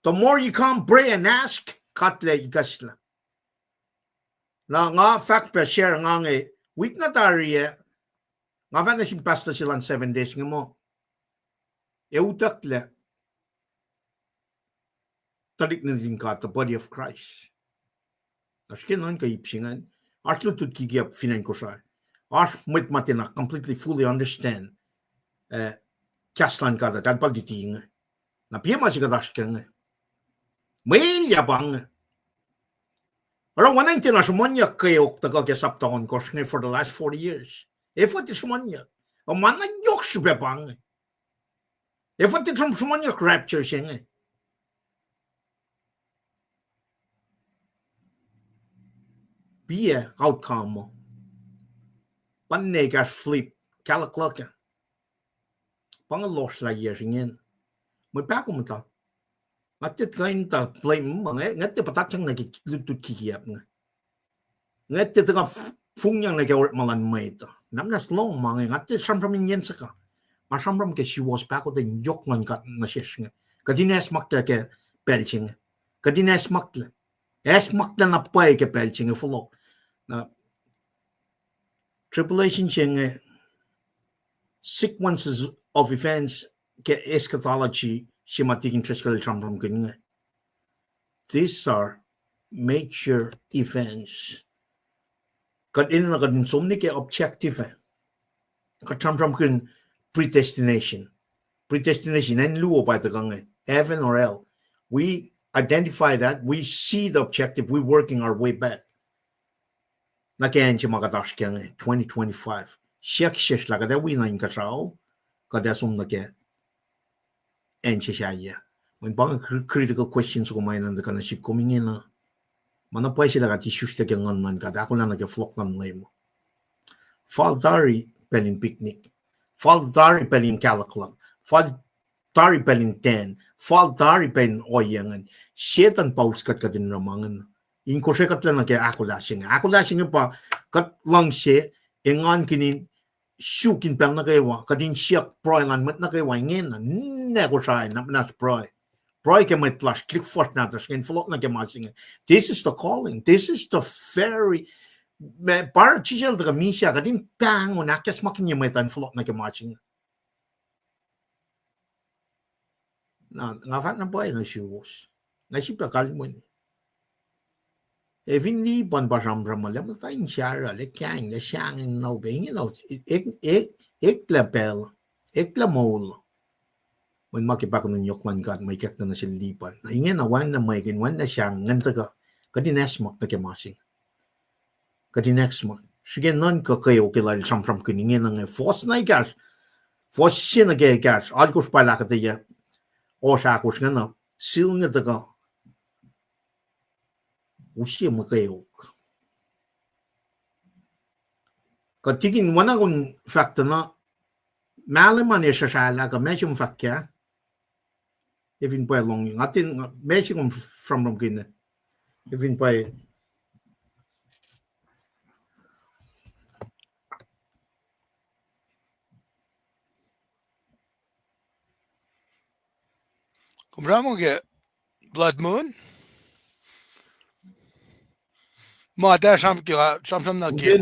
The more you come, pray and ask, kuht lah ikacslah. Na nga fahk pac share nga inge, wik na tari ah, nga fahk nuh sin pastor se luhn Seven Days inge muh, ac utucklac tuhlihk nuhtin God, the body of Christ. Oasr ke nuhnkuh ip se ingacn, oasr lutlut kikiap fin acn Kosrae. Oasr mwet ma tiacna completely, fully understand, eh, kahs luhn God, eltahl pa luti inge. Na piac ma se kuht oasr kac inge. Mweyen pa inge. Oruh wacngihn tiacna sruhmuhnyuck kweok tuhkuh ke sapta ohnkohsr inge for the last forty years. Efuh tiac sruhmuhnyuck? Ac ma na yohk srihpac pa inge. Efuh tiac sruhmuhnyuck rapture se inge? Piac outcome uh? Pa inge kahs flip, kaclukluck ah. Pa inge lohsr lah yac ingacn. Mwe pahkomuhta. Nga tiac kuh in tuh blame, ma inge, nga tiac puhtatyang nuh ke lutlut kikiap inge. Nga tiac tuhkuh f-, fongyang nuh ke orekma luhn mwet uh. Namnas lohng ma inge, nga tiac sramsram ingacn suhkawihl. Nga sramsram ke suwohs pahkotwen yohk luhn God nuh sesr inge. Kuht in acsmaklac ke pacl se inge. Kuht in acsmaklac. Acsmaklac na pwacye ke pacl se inge fohlohk. Na tribulation se inge, sequences of events ke eschatology se ma tikin Driscoll el sramsramkihn inge. These are major events. Kuht enenuh kuht in som nuh ke objective ah. Kuht sramsramkihn predestination. Predestination, acn luo pa tuhkuh inge, heaven or hell. We identify that, we see the objective, we working our way back. Nuh ke acn se ma kuht oasr kac inge, twenty twenty-five. Siyuck sesr lah kuht ac wi na inkuhsrao, kuht ac som nuh ke acn se sahyac. Mweyen pa inge cri-, critical question soko ma enenuh tuhkuh nuh sihk kom ingena. Ma na pwacye se lah kuht isuslac ke nguhn luhn God, ahkolah nuh ke fohlohk luhn Leum. Fal tari pacl in picnic. Fal tari pacl in kaclukluck. Fal tari pacl in ten, fal tari pacl in ohiyac ingacn. Setuhn pa us kuht kuht in oruh ma ingacn. In kosre kuhtlac nuh ke ahkolah se inge. Ahkolah se inge pa kuht luhngse, engankihn in suk in pacl nuh kwewa, kuht in siyuck pruhe luhn mwet nuh kwewa ingena, ninac Kosrae, na muhnahs pruhe. Pruhe ke mwet lasr, tuhlihk fuhsr nahtuhsr inge, in fohlohk nuh ke ma se inge. This is the calling. This is the very, ma, pa Jisus El tuhkuh misac, kuht in pahngon ahkacsmakihnye mwet uh in fohlohk nuh ke ma se inge. Na, nga fahk na pwacye nuh suwos. Na sip kalmwin. Ac fin Lipan pa sramsram uh, lah muhta in sahruh, lah kaing, lah sahngweng na upac, ingena, ek, ek, eklac pacl, eklac moul. Mweyen ma ke pahkotwen yohk luhn God, ma ikackna nuh sel Lipan. Na ingena wacngihn mwekihn, wacngihn sahngweng, ngan tuhkuh, kuht in acsmak nuh ke ma se inge. Kuht in acsmak. Srihke nuhnkuh kweok ke lal sramsramkihn ingena inge. Fuhs na ekahsr. Fuhs se nuh ke ekahsr. Alkosr pa lah kuht ac, ohsr ahkosr ingena. Sil inge tuhkuh. Use mwe kweok. Kuht tikin oacna kom fahk tuh na, mahlwem an ac sruhsrahlah kuh ma se kom fahk ah. Ac fin pwacye lohng, nga tin, ma se kom sramsramkihn. Ac fin pwacye. Kom sramsram ke Blood Moon? Ma ta sram ke, sramsram na ke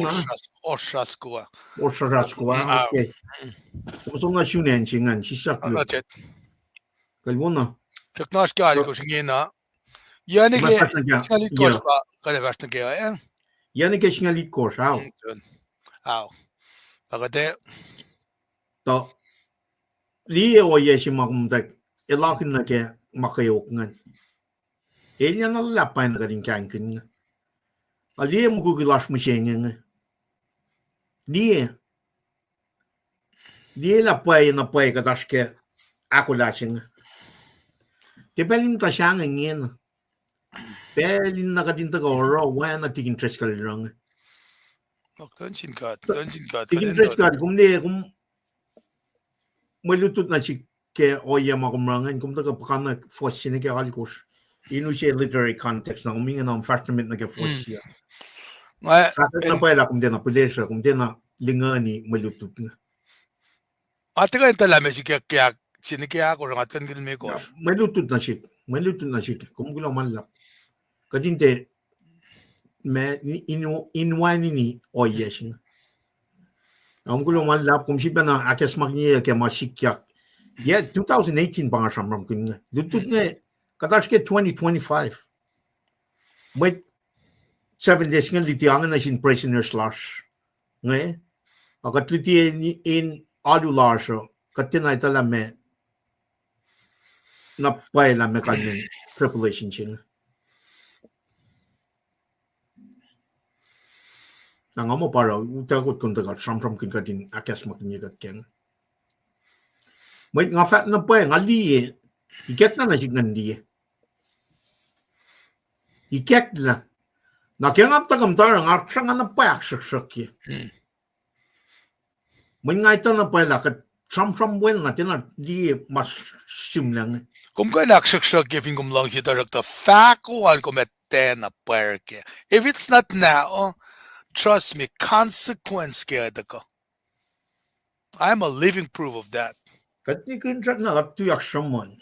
Osraskoa. Osraskoa, okay. Kom som na sun acn se ingacn, sisaklu. Kalwona. Srackna oasr ke alkosr ingena. Yac nuh ke singucul itkohsr pa kuht ac fahsr nuh ke, ah? Yac nuh ke singucul itkohsr, ao. Ao. Tuh liye ohiyac se ma kom tuh elakihn nuh ke ma kweok ingacn. Elyah na luhlahp pwacye na kuht in kahingkihn inge. Ac liye mukwikwi lasr mihsenge inge. Liye. Liye lah pwacye na pwacye kuht oasr ke ahkolah se inge. Tiac pacl in muhta sahngweng ingena. Pacl in na kuht in tuhkuh oruh oacna Tikin Driscoll el oruh inge. Tikin Driscoll, kom liye, kom mwe lutlut nuh sihk ke ohiyac ma kom oruh ingacn, kom tuhkuh puhkantwen fuhs se nuh ke alkosr. In use literary context na kom ingena, fahsr nuh met nuh ke fuhs se. Fahsr na pwacye lah kom tiacna pihlesruh, kom tiacna lingani mwe lutlut inge. Nga tuhkuh in tuhlac ma sikyak ke, se nuh ke ahkosr, nga tuhkuh in kihn mwe kosr. Mwe lutlut nuh sihk, mwe lutlut nuh sihk, kom kuloh ma luhlahp. Kuht in tiac, ma, in, in wacnini ohiyac se inge. Kom kuloh ma luhlahp, kom sifilpacna ahkacsmakihnye ke ma sikyak. Yac two thousand eighteen pa nga sramsramkihn inge. Lutlut inge, kuht oasr ke twenty twenty-five. Mwet Seventh Day inge luti ange nuh sin prisoners lasr inge. Ac kuht luti in, in alu lasr uh, kuht tiacna etuh lah meac, na pwacye lah meac kalmacn tribulation se inge. Na nga muh pa oruh utuckoht kom tuhkuh sramsramkihn kuht in ahkacsmakihnye kuht ke inge. Mwet nga fahk na pwacye, nga liye, ikackna nuh sihk ngan liye. Ikacklah. Na ke nga tuhkuh muhta oruh nga sruhnga na pwacye ahksruhksruhkye. Mweyen nga etuh na pwacye lah kuht sramsram wel na tiacna liye ma sihmlac inge. Kom kuh in ahksruhksruhkye fin kom luhngse, tuhsruhktuh fahko an kom ac tiacna pwacr kac. If it's not now, trust me, consequence ke tuhkuh. I'm a living proof of that. Kuht nihkihn srackna kuht tuyak sruhmuhn.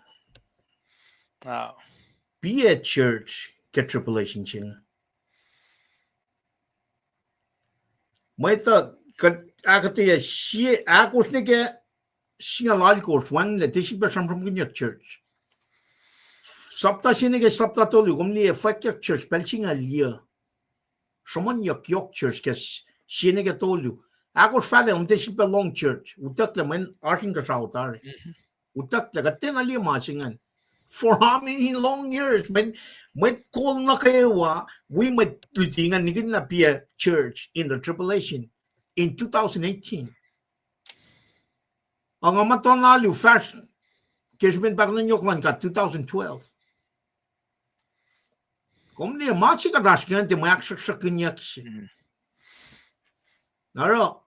Be a church ke tribulation se inge. Mwet uh, kuht ahkuhtweyac sie ahkosr nuh ke singucul alkosr, wacngihnlac, tiac sifilpac sramsramkihnyuck church. Sapta se nuh ke sapta tolu, kom liye fwackyuck church pacl singucul yuc. Sruhmuhnyuck yohk church ke s-, sie nuh ke tolu. Ahkosr fahlac, kom tiac sifilpac lohng church. Utucklac mweyen oasr inkuhsrao tari. Utucklac, kuht tiacna liye ma se ingacn. For how many long years? Mwet, mwet kol nuh kwewa, wi mwet luti ingacn nihkihn lah be a church in the tribulation in two thousand eighteen. Ac nga muhta na alu fahsr ke srihpen pahkotwen yohk luhn God two thousand twelve. Kom liye ma se kuht oasr ke an tiac mwe ahksruhksruhkihnyuck se. Na oruh,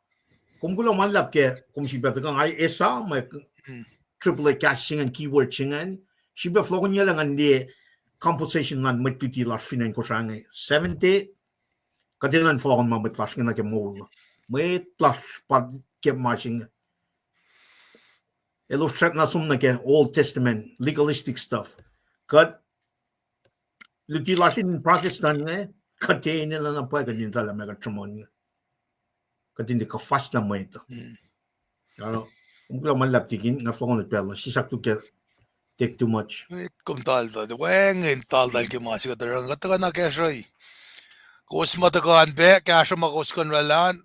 kom kuloh ma luhlahp ke kom sifilpac tuhkuh nga esam ac triple A kahs se ingacn, keyword se ingacn, srihpac fohlohkihnyucklac ngan liye composition luhn mwet luti lasr fin acn Kosrae inge. Seventh Day, kuht enenuh in fohlohkihn ma mwet lasr inge nuh ke moul. Mwet lasr pa ke ma se inge. Elos srackna som nuh ke Old Testament, legalistic stuff. Kuht luti lasr in Protestant inge, kuht enenuh na pwacye kuht in etuh lah meac kuht sruhmuhn inge. Kuht in tiac kuhfaslah mwet uh. Kom kuloh ma luhlahp tikin, nga fohlohk nuh pacl uh, sisaktu ke take too much. Kom taltal, wacngihn taltal ke ma se kuht oruh, kuht tuhkuh na kahsruhi. Kowos ma tuhkuh an pac, kahsruh ma kowos kuh in oraclah an,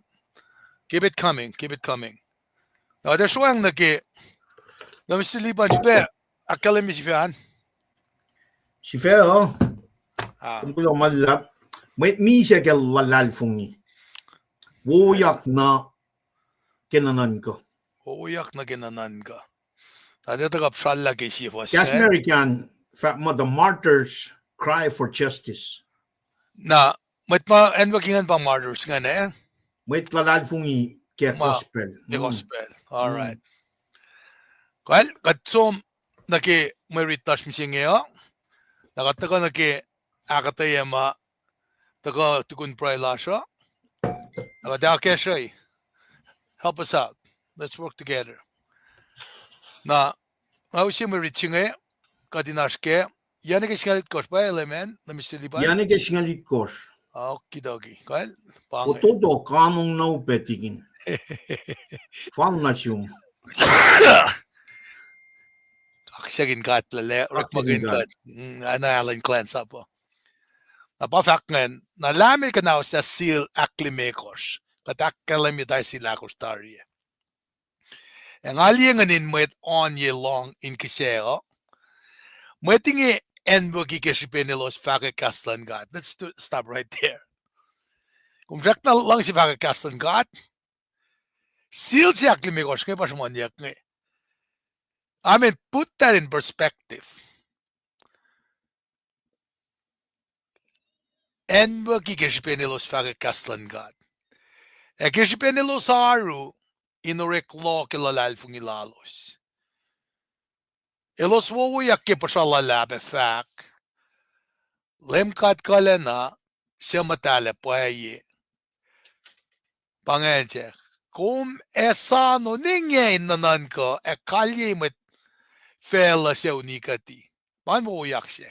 keep it coming, keep it coming. Na kuht ac sroacng nuh ke, na Mister Liban, srihpac ahkkahlwemye sifac an. Sifac uh, kom kuloh ma luhlahp, mwet misac ke luhlahlfongi, wowoyak nuh ke nuhnuhnkuh. Wowoyak nuh ke nuhnuhnkuh. Na tiac tuhkuh srallah ke sie fuhs ingacn. Kahs American fahk muh the martyrs cry for justice. Na mwet ma acnwucki ingacn pa martyrs ingacn, eh? Mwet luhlahlfongi ke gospel. Ke gospel. All right. Kal, kuht som nuh ke mwe rit lasr mihsenge uh. Na kuht tuhkuh nuh ke ahkuhtweyac ma tuhkuh tukun pruhe lasr uh. Na kuht akacsruhi. Help us out. Let's work together. Na nga use mwe rit se inge, kuht in oasr ke, yac nuh ke singucul itkohsr pa, Leman, na Mister Liban? Yac nuh ke singucul itkohsr. Okie dokie. Kal, pa inge. Ototo kanong na upac tikin. Fal nuh sum. Kaksakihn God lal, orekmakihn God. Ana Alan Clance up uh. Na pa fahk ingacn, na Leman kuhnahoslah seal ahklimekohsr. Kuht ahkkahlwemye tari seal ahkosr tari ah. Ac nga liye ingacn in mwet oan ye lohng in kihsac uh. Mwet inge acnwucki ke srihpen elos fahkwack kahs luhn God. Let's do, stop right there. Kom srackna luhngse fahkwack kahs luhn God? Seal se ahklimekohsr inge pa sruhmuhnyuck inge. I mean, put that in perspective. Acnwucki ke srihpen elos fahkwack kahs luhn God. Ac ke srihpen elos oaru in orek loh ke luhlahlfongi lalos. Elos wowoyak ke puhsra luhlahp ac fahk, Leum God kuhlacna, suc muhtahl ac pwacye. Pa ingacn se, kom ac soano nengyac in nuhnuhnkuh ac kalyei mwet facluh suc unikuhti. Pa in wowoyak se.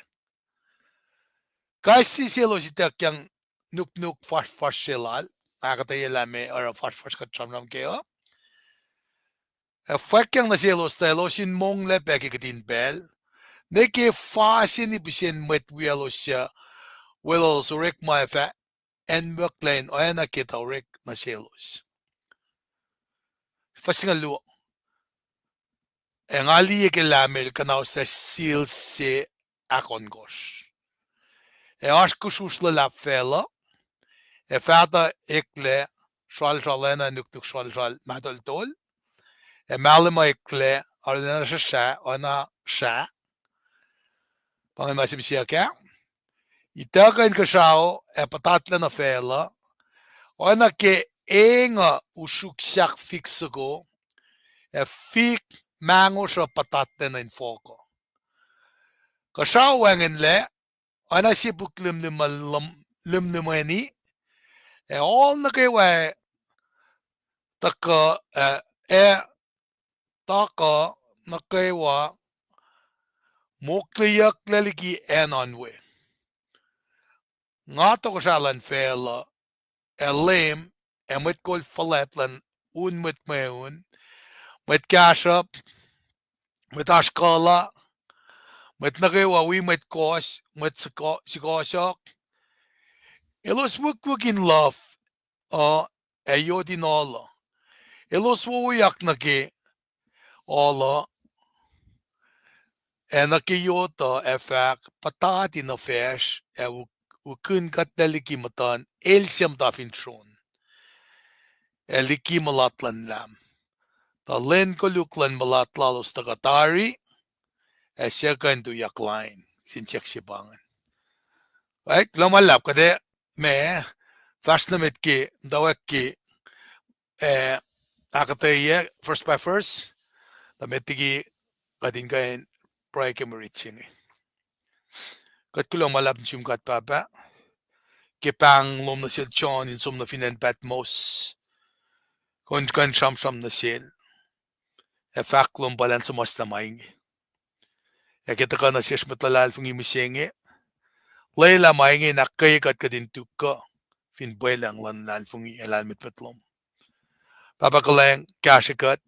Kais sie selos ituckyang nuknuk fuhsrfuhsr se lal, ahkuhtweyelah me oruh fuhsrfuhsr kuht sramsram kac uh. Ac fwackyang nuh selos tuh elos in monglac pac ke kihtin pacl, ne ke fasin ipisen mwet wiyaclos suc weluhlos orekma ac fah acnwucklac in oacna ke tuh orek nuh selos. Fuhs singucul luo. Ac nga liye ke Leman el kuhnahoslah seal se ahkohnkohsr. Ac oasr kusrusr luhlahp facluh, ac fahtuh eklac sralsral oacna nuknuk sralsral mahtoltol, ac mahlwem uh eklac arulacna srahsrah oacna srah. Pa ingacn ma se mihsiyuck ah. Ituckuh inkuhsrao ac puhtatlac nuh facluh, oacna ke eng uh usruk sahk fik soko, ac fik mangosr uh puhtatlac nuh infohk uh. Kuhsrao wacngihnlac, oacna sie puk limlim, lim-, limlihmweni, ac ohl nuh kwewa tuhkuh, ac, ac tuhkuh nuh kwewa mokleyucklac liki acn oan we. Nga tohkohsrah luhn facluh, ac Leum, ac mwet kol fuhlwact luhn un mwet mweun, mwet kahsruhp, mwet oasr kuhla, mwet nuh kwewa wi mwet kohs, mwet siko-, sikohsohk. Elos wikwik in luhf uh, ac yot in ohl uh. Elos wowoyak nuh ke ohl uh, ac nuh ke yot uh, ac fahk, puhtati nuh facsr, ac wi-, wikihn kuhtlac liki muhtuhn el suc muhta fin sron, ac liki mulat luhn Lam. Tuh lwen koluk luhn mulat lalos tuhkuh tari, ac suc kuh in tuyak lain, sin siyuck se pa ingacn. Right? Kuloh ma luhlahp, kuht ac, ma, fahsr nuh met ke, muhtwacwacack ke, eh, ahkuhtweyac, verse by verse, tuh met liki kuht in kuh in pruhe ke mwe rit se inge. Kuht kuloh ma luhlahp nuh sum God Pahpah, ke pahng lom nuh sel John in som nuh fin acn Patmos, kom kuh in sramsram nuh sel ac fahk lom pacl in suhmuhslah ma inge. Ac ke tuhkuh nuh sesr mwet luhlahlfongi mihsenge, lwelah ma inge in ahkkweye kuht, kuht in tukkuh fin pwelucng luhn luhlahlfongi ac lahlmwetmwet lom. Pahpah, kuhlwacng kahsrwe kuht,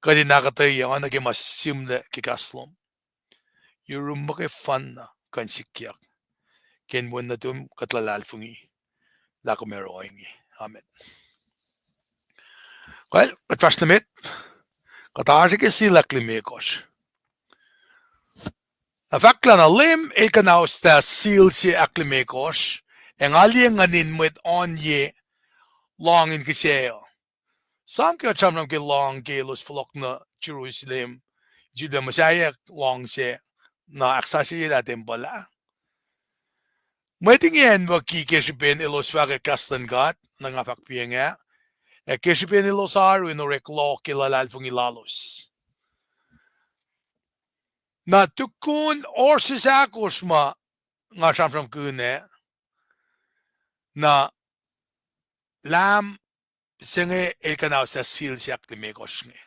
kuht in ahkuhtweyac oacna ke ma sihmlac ke kahs lom. Yurum muhkwena kuh in sikyak. Ke inen nuhtum kuht luhlahlfongi lah kom ac oruh inge. Amen. Kuht fahsr nuh met, kuht oasr ke sil ahklimekohsr. Na fahk lah na Leum El kuhnahoslah sil se ahklimekohsr, ac nga liye nguhnin mwet oan ye lohng in kihsac uh. Esam ke kuht sramsram ke lohng ke elos fohlohk nuh Jerusalem, sifilpac muhsaheack lohng sac, na ahksasucye lah tempuhl ah. Mwet inge acnwucki ke srihpen elos fahkwack kahs luhn God, na nga fahk piacng ah, ac ke srihpen elos arulacna orek loh ke luhlahlfongi lalos. Na tukun oasr ahkosr ma nga sramsramkihn ah, na Leum se inge El kuhnahoslah sil se ahklimekohsr inge.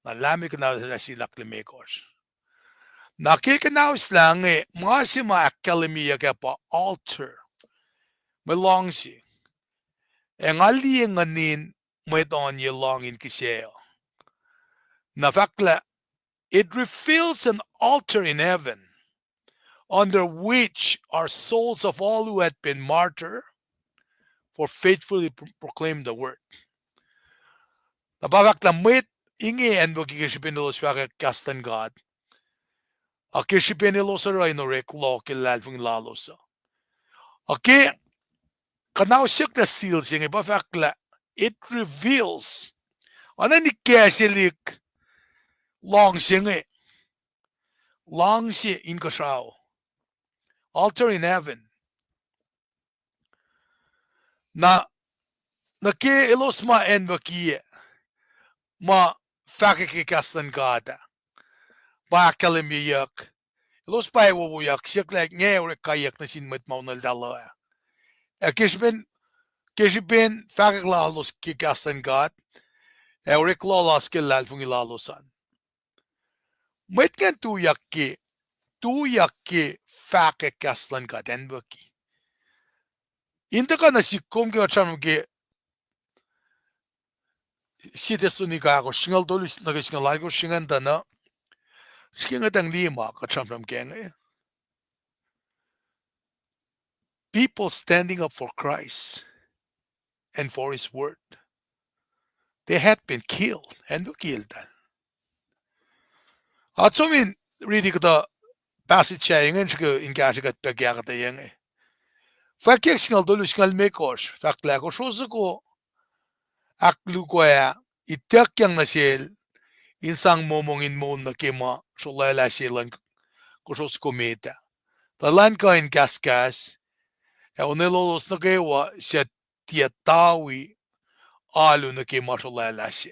Na Leum El kuhnahoslah sil ahklimekohsr. Na ke El kuhnahoslah inge, ma se ma ahkkahlwemyeyuck ah pa altar, mwe luhngse. Ac nga liye nguhnin mwet oan ye lohng in kihsac uh. Na fahk lah, it reveals an altar in heaven under which are souls of all who had been martyr for faithfully pro- proclaim the word. Na pa fahk lah mwet inge acnwucki ke srihpen elos fahkwack kahs luhn God, ac ke srihpen elos oruh in orek loh ke luhlahlfongi lalos uh. Ac ke kuhnahoslah sil se inge pa fahk lah it reveals, oacna in ikacslah lohng se inge, luhngse inkuhsrao, altar in heaven. Na, nuh ke elos ma acnwucki, ma fahkwack ke kahs luhn God ah, pa ahkkahlwemyeyuck, elos pa wowoyak siyuck lah nga orek kaiyuck nuh sin mwet ma oneltahl uh ah. Ac ke srihpen, ke srihpen fahkwack lalos ke kahs luhn God, ac orek loh lalos ke luhlahlfongi lalos an. Mwet ingacn tuyak ke, tuyak ke fahkwack kahs luhn God acnwucki. In tuhkuh nuh sihk kom ke kuht sramsram ke Sie Thessalonica ahkosr, singucul tolu nuh ke singucul alkosr se ingacn tuh na, srihke inge tuhng liye ma kuht sramsram kac inge. People standing up for Christ and for his word. They had been killed. Acnwucki eltahl. Ac som in riti kuhtuh passage se inge srihke in kahsrwe kuht pac ke ahkuhtweyac inge. Fwackyuck singucul tolu, singucul limekohsr, fahk lah kosro soko ahkluo ah ituckyang nuh sel in sang momong in moul nuh ke ma srolwaclah se luhn kosro soko met ah, tuh elan kuh in kahskahs ac onwelolos nuh kwewa suc tiac tawi alu nuh ke ma srolwaclah se.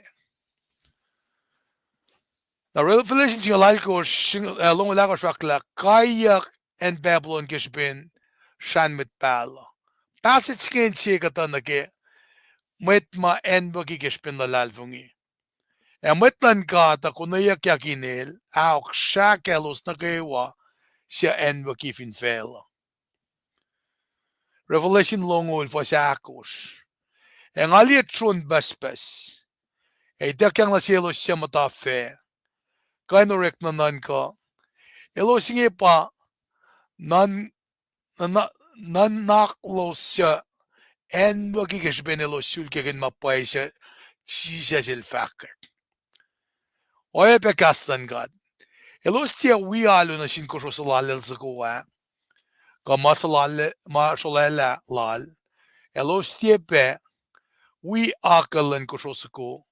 Na Revelation singucul alkosr, singucul, eh, longoul ahkosr fahk lah kaiyuck acn Babylon ke srihpen srahn mwet pahluh. Passage se inge se kuhtuh nuh ke mwet ma acnwucki ke srihpen luhlahlfongi. Ac mwet luhn God uh konweyuckyak inel, ahok, srahkaclos nuh kwewa suc acnwucki fin facluh. Revelation longoul fuhs ahkosr. Ac nga liye tron pucspucs, ac ituckyang nuh selos suc muhta fac, kuh in orek nuhnuhnkuh. Elos inge pa nuhn, nuhn, nuhnak lalos suc acnwucki ke srihpen elos sulkakihn ma pwacye suc Jisus el fahkwack. Oacyacpac kahs luhn God. Elos tiac wi alu nuh sin kosro suhlallacl soko ah, kuh ma suhlallacl, ma srolwaclah lal. Elos tiac pac wi akucl luhn kosro soko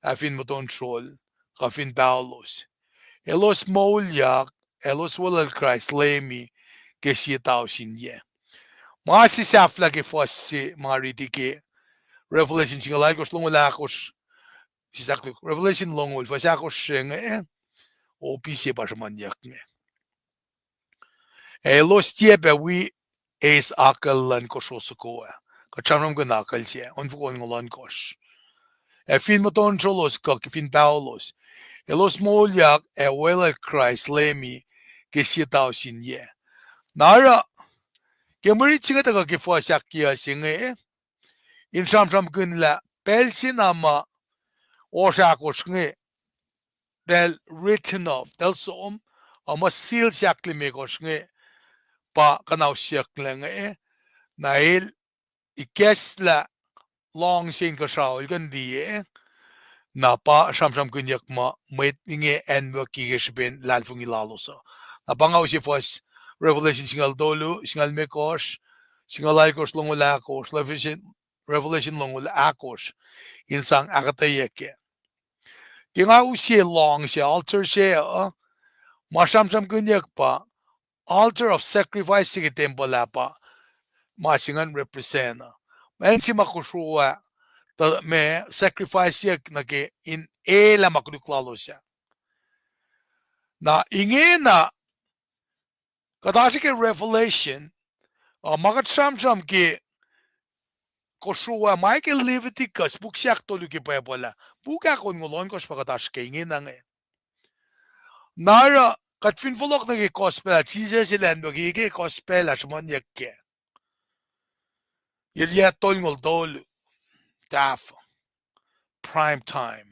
ah fin muhtuhn srol, kuh fin paholos. Elos moulyak, elos weluhl Kraist Leumi ke sie tausin yac. Ma se sahflah ke fuhs se ma riti ke Revelation singucul alkosr, longoul ahkosr, sislah Revelation longoul fuhs ahkosr se inge, eh? Opis se pa sruhmuhnyuck inge. Ac elos tiac pac wi eis akucl luhn kosro soko ah. Kuht sramsramkihn akucl se, on foko ohnkohsr. Ac fin muhtuhnsohlos kuh fin paholos, elos moulyak ac weluhl Kraist Leumi ke sie tausin yac. Na oruh, ke mwe rit se inge tuhkuh ke fuhs ahkyohkye se inge, in sramsramkihn lah pacl se na ma oasr ahkosr inge, eltahl written off, eltahl som, uh, ma seal se ahklimekohsr inge pa kuhnausyucklac inge, na el ikacslah lohng se inkuhsrao el kuh in liye, na pa sramsramkihnyuck muh mwet inge acnwucki ke srihpen luhlahlfongi lalos uh. Na pa nga use fuhs Revelation singucul tolu, singucul limekohsr, singucul alkosr, longoul ahkosr, Revelation, Revelation longoul ahkosr, in sang ahkuhtweyac kac. Ke nga use lohng se, altar se uh, ma sramsramkihnyuck pa altar of sacrifice se ke tempuhl ah pa ma se ingacn represent uh. Acn se ma kosro ah, tuh ma sacrificeyuck nuh ke in elah ma koluk lalos ah. Na ingena, kuht oasr ke Revelation, uh, ma kuht sramsram ke kosro ah, ma ke Leviticus, puk se ahktolu ke Bible ah, puk ahkonngucul ohnkohsr pa kuht oasr ke ingena inge. Na oruh, kuht fin fohlohk nuh ke gospel ah, Jisus el acnwucki ke gospel ah sruhmuhnyuck kac. El yac tolngoul tolu, tahfuh, prime time.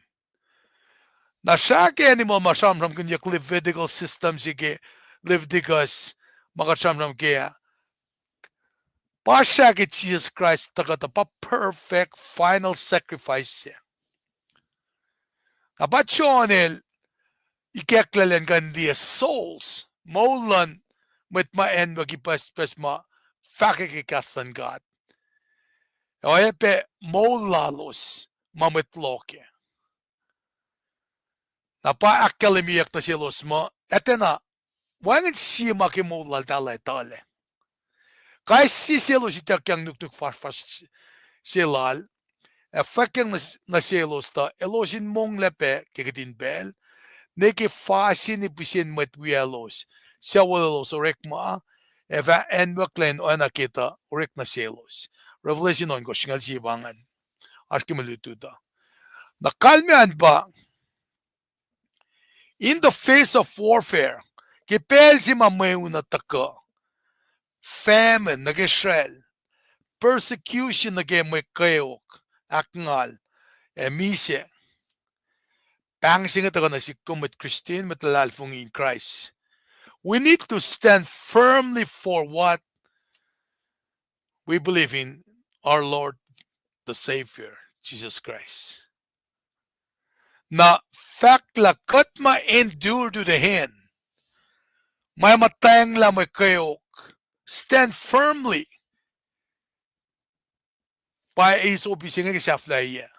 Na srah ke animal ma sramsramkihnyuck Levitical system se ke Leviticus, ma kuht sramsram kac ah, pa srah ke Jisus Kraist tuhkuh tuh pa perfect final sacrifice se. Na pa John el ikacklah elan kuh in liye souls, moul luhn mwet ma acnwucki pucspucs ma fahkwack ke kahs luhn God. Oacyacpac moul lalos ma mwet loh kac. Na pa ahkkahlwemyeyuck nuh selos muh, etuh na, wacngihn sie ma ke moul laltahl ac tuhlac. Kais sie selos ituckyang nuknuk fasrfasr se lal, ac fwackyang nuh, nuh selos tuh elos in monglac pac ke kihtin pacl, ne ke fasin pihsen mwet wiyaclos, suc wolaclos orekma, ac fah acnwucklac in oacna ke tuh orek nuh selos. Revelation ohnkohsr singucul sie pa ingacn. Oasr ke mwe lutlut uh. Na kalmac an pa, in the face of warfare, ke pacl se ma mweun uh tuhkuh, famine nuh ke Israel, persecution nuh ke mwe kweok, ahkngal, ac misac. Pahng se inge tuhkuh nuh sihk kom mwet Christian, mwet luhlahlfongi in Kraist. We need to stand firmly for what we believe in, our Lord, the Savior, Jesus Christ. Na fahk lah kuht ma endure to the end, ma muhtwacnglah mwe kweok, stand firmly. Pa eis opis se inge ke sahflahiyac.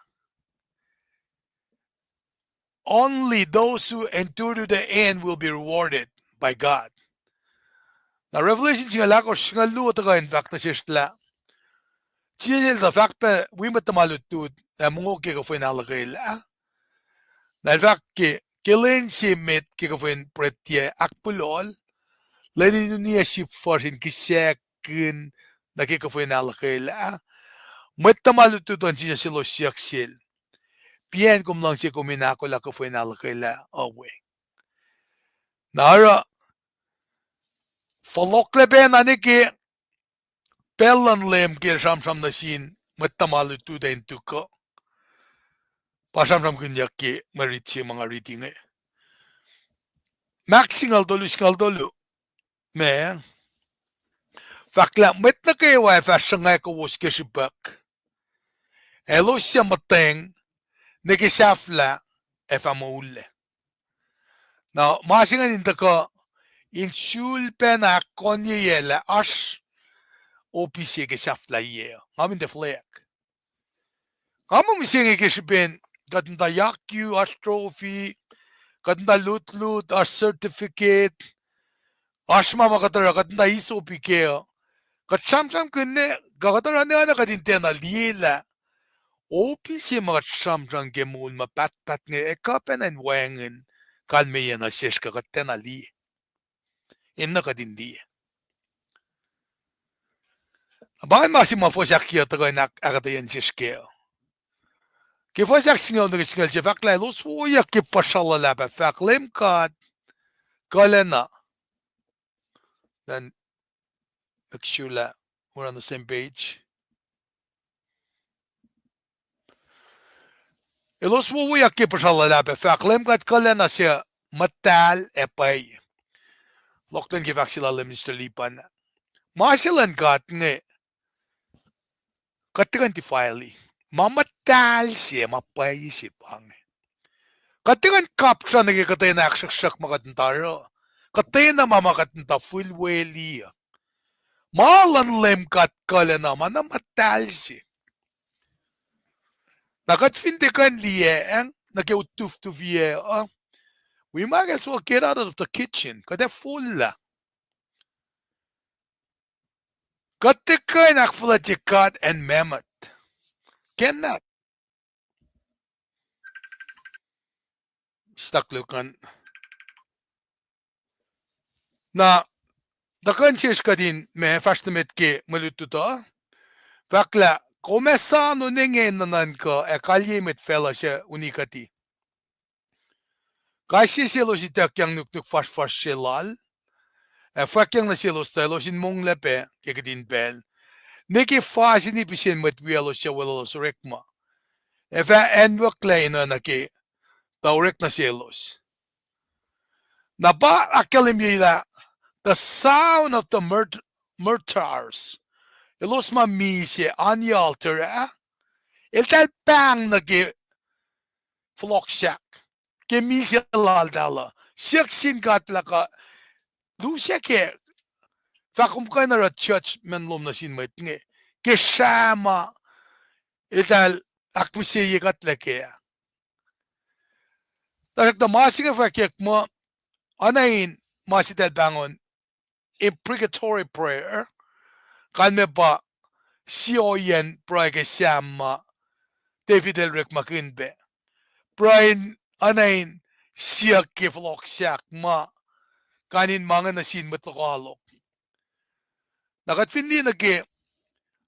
Only those who endure to the end will be rewarded by God. Na Revelation singucul ahkosr, singucul luo tuhkuh in fahk nuh sesr lah Jisus el tuh fahk pac wi mwet tuhma lutlut ac mongo ke kuhfwen ahluhkwelah. Na el fahk ke, ke lwen se met ke kuhfwen pret yac ahkpulohl, lwen in uniyac sip fuhsr in kihsackihnnuh ke kuhfwen ahluhkwelah. Mwet tuhma lutlut luhn Jisus elos siyuck sel, Pacna kom luhngse kom in ahkolah kuhfwen ahluhkwelah uh we? Na oruh fohlohklac pacna ne ke pacl luhn Leum ke sramsram nuh sin mwet tuhma lutlut ac in tuhkuh. Pa sramsramkihnyuck ke mwe rit se ma nga riti inge. Mark singucul tolu, singucul tolu. Ma fahk lah mwet nuh kwewa ac fah sruhnga kowos ke srihpuhk, ac elos suc muhtweng nuh ke sahflah ac fah moullac. Na ma se ingacn in tuhkuh in sulpacna ahkkonyeyac lah oasr opis se ke sahflahiyac. Nga muh in tiac flack. Nga muh mihsenge ke srihpen kuht muhta yakyu, oasr trophy, kuht muhta lutlut, oasr certificate, oasr ma ma kuht oruh, kuht muhta eis opis kac. Kuht sramsramkihn ne, kuh kuht oruh ne oacna kuht in tiacna liye lah opis se ma kuht sramsram ke moul ma pahtpaht inge ac kuh pacna in wacngihn kalmeyac nuh sesr kuh kuht tiacna liye. Enenuh kuht in liye. Pa ingacn ma se ma fuhs ahkyohkye tuhkuh in ahk-, ahkuhtweyac nuh sesr kac. Ke fuhs ahksingucul nuh ke singucul se fahk lah elos wowoyak ke puhsra luhlahp ah, fahk Leum God kuhlacna. Then, make sure lah we're on the same page. Elos wowoyak ke puhsra luhlahp ah, fahk Leum God kuhlacna suc muhtahl ac pwacye. Fohlohkihn ke fahk se lal Minister Lipan. Ma se luhn God inge, kuht tiac kuh in defile-i. Ma muhtahl se, ma pwacye se pa inge. Kuht tiac kuh in kapsra nuh ke kuhtwena ahksruhksruhk ma kuht muhta oruh. Kuhtwena ma ma kuht muhta fihlweliyuck. Ma luhn Leum God kuhlacna ma na muhtahl se. Na kuht fin tiac kuh in liye, nuh ke utuftufiyac uh, we might as well get out of the kitchen. Kuht ac fohllah. Kuht tiac kuh in ahkfuhlwactye God and Mammon. Kena. Stuck luhk an. Na, tuhkuh sesr kuht in ma fahsr nuh met ke mwe lutlut uh. Fahk lah, kom ac soano nwe inge nuhnuhnkuh ac kalyei mwet facluh suc unikuhti. Kais sie selos ituckyang nuknuk fuhsrfuhsr se lal, ac fwackyang nuh selos tuh elos in monglac pac ke kihtin pacl. Nwe ke fasini pihsen mwet wiyaclos suc weluhlos orekma, ac fah acnwucklac in oacna ke tuh orek nuh selos. Na pa ahkkahlwemye lah, the sound of the myrtles, elos ma misac on the altar ah, eltahl pahng nuh ke fohlohk sahk ke misac laltahl uh, siyuck sin God lah kuh lusac kac, fah kom kuh in oruh judgment lom nuh sin mwet inge, ke srah ma eltahl ahkmihseye kuhtlac kac. Tuhsruhktuh ma se inge fwackyuck muh, oacna in ma se eltahl pahngon imprecatory prayer, kalmac pa sie ohiyacn pruhe ke Sam ma David el orekmakihn pac. Pruhe in oacna in siyuck ke fohlohk sahk ma kain in ma inge nuh sin mwet lokoalok. Na kuht fin liye nuh ke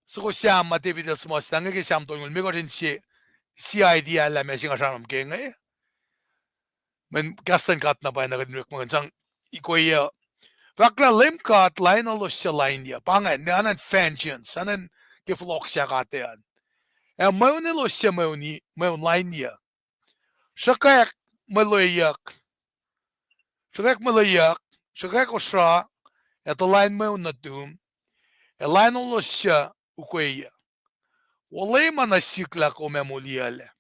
soko Sam ma David el suhmuhslah inge ke Sam tolngoul limekohsr in sie, sie idea lah ma se nga sramsram ke inge. Mweyen kahs luhn God na pwacye na kuht in orekmakihn sang ikweyuc. Fahk lah Leum God lainuhlos suc lainyuck. Pa ingacn, ne anan vengeance, anan ke fohlohk sahk atac an. Ac mweun elos suc mweun, mweun lainyuck. Sruhkwack mwe loeyuck. Sruhkwack mwe loeyuck, sruhkwack osra, ac tuh lain mweun nuhtum, ac lainuhlos suc ukweyuck. Olwelah ma nuh sihk lah kom ac moliyuclac.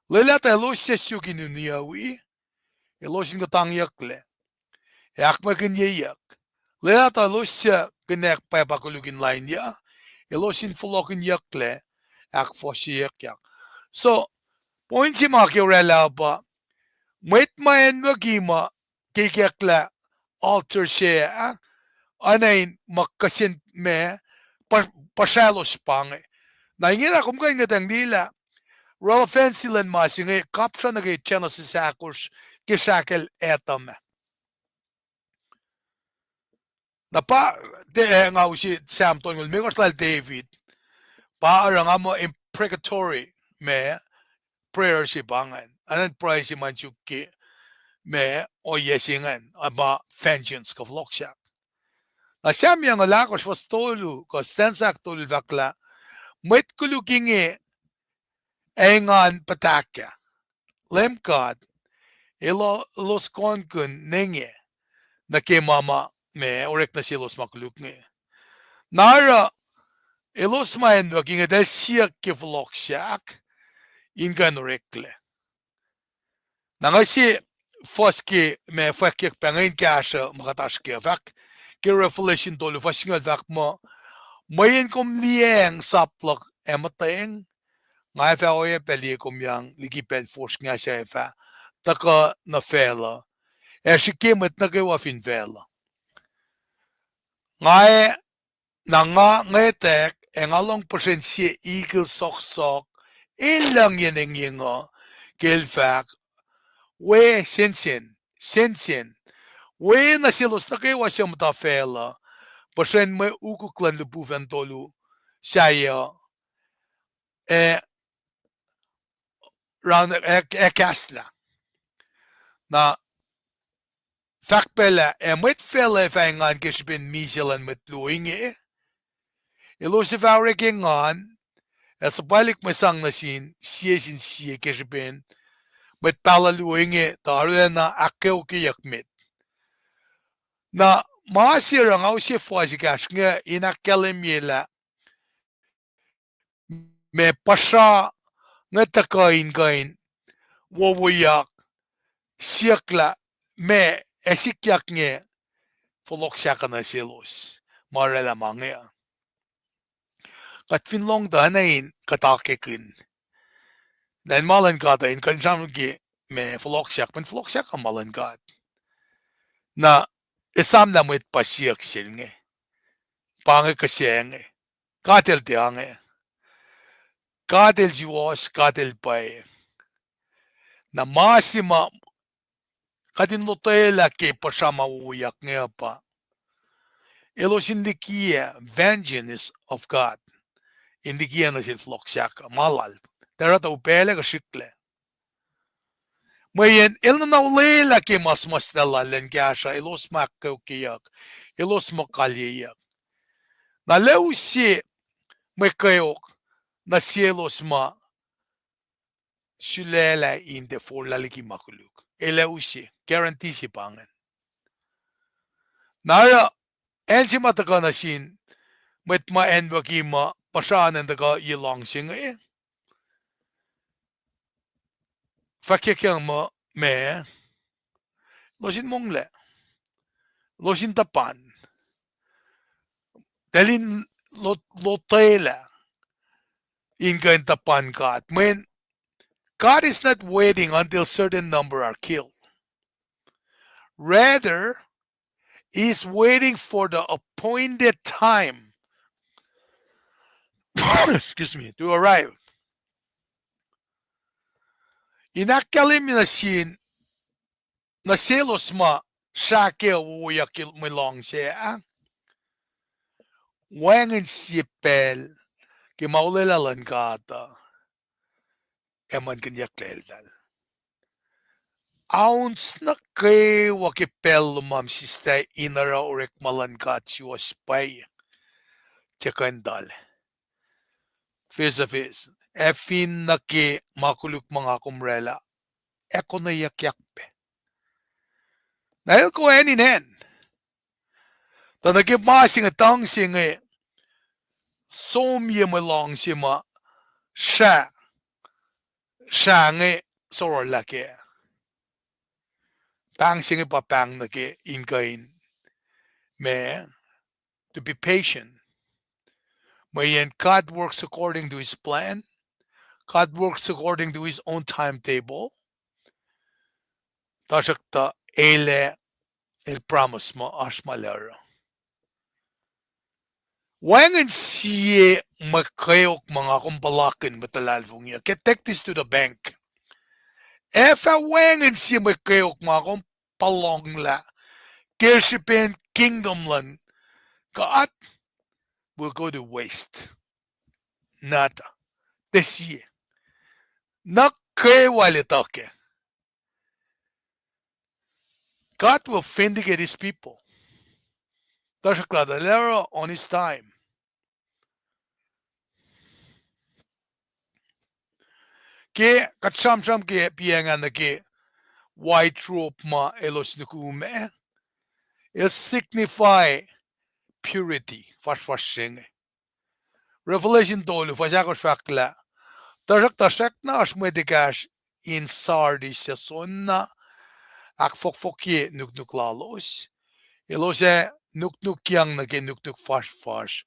Lwelah tuh elos suc suk in uniyuc wi, elos in kuhtangyucklac ac ahkmwekinyeyuck. Lwelah tuh elos suc kinak pwacpa koluk in lainyuck, elos in fohlohkihnyucklac, ahkfohsyeyuckyak. So, point se ma ke oraclah uh pa, mwet ma acnwucki muh ke ikacklah altar se ah, oacna in ma kihsen ma, puhsralos pa inge. Na ingena kom kuh in ngetang liye lah relevancy luhn ma se inge kapsra nuh ke Genesis ahkosr ke srahkel Adam ah. Na pa, tiac nga use Sam tolngoul limekohsr lal David, pa oruh nga muh imprecatory ma prayer se pa ingacn, anan pruhe se ma in suk ke ma ohiyac se ingacn, ma vengeance kuh fohlohk sahk. Na Sam yucngucul ahkosr fuhs tolu kuh stanza ahktolu el fahk lah, mwet koluk inge ac engan puhtahkah, Leum God, elos kohnkihn nwe inge nuh ke ma ma, ma orek nuh selos ma koluk inge. Na oruh elos ma acnwucki inge tuh siyuck ke fohlohk sahk in kuh in oreklac. Na nga sie fuhs ke ma fwackyuck pac inge in kahsruh ma kuht oasr ke, fahk ke Revelation tolu fuhs singucul fahk muh, mweyen kom liyacacng sap luhk ac muhtweng, nga ac fah oacyacpac liye kom yang liki pacl fosrngah suc ac fah tuhkuh nuh facluh, ac srihke mwet nuh kwewa fin facluh. Nga ac, na nga ngwetack ac nga lohng puhsren sie eagle sohksohk, el luhngyen engyeng uh, ke el fahk, we sensen, sensen, we nuh selos nuh kwewa suc muhta facluh, puhsren mwe ukuk luhn lihpufacn tolu sahyac uh, ac, ac kahslah. Na fahk pacl ah, ac mwet facluh ac fah engan ke srihpen misac luhn mwet luo inge, elos ac fah orek engan, ac suhpwaclihk mwe sang nuh sin sie sin sie ke srihpen mwet pahluh luo inge tuh arulacna ahkkweokyeyuck met. Na ma se oruh nga use fuhs ekahsr inge in ahkkahlwemye lah ma puhsra inge tuhkuh in kuh in wowoyak, siyuck lah ma ac sikyak inge fohlohk sahk uh nuh selos ma orwaclah ma inge uh. Kuht fin lohng tuh oacna in kuht akekihn, na in ma luhn God uh in kuh in sramsram ke ma fohlohk sahk, mweyen fohlohk sahk uh ma luhn God. Na esam lah mwet pa siyuck sel inge, pa inge kuh se inge, God el tiac inge. God el suwohs, God el pwacye. Na ma se ma kuht in lotwelah ke puhsra ma wowoyak inge uh pa, elos in likiyac, vengeance is of God. In likiyac nuh sel fohlohk sahk uh ma lal, tuh oruh tuh upaclac kuh srihklac. Mweyen el nuhna olwelah ke ma suhmuhslah lal lwen kahsruh, elos ma ahkkweokyeyuck, elos ma kalyeyuck. Na el use mwe kweok nuh selos ma sulaclah in tiac forlah liki ma koluk. El ac use, guarantee se pa ingacn. Na oruh acn se ma tuhkuh nuh sin mwet ma acnwucki muh puhsra an tuhkuh ye luhngse inge, fahkyuckyang muh ma, elos in monglac, elos in tuhpan, eltahl in lo-, lotwelah in kuh in tuhpan God. Mweyen God is not waiting until certain number are killed. Rather, He is waiting for the appointed time, excuse me, to arrive. In ahkkahlwemye nuh sin, nuh selos ma srah ke wowoyak ke mwe luhngse ah, wacngihn sie pacl ke ma olwelah luhn God uh ac muhlkihnyucklac eltahl. Ounce nuh kwewa ke pacl lom an sislah in oruh orekma luhn God suwohs pwacye, tiac kuh in tuhlac face to face, ac fin nuh ke ma koluk ma nga kom orwaclah, ac konweyuckyak pac. Na el ko acn in acn. Tuh nuh ke ma se inge, tuhng se inge, som ye mwe luhngse ma srah, srah inge sororlah kac. Pahng se inge pa pahng nuh ke in kuh in, ma, to be patient. Mweyen God works according to his plan. God works according to his own timetable. Tuhsruhktuh el ac, el promise muh oasr ma el ac oruh. Wacngihn sie mwe kweok ma nga kom puhlakihn mwet luhlahlfongi uh, ke take this to the bank. Ac fah wacngihn sie mwe kweok ma kom puhlonglah ke srihpen kingdom luhn God will go to waste. Nada. Tiac sie. Nuh kwewa el etuh kac. God will vindicate his people. Tuhsruhktuh el ac oruh on his time. Ke kuht sramsram ke piacng ah nuh ke white robe ma elos nukum ah, el signify purity, fuhsrfuhsr se inge. Revelation tolu, fuhs ahkosr fahk lah, tuhsruhktuh srackna oasr mwet ekahsr in Sardis suc soenna ahkfohkfohkye nuknuk lalos, elos ac nuknukyang nuh ke nuknuk fuhsrfuhsr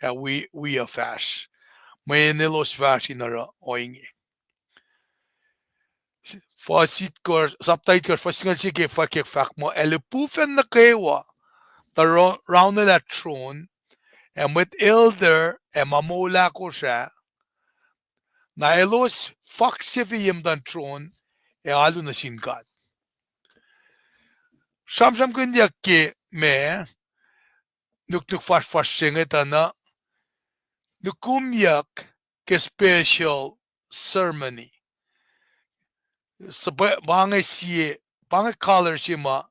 ac wi-, wiyac fahsr, mweyen elos fahsr in oruh ohinge. Fuhs itkohsr, sapta itkohsr, fuhs singucul sie ke fwackyuck fahk muh, ac lihpufacn nuh kwewa tuh ra-, raunwelah tron, ac mwet elder ac ma moul ahkosr ah, na elos fak sefie ye muhtuhn tron ac alu nuh sin God. Sramsramkihnyuck ke ma, nuknuk fuhsrfuhsr se inge tuh na, nukumyuck ke special ceremony. Suhpwacr, pa inge sie, pa inge color se ma,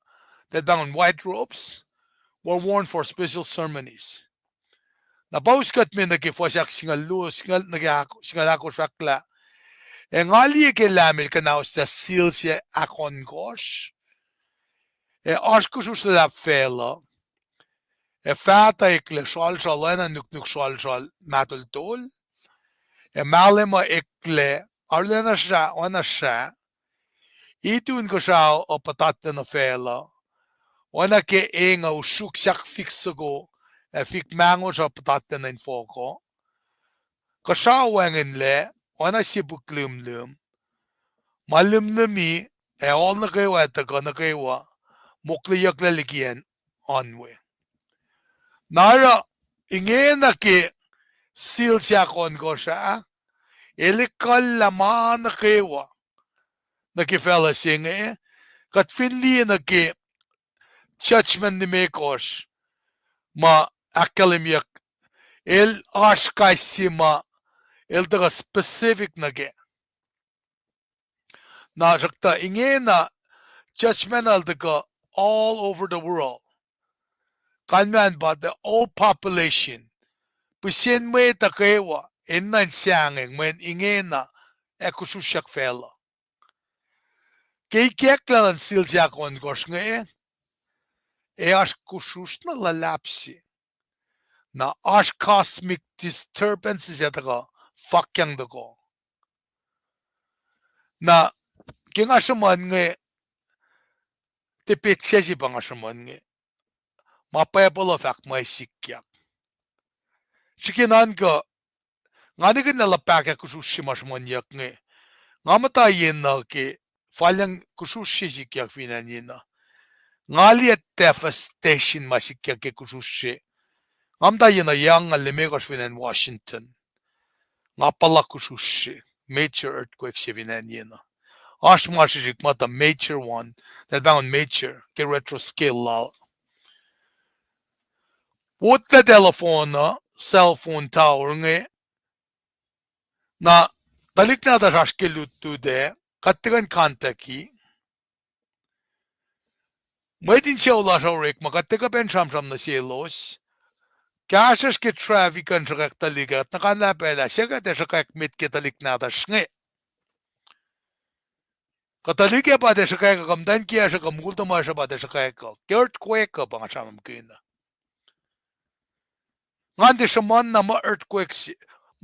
that pahngon white robes were worn for special ceremonies. Na pa us kuht me nuh ke fuhs ahk singucul luo, singucul, nuh ke ahk-, singucul ahkosr fahk lah, ac nga liye ke Lam el kuhnahoslah seal se ahkohnkohsr, ac oasr kusrusr luhlahp facluh, ac faht uh eklac sralsral oacna nuknuk sralsral mahtoltol, ac mahlwem uh eklac arulacna srah oacna srah, itu inkuhsrao uh puhtatlac nuh facluh, oacna ke eng uh usruk sahk fik soko, ac fik mahngosr uh puhtatlac nuh infohk uh. Kuhsrao wacngihnlac, oacna sie puk lihmlihm, ma lihmlihmi, ac ohl nuh kwewa ac tuhkuh nuh kwewa, mokleyucklac liki acn oan we. Na oruh, ingena ke seal se ahkohnkohsr ah, el ekuhllah ma nuh kwewa nuh ke facluh se inge, kuht fin liye nuh ke judgment limekohsr ma ahkkahlwemyeyuck, el oasr kais sie ma el tuhkuh specific nuh kac. Na sruhktuh ingena judgment el tuhkuh all over the world. Kalmacn pa the whole population. Pihsen mwet uh kwewa enenuh in sahngweng mweyen ingena ac kusrusryak facluh. Ke ikacklah luhn seal se ahkohnkohsr inge, ac oasr kusrusr na luhlahp se. Na oasr cosmic disturbances ac tuhkuh fakyang tuhkuh. Na ke nga sruhmuhn inge, tiac petsac se pa nga sruhmuhn inge. Ma Bible uh fahk ma sikyak. Srihke nuhnkuh, nga nihkihn lah luhpahkah kusrusr se ma sruhmuhnyuck inge. Nga muhta yenuh ke falyang kusrusr se sikyak fin acn yenuh. Nga liye devastation ma sikyak ke kusrusr se. Nga muhta yenuh yang nga limekohsr fin acn Washington. Nga puhla kusrusr se, major earthquake se fin acn yenuh. Oasr ma srihsrihk muhta major one, eltahl pahngon major ke Richter scale lal. Wotlah telephone uh, cell phone tower inge. Na tuhlihk nahtuhsr oasr ke lutlut ah, kuht tiac kuh in contact-i. Mwet insewowo lasr uh orekma, kuht tiac kuh pac in sramsram nuh selos. Kahsruhsr ke traffic uh in sruhkwack tuhlihk ah, kuht nuhnkuh lah pacl ah sie kuht ac sruhkwack met ke tuhlihk nahtuhsr inge. Kuh tuhlihk ah pa tiac sruhkwack uh, kuh muhtwacn kiyacsr uh, kuh mukul tuhmwacsr uh pa tiac sruhkwack uh. Ke earthquake uh pa nga sramsramkihn uh. Ngan tiac sruhmuhn na muh earthquake se.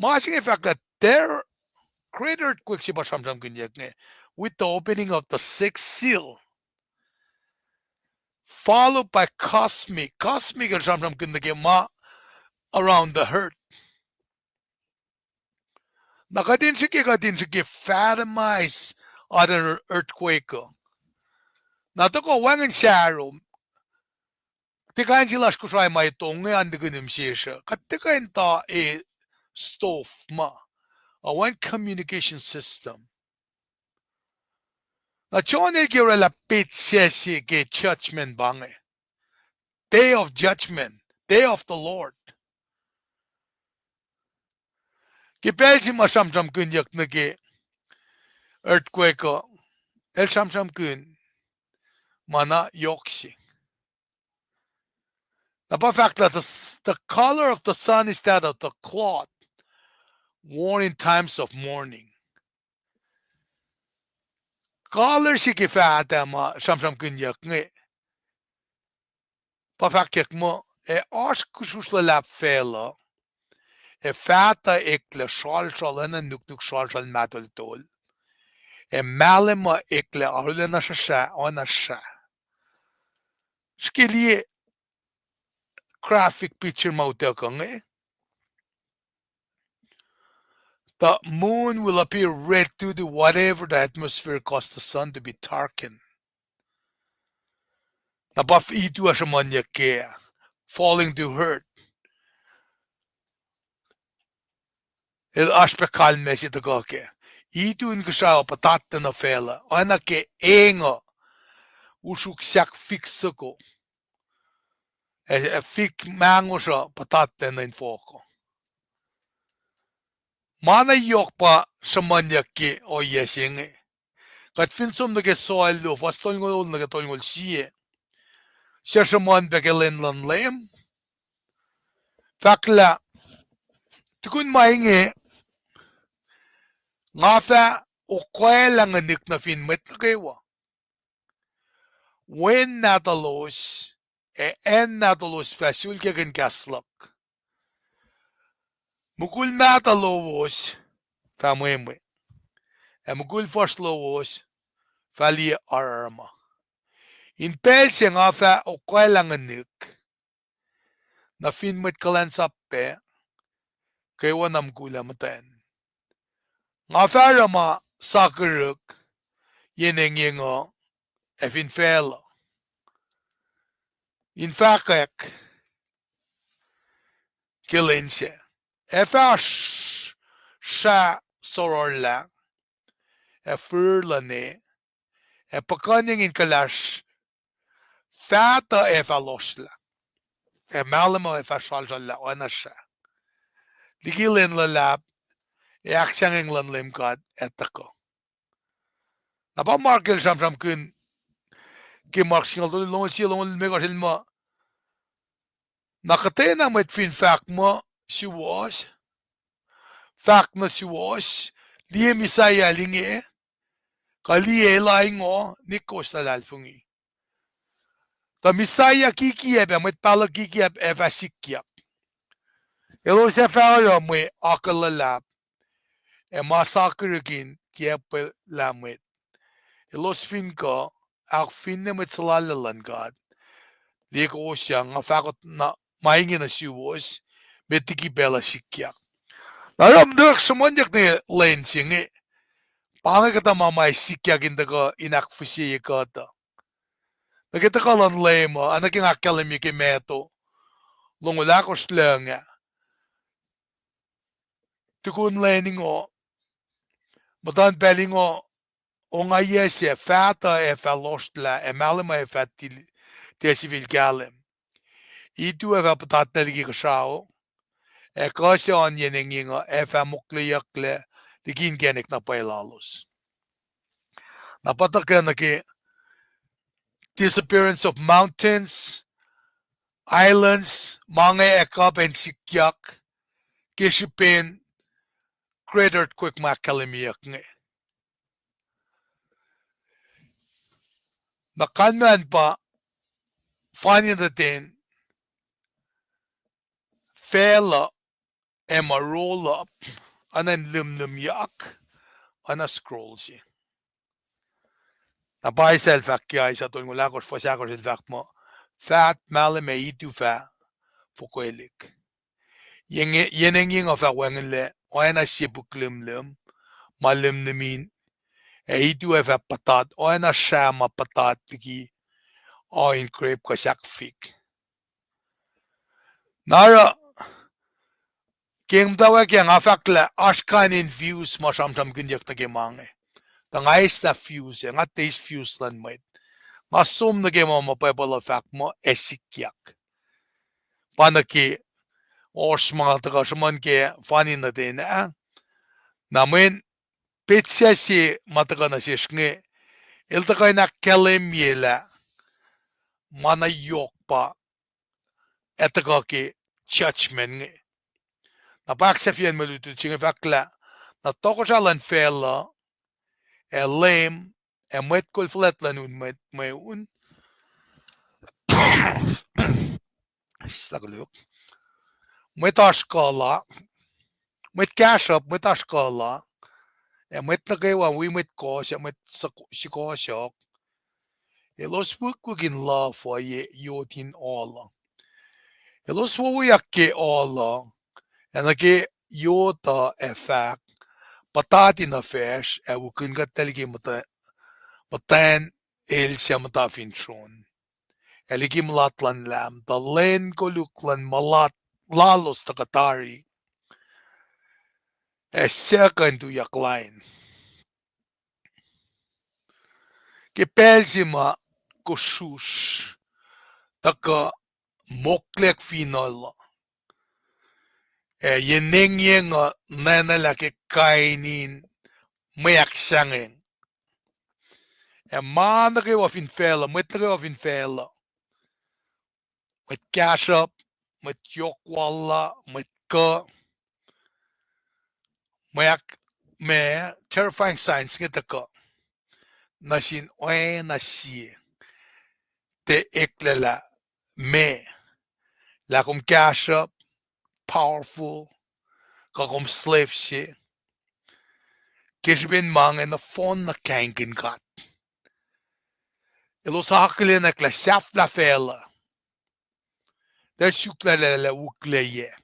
Ma se inge fahk lah there, great earthquake se pa sramsramkihnyuck inge, with the opening of the sixth seal, followed by cosmic. Cosmic el sramsramkihn nuh ke ma around the earth. Na kuht in srihke, kuht in srihke fathom-i oasr earthquake uh. Na tuhkuh wacngihn sahrom, tiac kuh in se lasr Kosrae ma e tonge an tikin im sesr uh, kuht tiac kuh in ta e stove ma, a wacngihn communication system. Na John el ke orwaclah petsac se ke judgment pa inge. Day of judgment, day of the Lord. Ke pacl se ma sramsramkihnyuck nuh ke earthquake uh, el sramsramkihn ma na yohk se. Na pa fahk lah the, the color of the sun is that of the cloth worn in times of mourning. Color se ke faht ah ma sramsramkihnyuck inge, pa fahkwack muh, ac oasr kusrusr luhlahp facluh, ac faht uh eklac sralsral oacna nuknuk sralsral mahtoltol, ac mahlwem uh eklac arulacna srahsrah oacna srah. Srihke liye graphic picture ma utuckuh inge. The moon will appear red due to whatever the atmosphere caused the sun to be darkened. Na pa f-, itu uh sruhmuhnyuck ke, falling to earth. El oasr pac kalmac se tuhkuh kac. Itu inkuhsrao puhtatlac nuh facluh, oacna ke eng uh usruk sahk fik soko, ac, ac fik mahngosr uh puhtatlac nuh infohk uh. Ma na yohk pa sruhmuhnyuck ke ohiyac se inge. Kuht fin som nuh ke Soal luo, fuhs tolngoul nuh ke tolngoul sie, suc sruhmuhn pac ke lwen luhn Leum, fahk lah, tukun ma inge, nga fah okwaclah nguhnihk nuh fin mwet nuh kwewa. Wen nahtuhlos ac acn nahtuhlos fah sulkakihn kahs luhk. Mukul mahtuh lowos fah mwemwe, ac mukul fuhsr lowos fah liye aruruma. In pacl se nga fah okwaclah nguhnihk nuh fin mwet kuhlwacnsap pac kwewa, na mukul ac muhtwacn. Nga fah oruh ma sakihrihk yen engyeng uh ac fin facluh, in fahkwack ke lwen sac. Ac fah srah sororlah, ac fihrihr luhn e, ac puhkuhnyeng in kuhlahsr, fahtuh ac fah lohsrlah, ac mahlwem uh ac fah sralsrallah oacna srah, liki lwen luhlahp ac ahksahngweng luhn Leum God ac tuhkuh. Na pa Mark el sramsramkihn ke Mark singucul tolu, longoul sie, longoul limekohsr, el muh, na kuhtwena mwet fin fahk muh suwohs, fahk nuh suwohs, liye Messiah el inge, kuh liye elah ingoh, nihk kowos luhlahlfongi. Tuh Messiah kikiacp ac mwet pahluh kikiacp ac fah sikyak. Elos ac fah oruh mwe akucl luhlahp ac ma sakihrihk in kiacpwelah mwet. Elos fin kuh, ahok, finne mwet suhlahlahl luhn God, liye kowos, nga fahkot ma inge nuh suwos met liki pacl uh sikyak. Na oruh mdork sruhmuhnyuck nuh lwen se inge, pa inge kuhtuh ma ma sikyak in tuhkuh in ahkfihsye kuht uh. Nuh ke tuhkuh luhn Leum uh, oacna ke nga ahkkahlwemye ke Matthew longoul ahkosr, lucng ah, tukun lwen ingoh, muhtuhn pacl ingoh, ongaiyac sac, fahtuh ac fah lohsrlah, ac mahlwem ac fah tiac sifil kahlwem. Itu ac fah puhtatlac liki kuhsrao, ac kuh se oan yen engyeng uh ac fah mokleyucklac liki inkacnek na pwacye lalos. Na pa tuhkuh nuh ke disappearance of mountains, islands, ma inge ac kuh pac in sikyak ke srihpen great earthquake ma ahkkahlwemyeyuck inge. Na kalmacn pa fani nuh ten facluh ac ma roll up, oacna in lihmlihmyuck, oacna scroll se. Na pa Isaiah el fahk ke Isaiah tolngoul ahkosr, fuhs ahkosr, el fahk muh, faht, mahlwem ac itu fah fokwelihk. Yen engyeng uh fah wacngihnlac oacna sie puk lihmlihm ma lihmlihmin, ac itu ac fah puhtat oacna srah ma puhtat liki oa in grape kuh sahk fik. Na oruh, ke muhtwacwacack ah nga fahk lah oasr kain in views ma sramsramkihnyuck nuh ke ma inge. Tuh nga eislah views ac, nga tiac eis views luhn mwet. Nga som nuh ke ma ma Bible uh fahk muh ac sikyak. Pa nuh ke oasr ma tuhkuh sruhmuhn ke fani nuh ten ah. Na mweyen petsac se ma tuhkuh nuh sesr inge, el tuhkuh in ahkkahlwemye lah ma na yohk pa ac tuhkuh ke judgment inge. Na pa ahksahfyacn mwe lutlut se inge fahk lah, na tohkohsrah luhn facluh, ac Leum, ac mwet kol fuhlwact luhn un, mwet mweun, sislah koluk, mwet oasr kuh la, mwet kahsruhp, mwet oasr kuh la, ac mwet nuh kwewa wi mwet kohs ac mwet sukohsohk, elos wikwik in luhf uh ye yot in ohl uh. Elos wowoyak ke ohl uh, ac nuh ke yot uh ac fahk, puhtati nuh facsr ac wikihnkuhtlac liki muhtwacn el suc muhta fin sron, ac liki mulat luhn Lam, tuh lwen koluk luhn mulat lalos tuhkuh tari, ac suc kuh in tuyak lain. Ke pacl se ma kosrusr, tuhkuh moklweyuck fin oil uh. Ac ye nengye uh nwacnwaclah ke kain in mwe ahksahngweng. Ac ma nuh kwewa fin facluh, mwet nuh kwewa fin facluh, mwet kahsruhp, mwet yohk walla, mwet kuh, mwe ahk-, ma terrifying signs inge tuhkuh nuh sin oacna sie tiac eklac lah meac, lah kom kahsruhp, powerful, kuh kom slave se. Ke srihpen ma inge nohfohn na kahingkihn God. Elos akihlen lah sahflah facluh, tuh suk lah, lah, lah uklac yac.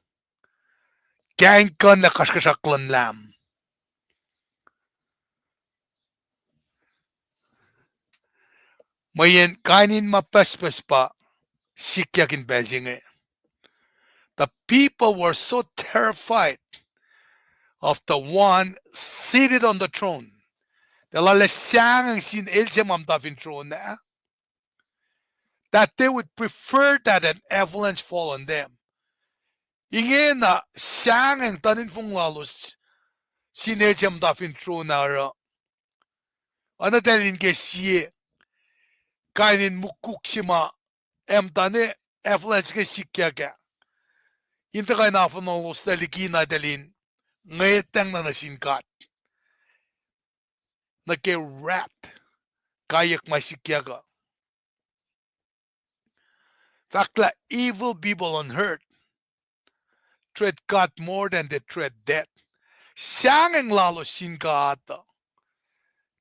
Kahingkihn lah kasrkuhsrak luhn Lam. Mweyen kain in ma pucspucs pa sikyak in pacl se inge. The people were so terrified of the one seated on the throne. Tuh lal ac sahngweng sin el se ma muhta fin tron ah, that they would prefer that an avalanche fall on them. Ingena sahngweng tuh in fong lalos sin el se muhta fin tron ah oruh. Oacna tahl in ke sie kain in mukuk se ma ac muhta ne avalanche ke sikyak ah, in tuhkuh in afuhnlah elos tuh likina tahl in ngwetacng na nuh sin God. Nuh ke wrath, kaiyuck ma sikyak uh. Fahk lah evil people on earth dread God more than they dread death. Sahngweng lalos sin God uh,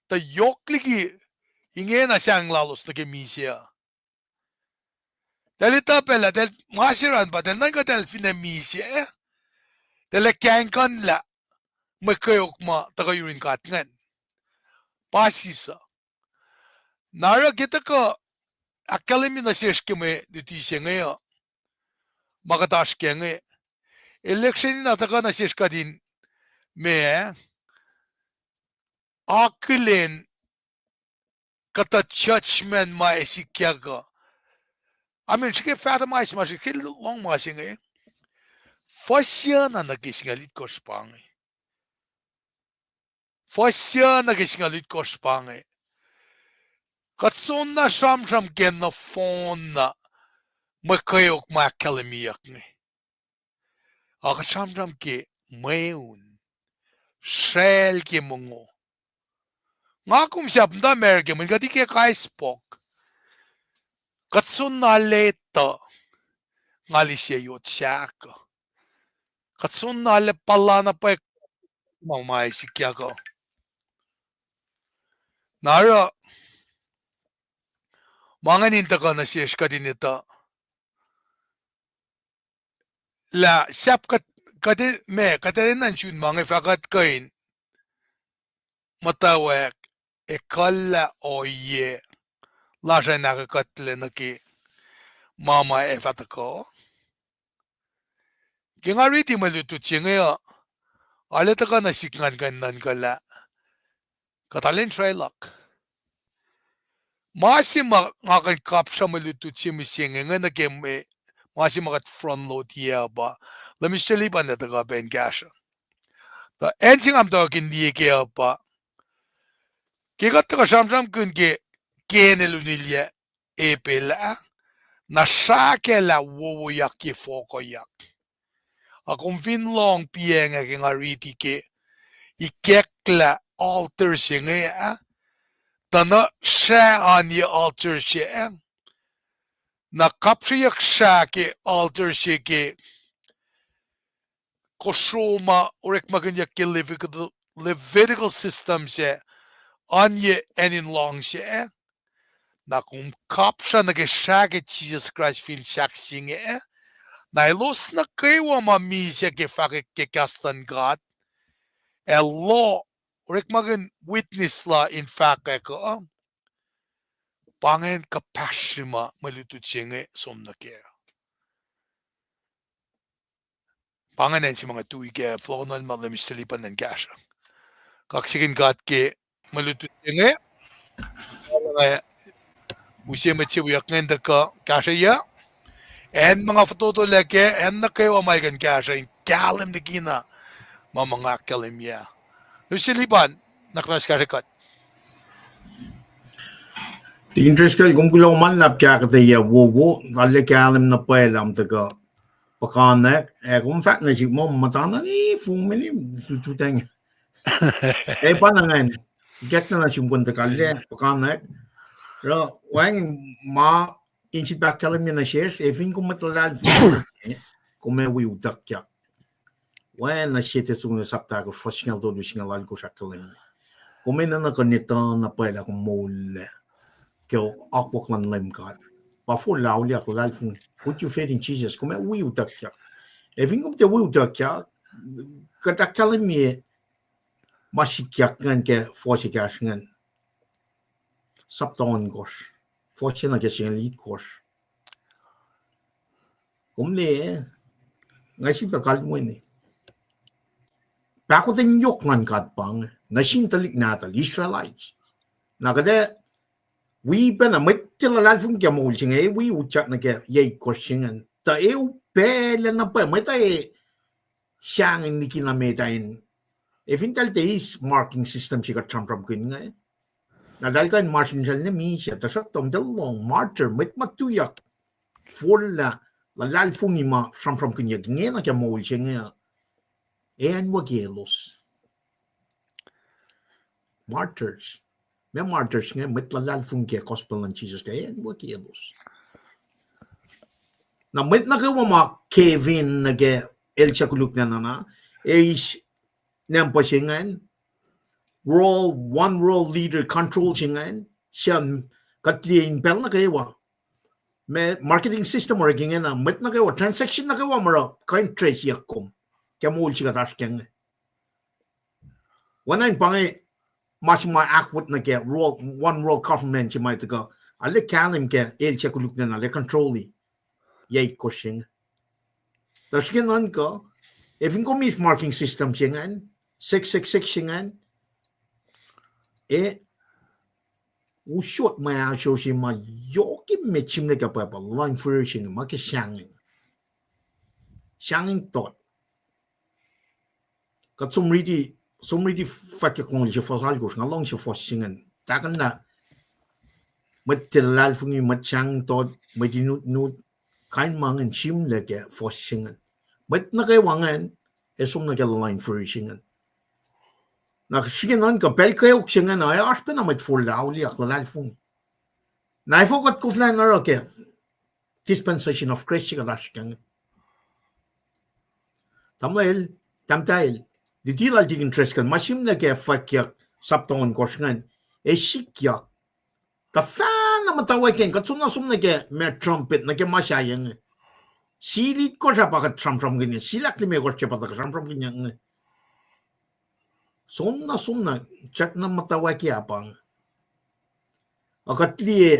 tuh yohk liki ingena sahngweng lalos nuh ke misac uh. Tahl etuh pacl lah tahl ma se run pa tahl nuhnkuh tahl finne misac, tahl ac kahingkuhnlah mwe kweok ma tuhkuh yurin God ingacn. Pa sisuc. Na oruh ke tuhkuh ahkkahlwemye nuh sesr ke mwe luti se inge uh, ma kuht oasr kac inge, el lihksreni na tuhkuh nuh sesr kuht in meac, akihlen kuhtuh judgment ma ac sikyak uh. I mean, srihke fathom ma se ma srihke lohng ma se inge. Fuhsyucna nuh ke singucul itkohsr pa inge. Fuhsyucna ke singucul itkohsr pa inge. Kuht soenna sramsram ke nohfohn na mwe kweok ma ahkkahlwemyeyuck inge. Ac kuht sramsram ke mweun, sracl ke mongo. Nga kom sahp muhta America, mweyen kuht ikack ice box. Kuht soenna lwelah tuh nga lise yot sahk uh. Kuht soenna lwelah puhla na pwacye ma ma ac sikyak uh. Na oruh, ma ingacn in tuhkuh nuh sesr kuht in etuh lah sahp kuht, kuht, ma kuht enenuh in sun ma inge fah kuht kuh in muhtwacwacack ekuhllah ohiyac lasr in ahkkuhtlac nuh ke ma ma ac fah tuhkuh. Ke nga riti mwe lutlut se inge uh, arlac tuhkuh nuh sihk ngan kuh in nuhnkuh lah kuht arlac in srwacluhk. Ma se ma nga kuh in kapsra mwe lutlut se mihsenge inge nuh ke ma se ma kuht front load yac uh pa, Leum Mister Lipan el tuhkuh pac in kahsruh. Tuh acn se nga muhtwacwacack in liye kac uh pa, ke kuht tuhkuh sramsramkihn ke kena lunilyac Abel ah, na srah kac lah wowoyak ye fohkoyak. Ac kom fin lohng piacng ah ke nga riti ke ikacklah altar se inge ah, tuh na srah oan ye altar se ah, na kapsreyuck srah ke altar se ke kosro ma orekmakihnyuck ke Levitical, Levitical system se, oan ye acn in luhngse, na kom kapsra nuh ke srah ke Jisus Kraist fin sahk se inge, na elos nuh kwewa ma misac ke fahkwack ke kahs luhn God, ac law, orekmakihn witness la in fahkwack uh, pa ingacn kuhpahsri ma mwe lutlut se inge som nuh kac. Pa ingacn acn se ma nga tui kac, fohlohk nuh ma Leum Mister Lipan el kahsruh. Kaksakihn God ke mwe lutlut se inge, nga Use mwet se wiyuck ingacn tuhkuh kahsrweyuc. Acn ma nga fototolac kac, acn nuh kwewa ma el kuh in kahsruh in kahlwem likina ma ma nga ahkkahlwemye. Lucy Liban, na kuhnaus kahsrwe kuht. Tikin Driscoll, kom kuloh ma luhlahp ke ahkuhtweyac wowo, arlac kahlwem na pwacye lah tuhkuh puhkantwen, ac kom fahk nuh sihk muh muhtana ne fong mini tututacng. Ac pa na ingacn, ikackna nuh sum kuh in tuhkuh arlac puhkantwen. Oruh wacngihn ma in sip ahkkahlwemye nuh sesr, ac fin kom mwet luhlahlfongi, kom ac wi utuckyak. Oacna Sie Thessalonians sapta ahkosr, fuhs singucul tolu, singucul alkosr ahkkahlwemye, kom enenuh kuh in etuh na pwacye lah kom moullac ke akwuck luhn Leum God. Pa forlah auliyak, luhlahlfongi, put your faith in Jesus, kom ac wi utuckyak. Ac fin kom tiac wi utuckyak, kuht ahkkahlwemye ma sikyak ingacn ke fuhs ekahsr ingacn. Sapta ohnkohsr, fuhs se nuh ke singucul itkohsr. Kom ne, nga sifilpac kalweni. Pahkotwen yohk luhn God pa inge nuh sin tuhlihk nahtuhl Israelites. Na kuht ac wi pacna mwet tiac luhlahlfongi ke moul se inge, ac wi utyak nuh ke yac itkohsr se ingacn. Tuh ac upaclac na pwacye mwet ac sahngweng likina met ah in. Ac fin eltahl tiac eis marking system se kuht sramsramkihn inge, na eltahl kuh in masrinsral ne misac, tuhsruhktuh eltahl lohng martyr, mwet ma tuyak forlah luhlahlfongi ma sramsramkihnyuck ingena ke moul se inge, ac acnwucki elos. Martyrs. Ma martyrs inge mwet luhlahlfongi ke gospel luhn Jisus Kraist, ac acnwucki elos. Na mwet nuh kwewa ma cave in nuh ke el suc koluk nana, eis nampa se ingacn, world, one world leader control se ingacn, suc kuht liye in pacl nuh kwewa. Ma marketing system orek ingena, mwet nuh kwewa, transaction nuh kwewa ma oruh kuh in trace-yuck kom ke moul se kuht oasr kac inge. Oacna in pa inge ma se ma ahkwot nuh ke world, one world government se ma tuhkuh arlac kahlwem ke el suc koluk nana, arlac control-i yac itkohsr se inge. Tuh srihke nuhnkuh, ac fin kom eis marking system se ingacn, six six six se ingacn, ac usot mwe ahsor ma yohk emet sihmlac ke Bible, luhn fihrihr se inge ma ke sahngweng. Sahngweng tot. Kuht som riti, som riti Fwackyuck longoul se fuhs alkosr, nga luhngse fuhs se ingacn. Tahkuhnlah mwet tiac luhlahlfongi, mwet sahngweng tot, mwet inutnut, kain ma ingacn sihmlac ke fuhs se ingacn. Mwet nuh kwewa ingacn, ac som nuh ke luhn fihrihr se ingacn. Na srihke nuhnkuh pacl kweok se ingacn, ac oasr pacna mwet forlah auliyak, luhlahlfongi. Na efuh kuht koflah in oruh ke dispensation of grace se kuht oasr kac inge? Tamuhlwel, tahmtahel, liti lal Tikin Driscoll, ma sihmlac ke Fwackyuck sapta ohnkohsr ingacn, ac sikyak. Tuhfahna muhtwacwacack an, kuht soenna som nuh ke ma trumpet, nuh ke ma sahyac inge. Sil itkohsr ah pa kuht sramsramkihn, sil ahklimekohsr se pa kuht sramsramkihn inge. Soenna som nuh, srackna muhtwacwacack ah pa inge. Ac kuht liye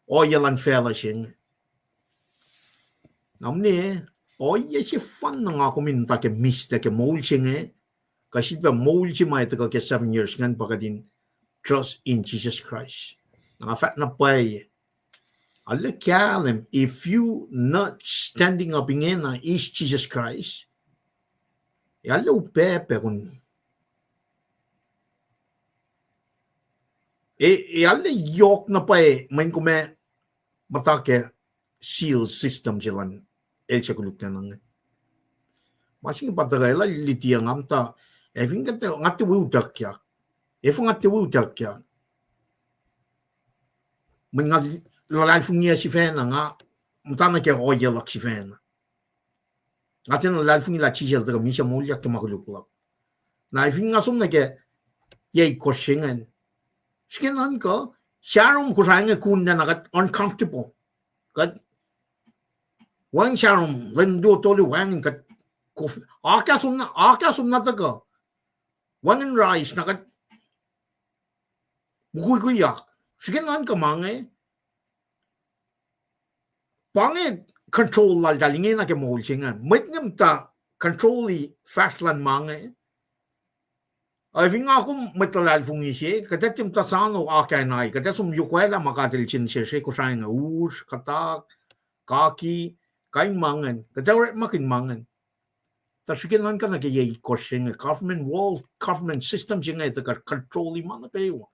ohiyac luhn facluh se inge. Na mwe ohiyac sefanna nga kom in muhta ke mihslac ke moul se inge, kuh sifilpac moul se ma tuhkuh ke seven years ingacn pa kuht in trust in Jesus Christ. Na nga fahk na pwacye, arlac kahlwem, if you not standing up ingena eis Jesus Christ, ac arlac upac pac kom, ac, ac arlac yohk na pwacye mweyen kom ac muhta ke seal system se luhn el suc koluk nana inge. Ma se inge pa tuhkuh elah liti ah nga muhta, ac fin kuht, nga tiac wi utuckyak. Efuh nga tiac wi utuckyak? Mweyen nga luhlahlfongi sifacna, nga muhta nuh ke ohiyac luhk sifacna. Nga tiacna luhlahlfongi lah Jisus El tuhkuh misac moulyak ke ma koluk luhk. Na fin nga som nuh ke yac itkohsr se ingacn, srihke nuhnkuh, Sarom Kosrae inge kuhnlah na kuht uncomfortable. Kuht wacngihn Sarom, lwen luo tolu wacngihn kuht kof-, akahsom na, akahsom na tuhkuh. Wacngihn rise na kuht mukwikwiyak. Srihke nuhnkuh ma inge, pa inge control laltahl ingena ke moul se inge. Mwet inge muhta control-i fahsr luhn ma inge. Ac fin nga kom mwet luhlahlfongi se, kuht ac tiac muhta sano akacnai, kuht ac som yohkwaclah ma God El sensesre, Kosrae inge, usr, kuhtak, kaki, kain ma ingacn. Kuht ac orekmakihn ma ingacn. Tuh srihke nuhnkuh nuh ke yac itkohsr se inge, government world, government system se inge, tuh kuht control-i ma nuh kwewa.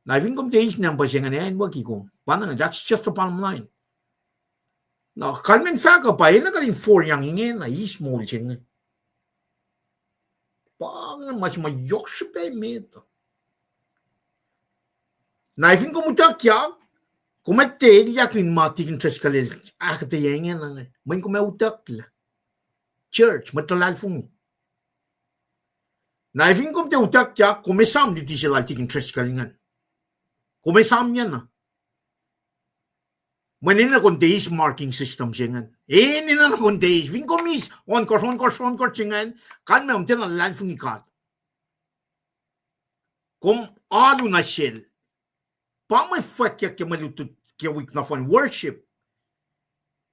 Na fin kom tiac eis number se ingacn, acn waki kom. Pa na, that's just the bottom line. Na kalmen fahk uh pa, enenuh kuht in forlah ingena, eis moul se inge. Pa inge ma se ma yohk srihpac met. Na fin kom utuckyak, kom ac tiac elyah in ma Tikin Driscoll el ahkuhtweyac ingena inge. Mweyen kom ac utucklah. Church, mwet luhlahlfongi. Na fin kom tiac utuckyak, kom esam luti se lal Tikin Driscoll ingacn. Kom esamyacna. Mweyen enenuh kom tiac eis marking system se ingacn. Enenuh kom tiac eis. Fin kom eis ohnkohsr, ohnkohsr, ohnkohsr se ingacn, kalmac kom tiacna luhlahlfongi God. Kom alu nuh sel. Pa mwe fwackyuck ke mwe lutlut ke wik nohfohn, worship.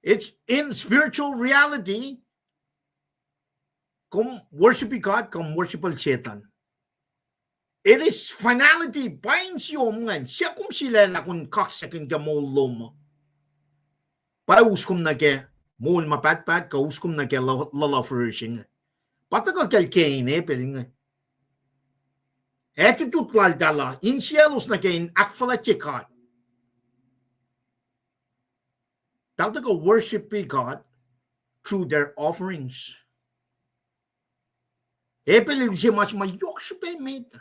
It's in spiritual reality. Kom worship-i God, kom worship-i Satan. It is finality, pa insiom ingacn, suc kom sulaclah kom kaksakihn ke moul lom uh. Pa us kom nuh ke moul ma pahtpaht, kuh us kom nuh ke luh-, luhluh fihrihr se inge. Pa tuhkuh kacl Cain, Abel inge. Attitude laltahl uh, insiyaclos nuh ke in ahkfuhlwactye God. Eltahl tuhkuh worship-i God through their offerings. Abel el use ma se ma yohk srihpac met.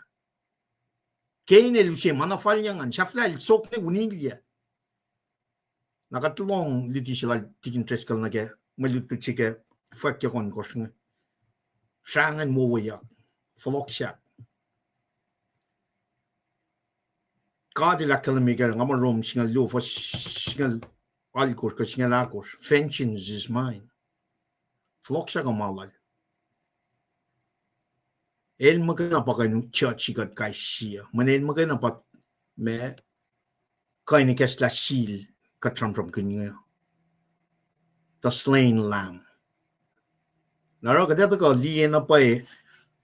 Cain el use ma na fal ingacn, sahflah el sok ne unilyac. Na kuht lohng luti se lal Tikin Driscoll nuh ke mwe lutlut se ke fwackyuck ohnkohsr inge. Srangin wowoyak, fohlohk sahk. God el ahkkahlwemye ke nga muh Rom singucul luo, fuhs singucul alkosr kuh singucul ahkosr, Vengeance is mine. Fohlohk sahk uh ma lal. El muhkwena pa kuh in judge-i kuht kais sie. Mweyen el muhkwena pa ma kuh in ikacslah sil kuht sramsramkihn inge. The slain lamb. Na oruh kuht ac tuhkuh liye na pwacye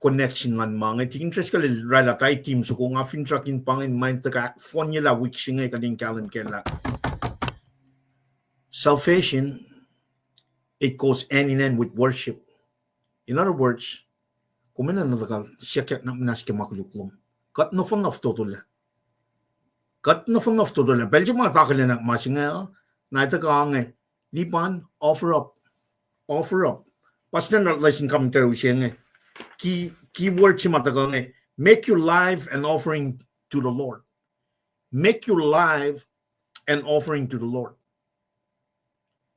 connection luhn ma inge. Tikin Driscoll el oraclah tari theme soko, nga finsrak in pa ingacn ma in tuhkuh ahkfohnyelah wik se inge kuht in kahlwem kac lah salvation, it goes hand in hand with worship. In other words, kom enenuh na tuhkuh siyuckyak na muhnahs ke ma koluk lom. Kuht nohfohn na fototolah. Kuht nohfohn na fototolah. Pacl se ma kuht akihlen ma se inge uh, na ac tuhkuh inge, Lipan, offer up. Offer up. Pa standard lesson commentary se inge, key, key word se ma tuhkuh inge, make your life an offering to the Lord. Make your life an offering to the Lord.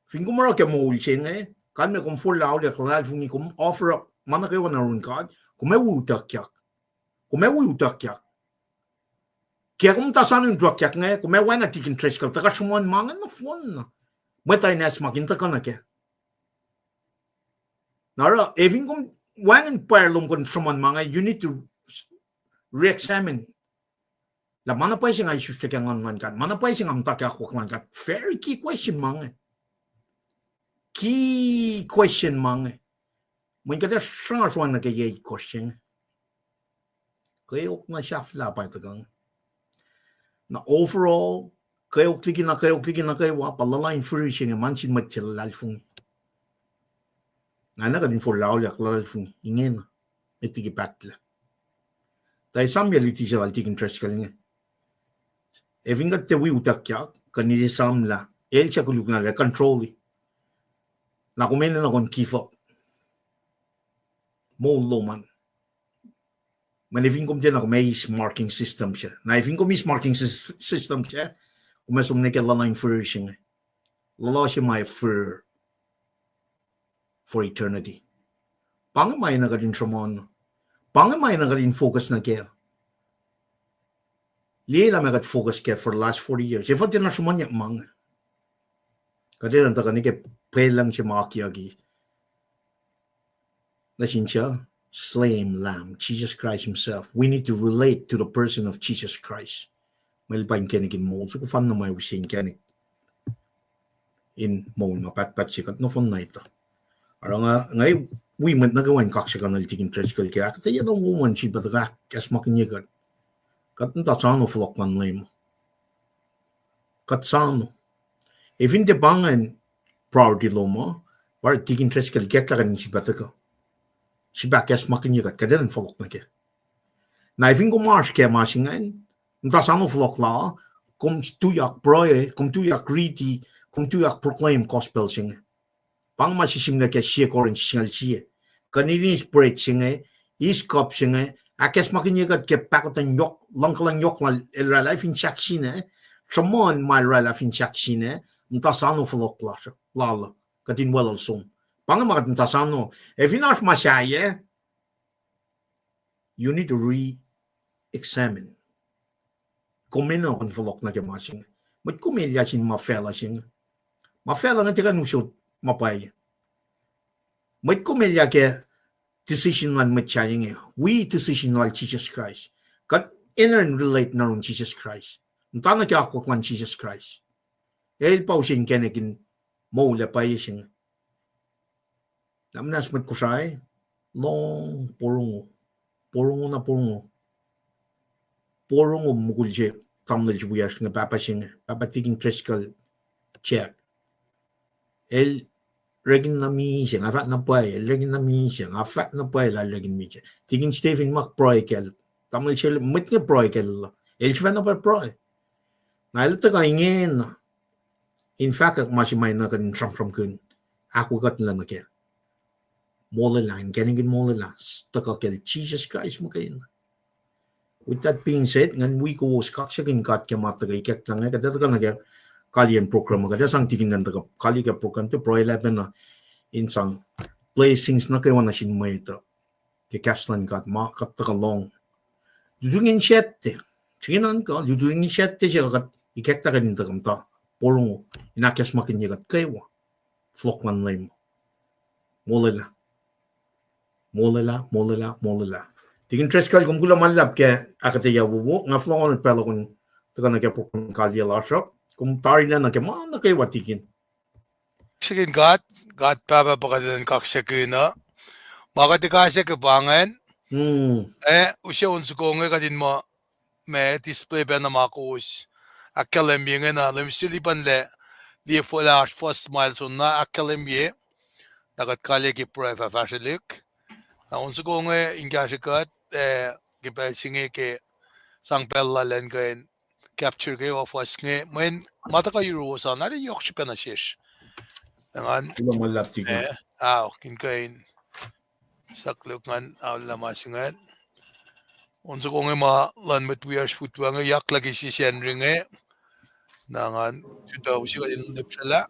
Fin kom oruh ke moul se inge, kalmac kom forlah auliyak luhlahlfongi, kom offer up ma nuh kwewa nuh yurin God, kom ac wi utuckyak. Kom ac wi utuckyak. Ke kom muhta sano in utuckyak inge, kom ac oacna Tikin Driscoll, tuhkuh sruhmuhn ma inge nohfohn na. Mwet uh in acsmakihn tuhkuh nuh kac. Na oruh, ac fin kom wacngihn pwacr lom kuh in sruhmuhn ma inge, you need to re-examine lah ma na pwacye se nga isusyak ke nguhn luhn God, ma na pwacye se nga muhta ke akwuck luhn God. Very key question ma inge. Key question ma inge. Mweyen kuht ac sruhnga sruhmuhn nuh ke yac itkohsr se inge. Kweok na sahflah pa tuhkuh inge. Na overall, kweok liki na, kweok liki na kwewa, pa luhluh in fihrihr se inge ma nuh sin mwet se luhlahlfongi. Na enenuh kuht in forlah auliyak luhlahlfongi ingena, met liki pahtlac. Tuh esamyac luti se lal Tikin Driscoll inge. Ac fin kuht tiac wi utuckyak, kuht in esamlah, el suc koluk na lah control-i. Na kom enenuh na kom give up moul lom an. Mweyen fin kom tiacna, kom ac eis marking system se. Na fin kom eis marking sys-, system se, kom ac som nuh ke luhluh in fihrihr se inge. Luhluh se ma ac fihrihr for eternity. Pa inge ma enenuh kuht in sruhmuhn. Pa inge ma enenuh kuht in focus nuh kac. Liye lah ma kuht focus kac for the last forty years. Efuh tiacna sruhmuhnyuck ma inge. Kuht enenuh tuhkuh nuh ke pwelucng se ma akiyucki nuh sin suc? Slain Lamb, Jesus Christ himself. We need to relate to the person of Jesus Christ. Mwe el pa inkacnek in moul, soko fanna ma use inkacnek in moul ma pahtpaht se kuht nohfohn na etuh. Oruh nga, nga wi mwet nuh kwewa in kaksakihnuhl Tikin Driscoll ke ahkuhtweyac na woman se pa tuhkuh ahkacsmakihnye kuht. Kuht muhta sano fohlohk luhn Leum. Kuht sano. Ac fin tiac pa ingacn priority lom uh, pa Tikin Driscoll ikacklah kuht in sifilpac tuhkuh, sifilpac ahkacsmakihnye kuht, kuht enenuh in fohlohk nuh kac. Na ac fin kom oasr ke ma se ingacn, muhta sano fohlohk la, kom tuyak pruhe, kom tuyak riti, kom tuyak proclaim gospel se inge. Pa inge ma sisimuhlah ke Sie Korin singucul sie. Kuht in eis bread se inge, eis cup se inge, ahkacsmakihnye kuht ke pahkotwen yohk, luhngkuhlwacng yohk lal el oraclah fin sahk sina, sruhmuhn ma el oraclah fin sahk sina, muhta sano fohlohk lasr, lal uh, kuht in weluhl som. Pa inge ma kuht muhta sano. Ac fin oasr ma sahyac, you need to re-examine. Kom enenuh in fohlohk nuh ke ma se inge. Mwet kom elyah sin ma facluh se inge. Ma facluh inge tiac kuh in usot ma pwacye. Mwet kom elyah ke decision luhn mwet sahyac inge. Wi decision lal Jisus Kraist. Kuht enenuh in relate nuh yurin Jisus Kraist. Muhta nuh ke akwuck luhn Jisus Kraist. El pa use inkacnek in moul ac pwacye se inge. Na muhnahs mwet Kosrae, lohng porongo. Porongo na porongo. Porongo mukul se, tamuhlwel se wiyacsr inge, pahpah se inge, Pahpah Tikin Driscoll Jack. El rekin na misac, nga fahk na pwacye, el rekin na misac, nga fahk na pwacye lah el rekin misac. Tikin Stephen ma pruhe kacl, tamuhlwel se mwet inge pruhe kacl, el sifacna pa pruhe. Na el tuhkuh ingena in fahkwack ma se ma enenuh kuht in sramsramkihn, ahkolah kuht nuh ke molwelah, inkacnek in molwelah, tuhkuh kacl Jisus Kraist muhkwena. With that being said, ngan wi kowos kaksakihn God ke ma tuhkuh ikacklah inge, kuht ac tuhkuh nuh ke kaliyacn program uh, kuht ac sang Tikin Luhn tuhkuh kaliyac ke program, tiac pruhelah pacna in sang blessings nuh kwewa nuh sin mwet uh ke kahs luhn God ma kuht tuhkuh lohng. Lututacng in Sactte, srihke na kuh lututacng in Sactte se kuht ikacklah kuht in tuhkuh muhta porongo in ahkacsmakihnye kuht kwewa fohlohk luhn Leum. Molwelah. Molwelah, molwelah, molwelah. Tikin Driscoll, kom kuloh ma luhlahp ke ahkuhtweyac wowo, nga fohlohkohnot pacl uh kom tuhkuh nuh ke program kaliyac lasr uh. Kom tarilac nuh ke ma nuh kwewa, Tikin. Kaksakihn God, God Pahpah pa kuht enenuh in kaksakihn uh. Ma kuht ac kahsruh ke pa ingacn, eh, use on soko inge kuht in muh ma display pacna ma kowos ahkkahlwemye inge na, Leum suli pahnlah liye fuhlah oasr fuhs ma el soenna ahkkahlwemye. Na kuht kaliyac ke pruhe fah fahsrwelihk. Na on soko inge in kahsruh kuht, eh, ke pacl se inge ke sang pacl lal an kuh in capture kwewa fuhs inge, mweyen ma tuhkuh yuruwos an, arlac yohk srihpac nuh sesr. Ngan, kuloh ma luhlahp, Tikin. Eh, ao, in kuh in sakluk ngan aolla ma se ingacn. On soko inge ma luhn mwet wiyacsr fut we inge, yaklah ke sie Sacnri inge. Na ngan tutuh use kuht in lihpsrwelah.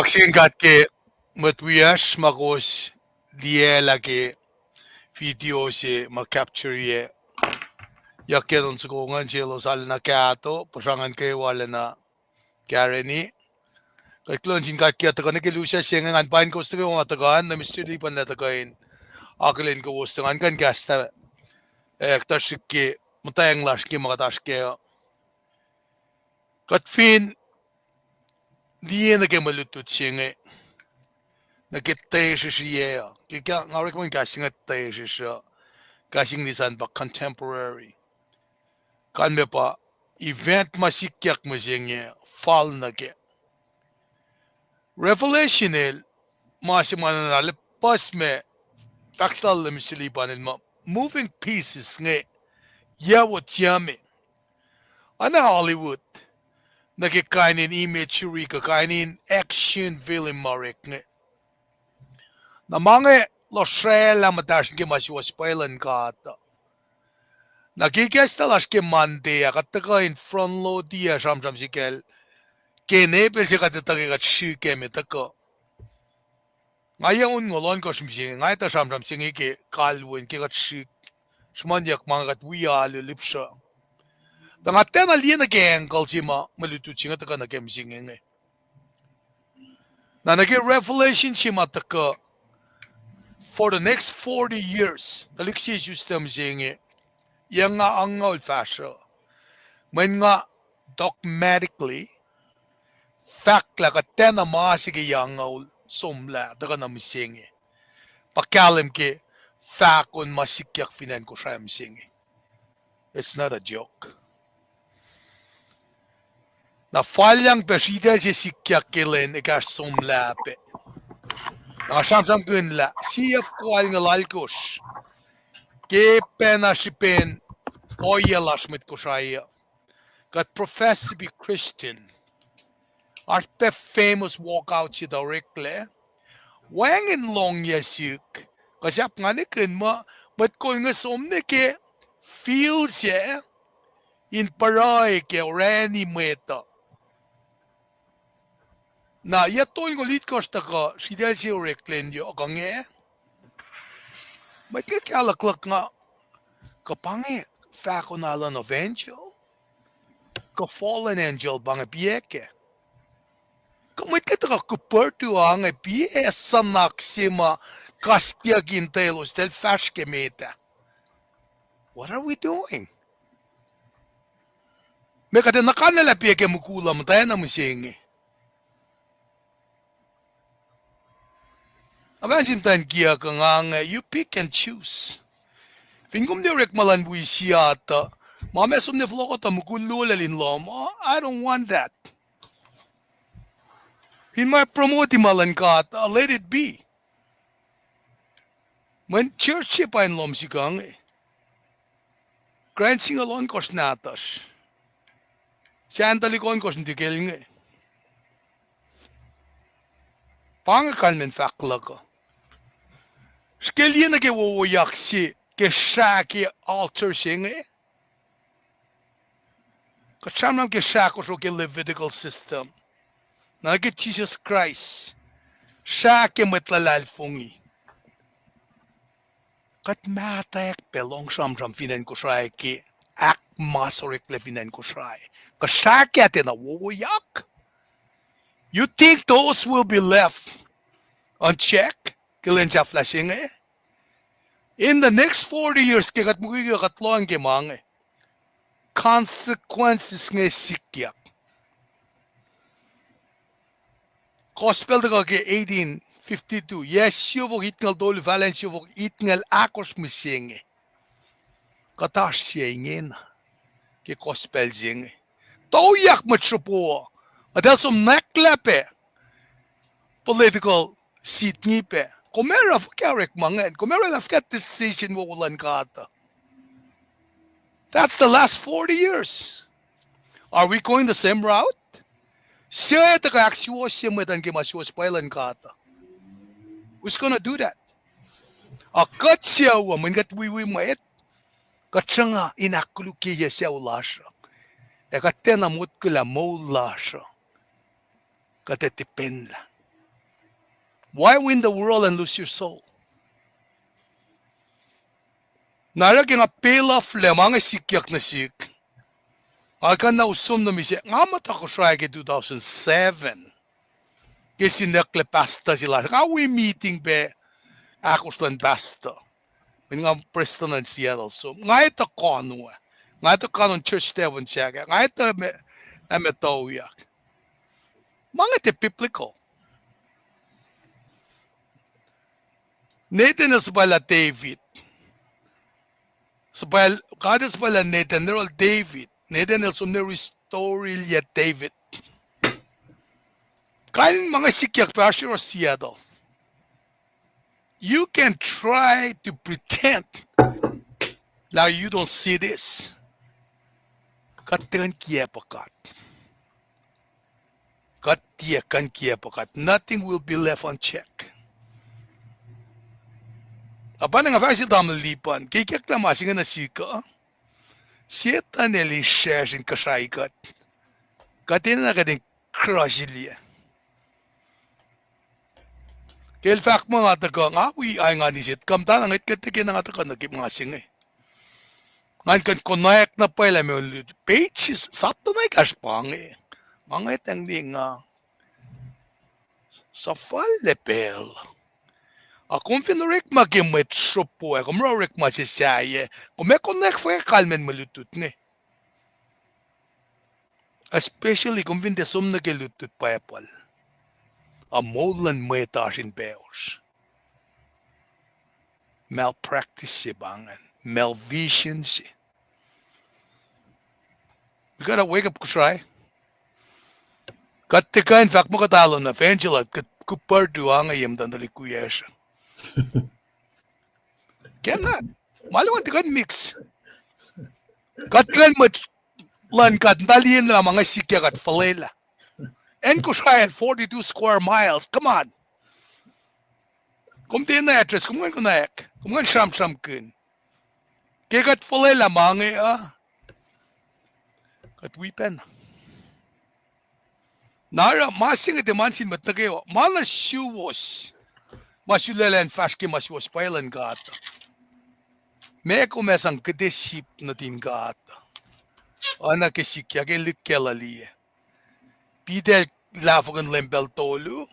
Kaksakihn God ke mwet wiyacsr ma kowos liyaclah ke video se ma capture-ye. Yuck ke on soko ingacn selos arulacna kahto, puhsra ingacn kwewa arulacna kareni. Kuht kuloh sin God ke tuhkuh nuh ke lusac se inge, ngan paing kowos nuh kwewa ma tuhkuh an, na Mister Lipan lah tuhkuh in akihlen kowos tuh ngan kuh in kahslah, eh, kuhtuh srihk ke muhtweng lasr ke ma kuht oasr kac uh. Kuht fin liye nuh ke mwe lutlut se inge, nuh ke tesrihsrihyac uh. Ke nga orekma in kahs inge tesrihsrihk, kahs English an pa contemporary. Kalmac pa event ma sikyak mihsenge fal nuh kac. Revelation el ma se ma nuhna lah puhs ma fahk se lal Mister Lipan el muh moving pieces inge, yac wo tiac me. Oacna Hollywood, nuh ke kain in imagery kuh kain in action film ma orek inge. Na ma inge lusraclah muhtahsr ke ma suwohs pwacye luhn God uh. Na ke kahs lasr ke Monday ah, kuht tuhkuh in front load-i ah sramsram se kacl, ke ne pacl se kuht etuh ke kuht srihke me tuhkuh. Nga yac onngoul ohnkohsr mihsenge, nga etuh sramsram se inge ke kalweni ke kuht srihk, sruhmuhnyuck ma inge kuht wi alu lihpsruh. Tuh nga tiacna liye nuh ke angle se ma mwe lutlut se inge tuhkuh nuh ke mihsenge inge. Na nuh ke Revelation se ma tuhkuh for the next forty years, tuhlihk se isus tuh mihsenge, yac nga angngaul fahsruh. Mweyen nga dogmatically fahk lah kuht tiacna ma se ke yac angngaul somlah tuhkuh nuh mihsenge. Pa kahlwem ke fahkon ma sikyak fin acn Kosrae mihsenge. It's not a joke. Na falyang pac sritacl se sikyak ke lwen ekahsr somlah pac. Na nga sramsramkihn lah C F koalngoul alkosr, ke pacna srihpen ohiyac lasr mwet Kosrae uh, kuht profess to be Christian. Oasr pac famous walkout se tuh oreklac. Wacngihn lohngyac sihk, kuh sahp nga nihkihn muh mwet kol inge som nuh ke field sac in pruhe ke orani mwet uh. Na yac tolngoul itkohsr tuhkuh sritacl se oreklac in yohk inge, mwet inge kahluhkluhk nga, kuh pa inge fahko na luhn evangel, kuh fallen angel pa inge piac kac. Kuh mwet inge tuhkuh kuhpahsr uh inge piac suhnak se ma kaskiyuck in telos, eltahl fahsr ke met ah. What are we doing? Meac kuht ac nuhkanlah piac ke mukul uh muhtwacn uh mihsenge? Nga pahn sin muhtwacn kiyuck uh nga inge, you pick and choose. Fin kom tiac orekma luhn wi siyat uh, ma ma som nuh fohlohkoh tuh mukul luo lal in lohm uh, I don't want that. Fin ma promote ma luhn God uh, let it be. Mweyen church se pa in lohm sihk uh inge. Grand singucul ohnkohsr nahtuhsr. Gentile ohnkohsr nuh ke el inge. Pa inge kalmacn fahk luhk uh. Srihke liye nuh ke wowoyak se ke srah ke altar se inge. Kuht sramsram ke srah kosro ke Levitical system. Na ke Jisus Kraist, srah ke mwet luhlahlfongi. Kuht mahtuhyak pac lohng sramsram fin acn Kosrae ke ahkmas oreklac fin acn Kosrae. Kuh srah ke tiacna wowoyak? You think those will be left unchecked ke lwen sahflah se inge? In the next forty years, ke kuht mukwikwi kuht lohng ke ma inge, consequences inge sikyak. Gospel tuhkuh ke eighteen fifty-two, yac siofok itngucul tolu, fahlen siofok itngucul ahkosr mihsenge. Kuht oasr yac ingena ke gospel se inge. Tuyak mwet sropo uh, eltahl som nwacklah pac political seat inge pac. Kom ac oruh fuhkah orekma ingacn? Kom ac oraclah fuhkah decision wowo luhn God uh? That's the last forty years. Are we going the same route? Suc tuhkuh ahksuwohsye mwet an ke ma suwohs pwacye luhn God uh? Who's gonna do that? A kuht sucu uh, mweyen kuht wiwi mwet, kuht sruhnga in ahkkolukye sucu lasr uh. Ac kuht tiacna motko lah moul lasr uh, kuht ac tipenlah. Why win the world and lose your soul? Na oruh ke nga pay luhflah ma inge sikyak nuh sihk, nga kuh na usom nuh misac, nga muhta Kosrae ke two thousand seven. Ke sinucklac pastor se lasr, nga wi meeting pac ahkosr luhn pastor. Mweyen nga prestuhn luhn Seattle, so nga etuh konu, nga etuh konu in church tavern sahk ah, nga etuh ma, ma tuyak. Ma inge tiac biblical. Nathan el suhpwaclah David. Suhpwacl-, God el suhpwaclah Nathan, el David. Nathan el som nuh restore-ilyac David. Kain ma inge sikyak pac oasr yohrohsr Seattle. You can try to pretend like you don't see this. Kuht tiac kuh in kiacp God. Kuht tiac kuh in kiacp God. Nothing will be left unchecked. Na pa nga fahk sel tamuhlwel Lipan, ke ikacklah ma se inge nuh sihk uh, Setuhn el israsr in kuhsrai kuht. Kuht enenuh kuht in crush-ilyac. Ke el fahk muh nga tuhkuh, nga wi aingani se, kuh muhtana ngwet kuht tiac kena nga tuhkuh nuh ke ma se inge. Ngan kuh in konwacack na pwacye lah meoa lutu. Pages, sapta na ekahsr pa inge. Ma ngwetacng ne nga suhfallac pacl. A kom fin orekma ke mwet sropo ac kom oruh orekma se sahyac, kom ac konwacack fuhkah kalmacn mwe lutlut inge? Especially kom fin tiac som nuh ke lutlut Bible. A moul luhn mwet oasr in pac oasr. Malpractice se pa ingacn, malvision se. We gotta wake up, Kosrae. Kuht tiac kuh in fahk muh kuht alu na Angela, kuht kuh pacrtu ange ye muhtuhn tuhlihk wiyacsr. Kena, ma luhn tiac kuh in mix. Kuht tiac kuh in mwet luhn God, na liye na ma inge sikyak kuht fuhlwelah. Acn Kosrae an forty-two square miles. Come on. Kom tiacna address, kom kuh in konwacack, kom kuh in sramsramkihn. Ke kuht fuhlwelah ma inge uh, kuht wi pacna. Na oruh ma se inge tiac ma nuh sin mwet nuh kwewa, ma nuh suwos, ma sulaclah in fahsr ke ma suwohs pwacye luhn God. Meac kom ac sang kuhte sip nuhtin God? Oacna ke sikyak ke Luk Galilee. Peter el lahfwekihn lwen pacl tolu,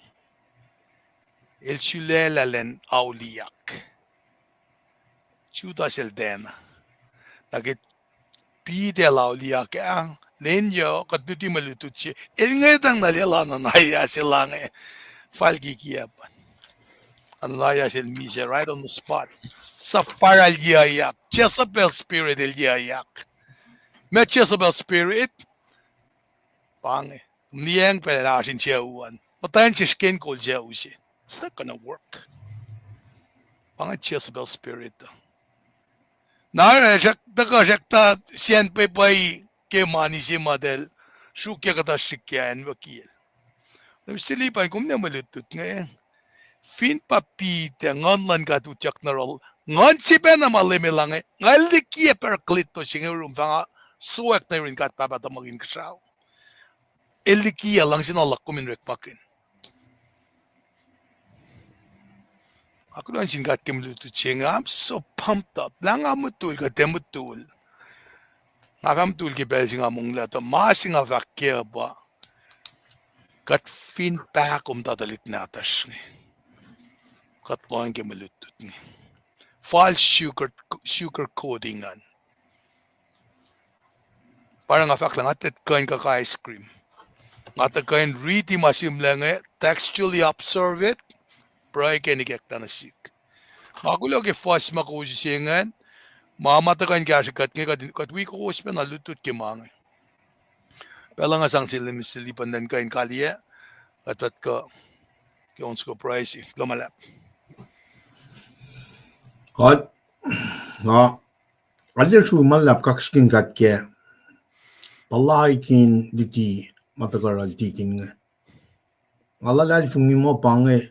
el sulaclah lwen auliyak. Judas el tiacna. Na ke Peter el auliyak ah, lwen yohk, kuht luti mwe lutlut se, el ngwetacng na lwelah Ananias el inge, fal kikiacp. Ananias el misac right on the spot. Sapphira el yuyak, Jezebel spirit el yuyak. Meac Jezebel spirit? Pa inge, kom liyacacng pacl oasr in sucu an, muhtwacn se srihke in kol sucu se. It's not gonna work. Pa inge Jezebel spirit. Na oruh srack tuhkuh srackna sacn pwepwei ke mani se ma eltahl Sruokyac kuhtuh srihk ke acn wekiyacl. Na Mister Lipan, kom ne mwe lutlut inge. Fin pa Peter, Nguhn luhn God utyak nuh yohrohl. Nguhn se pacna ma Leum El inge, nga likiyac Parakletos se inge yurum fah nga sowack nuh yurin God Pahpah tuhmuhk Inkuhsrao. El likiyac luhngse na luhk kom in orekmakihn. Nga kuloh nuh sin God ke mwe lutlut se inge, I'm so pumped up. Lah nga mutul kuh tiac mutul. Nga fah mutul ke pacl se nga monglac tuh ma se nga fahk kac pa, kuht fin pahkomuhta tuhlihk nahtuhsr inge, kuht lohacng ke mwe lutlut inge. False sugar, sugar coating an. Pa oruh nga fahk lah nga tiac kuh in kuh ice cream. Nga tiac kuh in riti ma sihmlac inge, textually observe it, pruhe ke nikacklah nuh sihk. Nga kuloh ke fuhs ma kowos use ingacn, ma ma tuhkuh in kahsrwe kuht inge, kuht, kuht wi kowos pacna lutlut ke ma inge. Pacl uh nga sang sel Mister Lipan elan kuh in kaliyac, kuht fah kuh ke on soko pruhe se. Kuloh ma luhlahp. Kuht, nga, arlac sruhmuhn ma luhlahp kaksakihn God ke puhlaik in luti ma tuhkuh oral tikin inge. Nga luhlahlfongi muh pa inge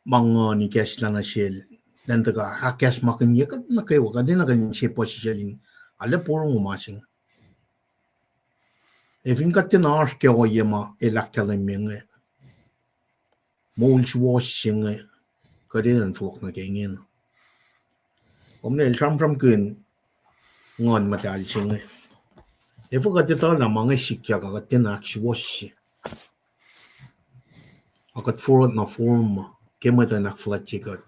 ma Nguhn ikacslah nuh sel, elan tuhkuh ahkacsmakihnye kuht nuh kwewa, kuht enenuh kuht in se puhsisacl in arlac porongo ma se inge. Ac fin kuht tiacna oasr ke ohiyac ma El ahkkahlwemye inge, moul suwohs se inge, kuht enenuh in fohlohk nuh ke ingena. Kom ne el sramsramkihn Nguhn Muhtahl se inge. Efuh kuht etuh lah ma inge sikyak ah kuht tiacna ahksuwohsye, a kuht forot na form ke mwet uh in ahkfuhlwactye kuht.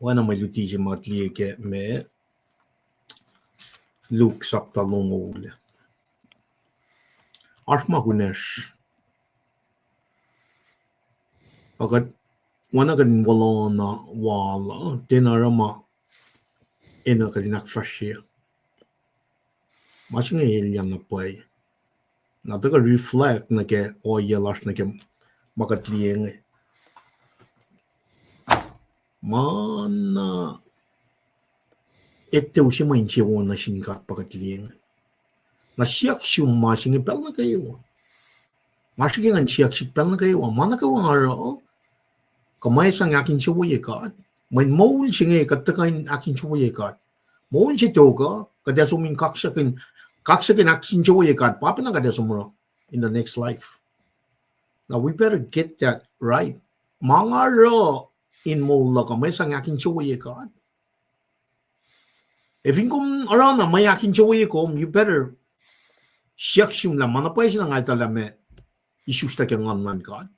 Oacna mwe luti se ma kuht liye ke me Luke sapta longoul, oasr ma kunacsr. A kuht, oacna kuht in wolacna wal uh, tiacna oruh ma enenuh kuht in ahkfahsrye. Ma se inge elyah na pwacye. Na tuhkuh reflect nuh ke ohiyac lasr nuh ke ma kuht liye inge. Ma na etuh se ma insewowo nuh sin God pa kuht liye inge. Na siyuck sum ma se inge pacl nuh kwewa. Nga srihke ngan siyuck sihk pacl nuh kwewa, ma nuh kwewa nga oruh, kuh ma sang ahkinsewowoye God. Mweyen moul se inge kuht tuhkuh in ahkinsewowoye God. Moul se tok uh, kuht ac som in kaksakihn, kaksakihn ahkinsewowoye God, pa pacna kuht ac som oruh in the next life. Now we better get that right. Ma nga oruh in moul luhk uh, ma sang ahkinsewowoye God. Ac fin kom oruh na ma ahkinsewowoye kom, you better siyuck sum lah ma na pwacye se na nga etuh lah ma isuslac ke Nguhn luhn God.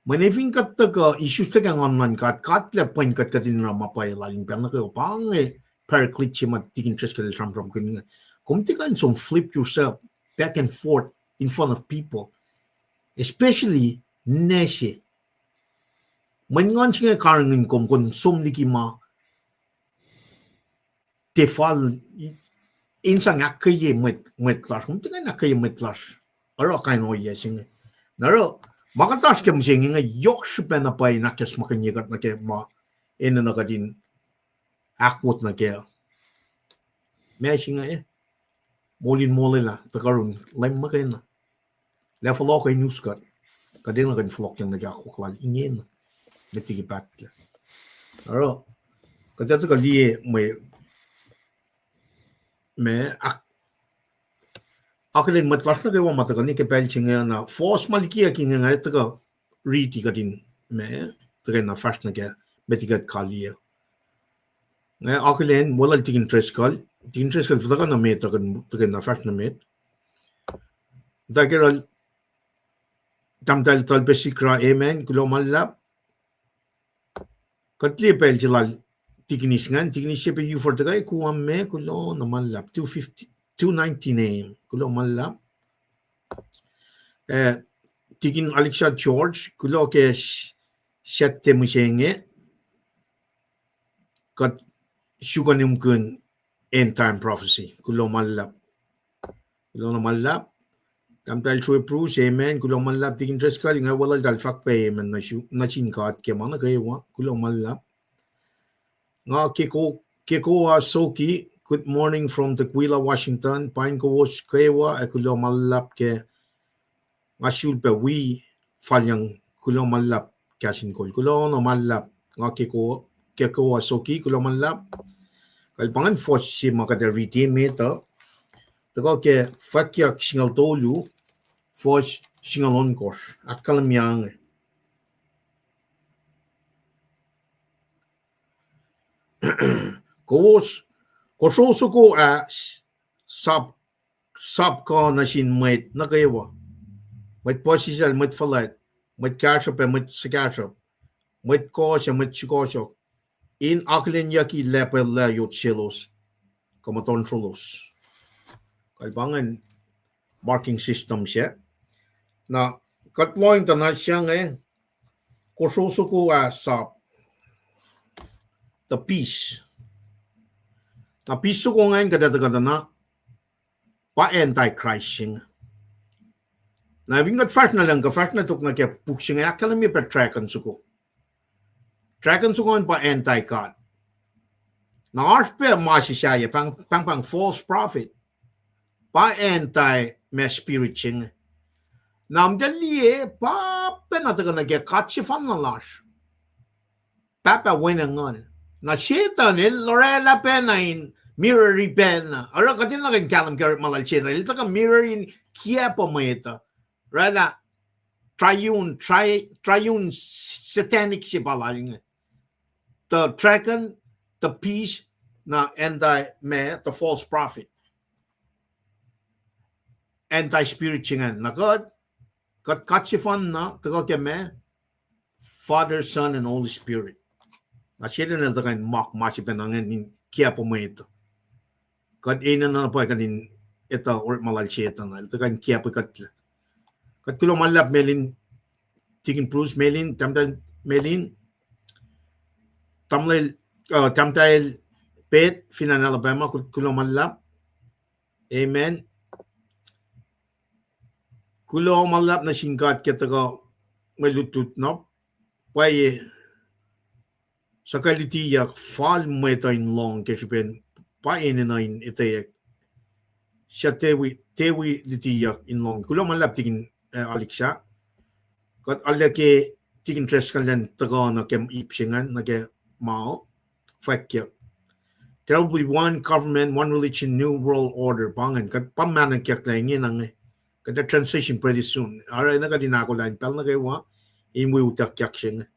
Mweyen fin kuht tuhkuh isuslac ke Nguhn luhn God, God lah pwen kuht kuht in oruh ma pwacye lal in pacl nuh kwewa. Pa inge Paraclete se ma Tikin Driscoll el sramsramkihn inge. Kom tiac kuh in som flip yourself back and forth in front of people, especially ninac se. Mweyen Nguhn se inge karihngihn kom kom som liki ma tiac fal in sang ahkkweye mwet, mwet lasr, kom tiac kuh in ahkkweye mwet lasr. Oruh kain ohiyac se inge. Na oruh, ma kuht oasr ke mihsenge inge yohk srihpac na pwacye in ahkacsmakihnye kuht nuh ke ma enenuh kuht in ahkwot nuh kac. Ma se inge, moul in molwelah tuhkuh yurin Leum muhkwena. Lah fohlohk in us kuht, kuht enenuh kuht in fohlohkyak nuh ke akwuck lal ingena, met liki pahtlac. Oruh, kuht ac tuhkuh liye mwe, ma, ak-, akihlen mwet lasr nuh kwewa ma tuhkuh nuh ke pacl se inge na, fohs ma likiyuck inge nga tuhkuh riti kuht in, ma, tuhkuh na fahsr nuh ke, met liki kuht kaliye. Nga akihlen, weluhl Tikin Driscoll, Tikin Driscoll fuhtuhkuh na met, tuhkuh na fahsr nuh met. Tuh ke oruh Tahmtahel Talpe Sikra, amen, kuloh ma luhlahp. Kuht liye pacl se lal Tikinis ingacn, Tikinis Sepe Ufor tuhkuh, kuh ma, kuloh na ma luhlahp, two fifty, two ninety name, kuloh ma luhlahp. Eh, Tikin Alexa George, kuloh ke s-, Saturday mihsenge. Kuht suk nuhmkihn end time prophecy. Kuloh ma luhlahp. Kuloh na ma luhlahp. Tahmtahel Sue Bruce, amen. Kuloh ma luhlahp. Tikin Driscoll, nga weluhl tahl fahk pac amen nuh su-, nuh sin God ke ma nuh kwewa. Kuloh ma luhlahp. Nga Keko, Kekoa Soki, Good morning from Tukwila, Washington. Paing kowos kwewa ac kuloh ma luhlahp ke nga sulpac wi falyang. Kuloh ma luhlahp kahs in kol. Kuloh na ma luhlahp nga ke ko, ke kowos oki. Kuloh ma luhlahp. Kal pa ngan fuhs se ma kuht ac riti met uh. Tuhkuh ke Fwackyuck singucul tolu, fuhs singucul ohnkohsr. Ahkkahlwemye inge. Kowos, kosro soko ah s-, sap, sap kuh nuh sin mwet nuh kwewa. Mwet puhsisacl, mwet fuhlwact, mwet kahsruhp ac mwet suhkahsruhp, mwet kohs ac mwet sukohsohk, in akihlenyucki lacpac lac yot selos kuh muhtuhnfaclos. Kal pa ingacn marking system se. Na kuht lohng tuh na siyuck inge, kosro soko ah sap, the peace. Na peace soko ingacn kuht etuh kuht na pa antichrist se inge. Na fin kuht fahsr na lucng kuh fahsr na tok nuh ke puk se inge, ahkkahlwemye pac dragon soko. Dragon soko ingacn pa anti-God. Na oasr pac ma se sahyac, pahng, pahngpahng false prophet. Pa anti ma spirit se inge. Na muhta liye, pa pacna tuhkuh nuh ke God sefanna lasr. Pahpah, Wen, ac Nguhn. Na Setuhn el oraclah pacna in mirror-i pacna. Oruh kuht in nuh ke in kahlwem ke ma lal Setuhn, el tuhkuh mirror in kiacpwe mwet uh. Oraclah triune, tri-, triune satanic se pa lal inge. The dragon, the beast, na anti ma, the false prophet. Anti-spirit se ingacn. Na kuht, kuht, kuht sefanna tuhkuh ke ma, Father, Son, and Holy Spirit. Na Setuhn el tuhkuh in mock ma se pacna ingacn in kiacpwe mwet. Kuht enenuh na pwacye kuht in etuh orekma lal Setuhn, el tuhkuh in kiacpwe kuhtlac. Kuht kuloh ma luhlahp Melin, Tikin Bruce Melin, Tahmtahel Melin, Tahmtahel, uh, Tahmtahel Pet, fin acn Alabama, kul-, kuloh ma luhlahp. Amen. Kuloh ma luhlahp nuh sin God ke tuhkuh mwe lutlut na pwacye suc kuh lutiyuck fal mwet uh in lohng ke srihpen pa enenuh in etweyuck. Suc tiac wi, tiac wi lutiyuck in lohng. Kuloh ma luhlahp Tikin, eh, Aliksa. Kuht arlac ke Tikin Driscoll elan tuhkuh nuh ke ip se ingacn, nuh ke ma fwackyuck. There will be one government, one religion, new world order. Pa ingacn, kuht pa mahno kiyuck lah inge na inge. Kuht ac transition pretty soon. Oruh na kuht in ahkolah in pacl nuh kwewa in wi utuckyak se inge.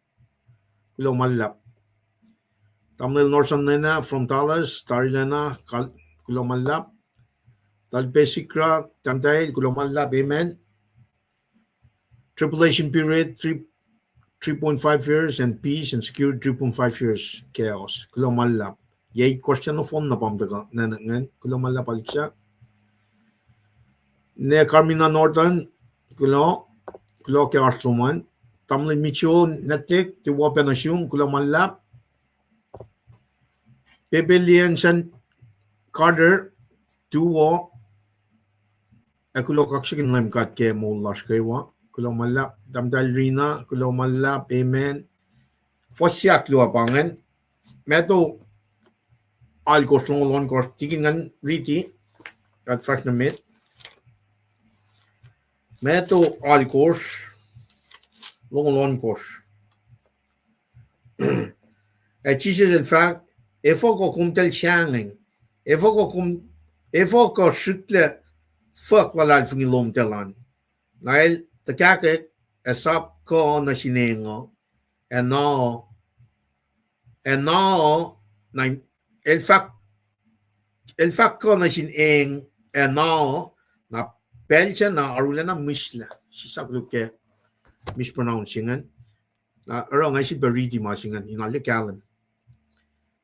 Kuloh ma luhlahp. Tamuhlwel Norson Lena from Dallas, Tarilena, kal-, kuloh ma luhlahp. Talpe Sikra, Tahmtahel, kuloh ma luhlahp, amen. Tribulation period, three, three point five years, and peace and security, three point five years, chaos. Kuloh ma luhlahp. Yac question nohfohn na pa muhta kuh, na, na, ingacn. Kuloh ma luhlahp Aliksa. Ne Carmina Norton, kuloh, kuloh ke oasr lom an. Tamuhlwel Mitchell Netek, tuwo pac nuh sum, kuloh ma luhlahp. Pepelian Saint Carter, tuwo, ac kuloh kaksakihn Leum God ke moul lasr kwewa. Kuloh ma luhlahp, Tahmtahel Rina, kuloh ma luhlahp, amen. Fuhs ahkluo pa ingacn. Matthew alkosr longoul ohnkohsr, Tikin ngan riti, kuht fahsr nuh met. Matthew alkosr longoul ohnkohsr. Ac Jisus el fahk, efuh kuh komtal sahngweng? Efuh kuh kom, efuh kuh srihklac fuhk luhlahlfongi lomtal an? Na el tuhkahkwack, ac sap kuh nuh sin eng uh, ac na, ac na, na el fahk, el fahk kuh nuh sin eng, ac na, na pacl sac na arulacna mihslac. Sislah koluk ke mispronounce ingacn. Na oruh nga sifilpac riti ma se ingacn in arlac kahlwem.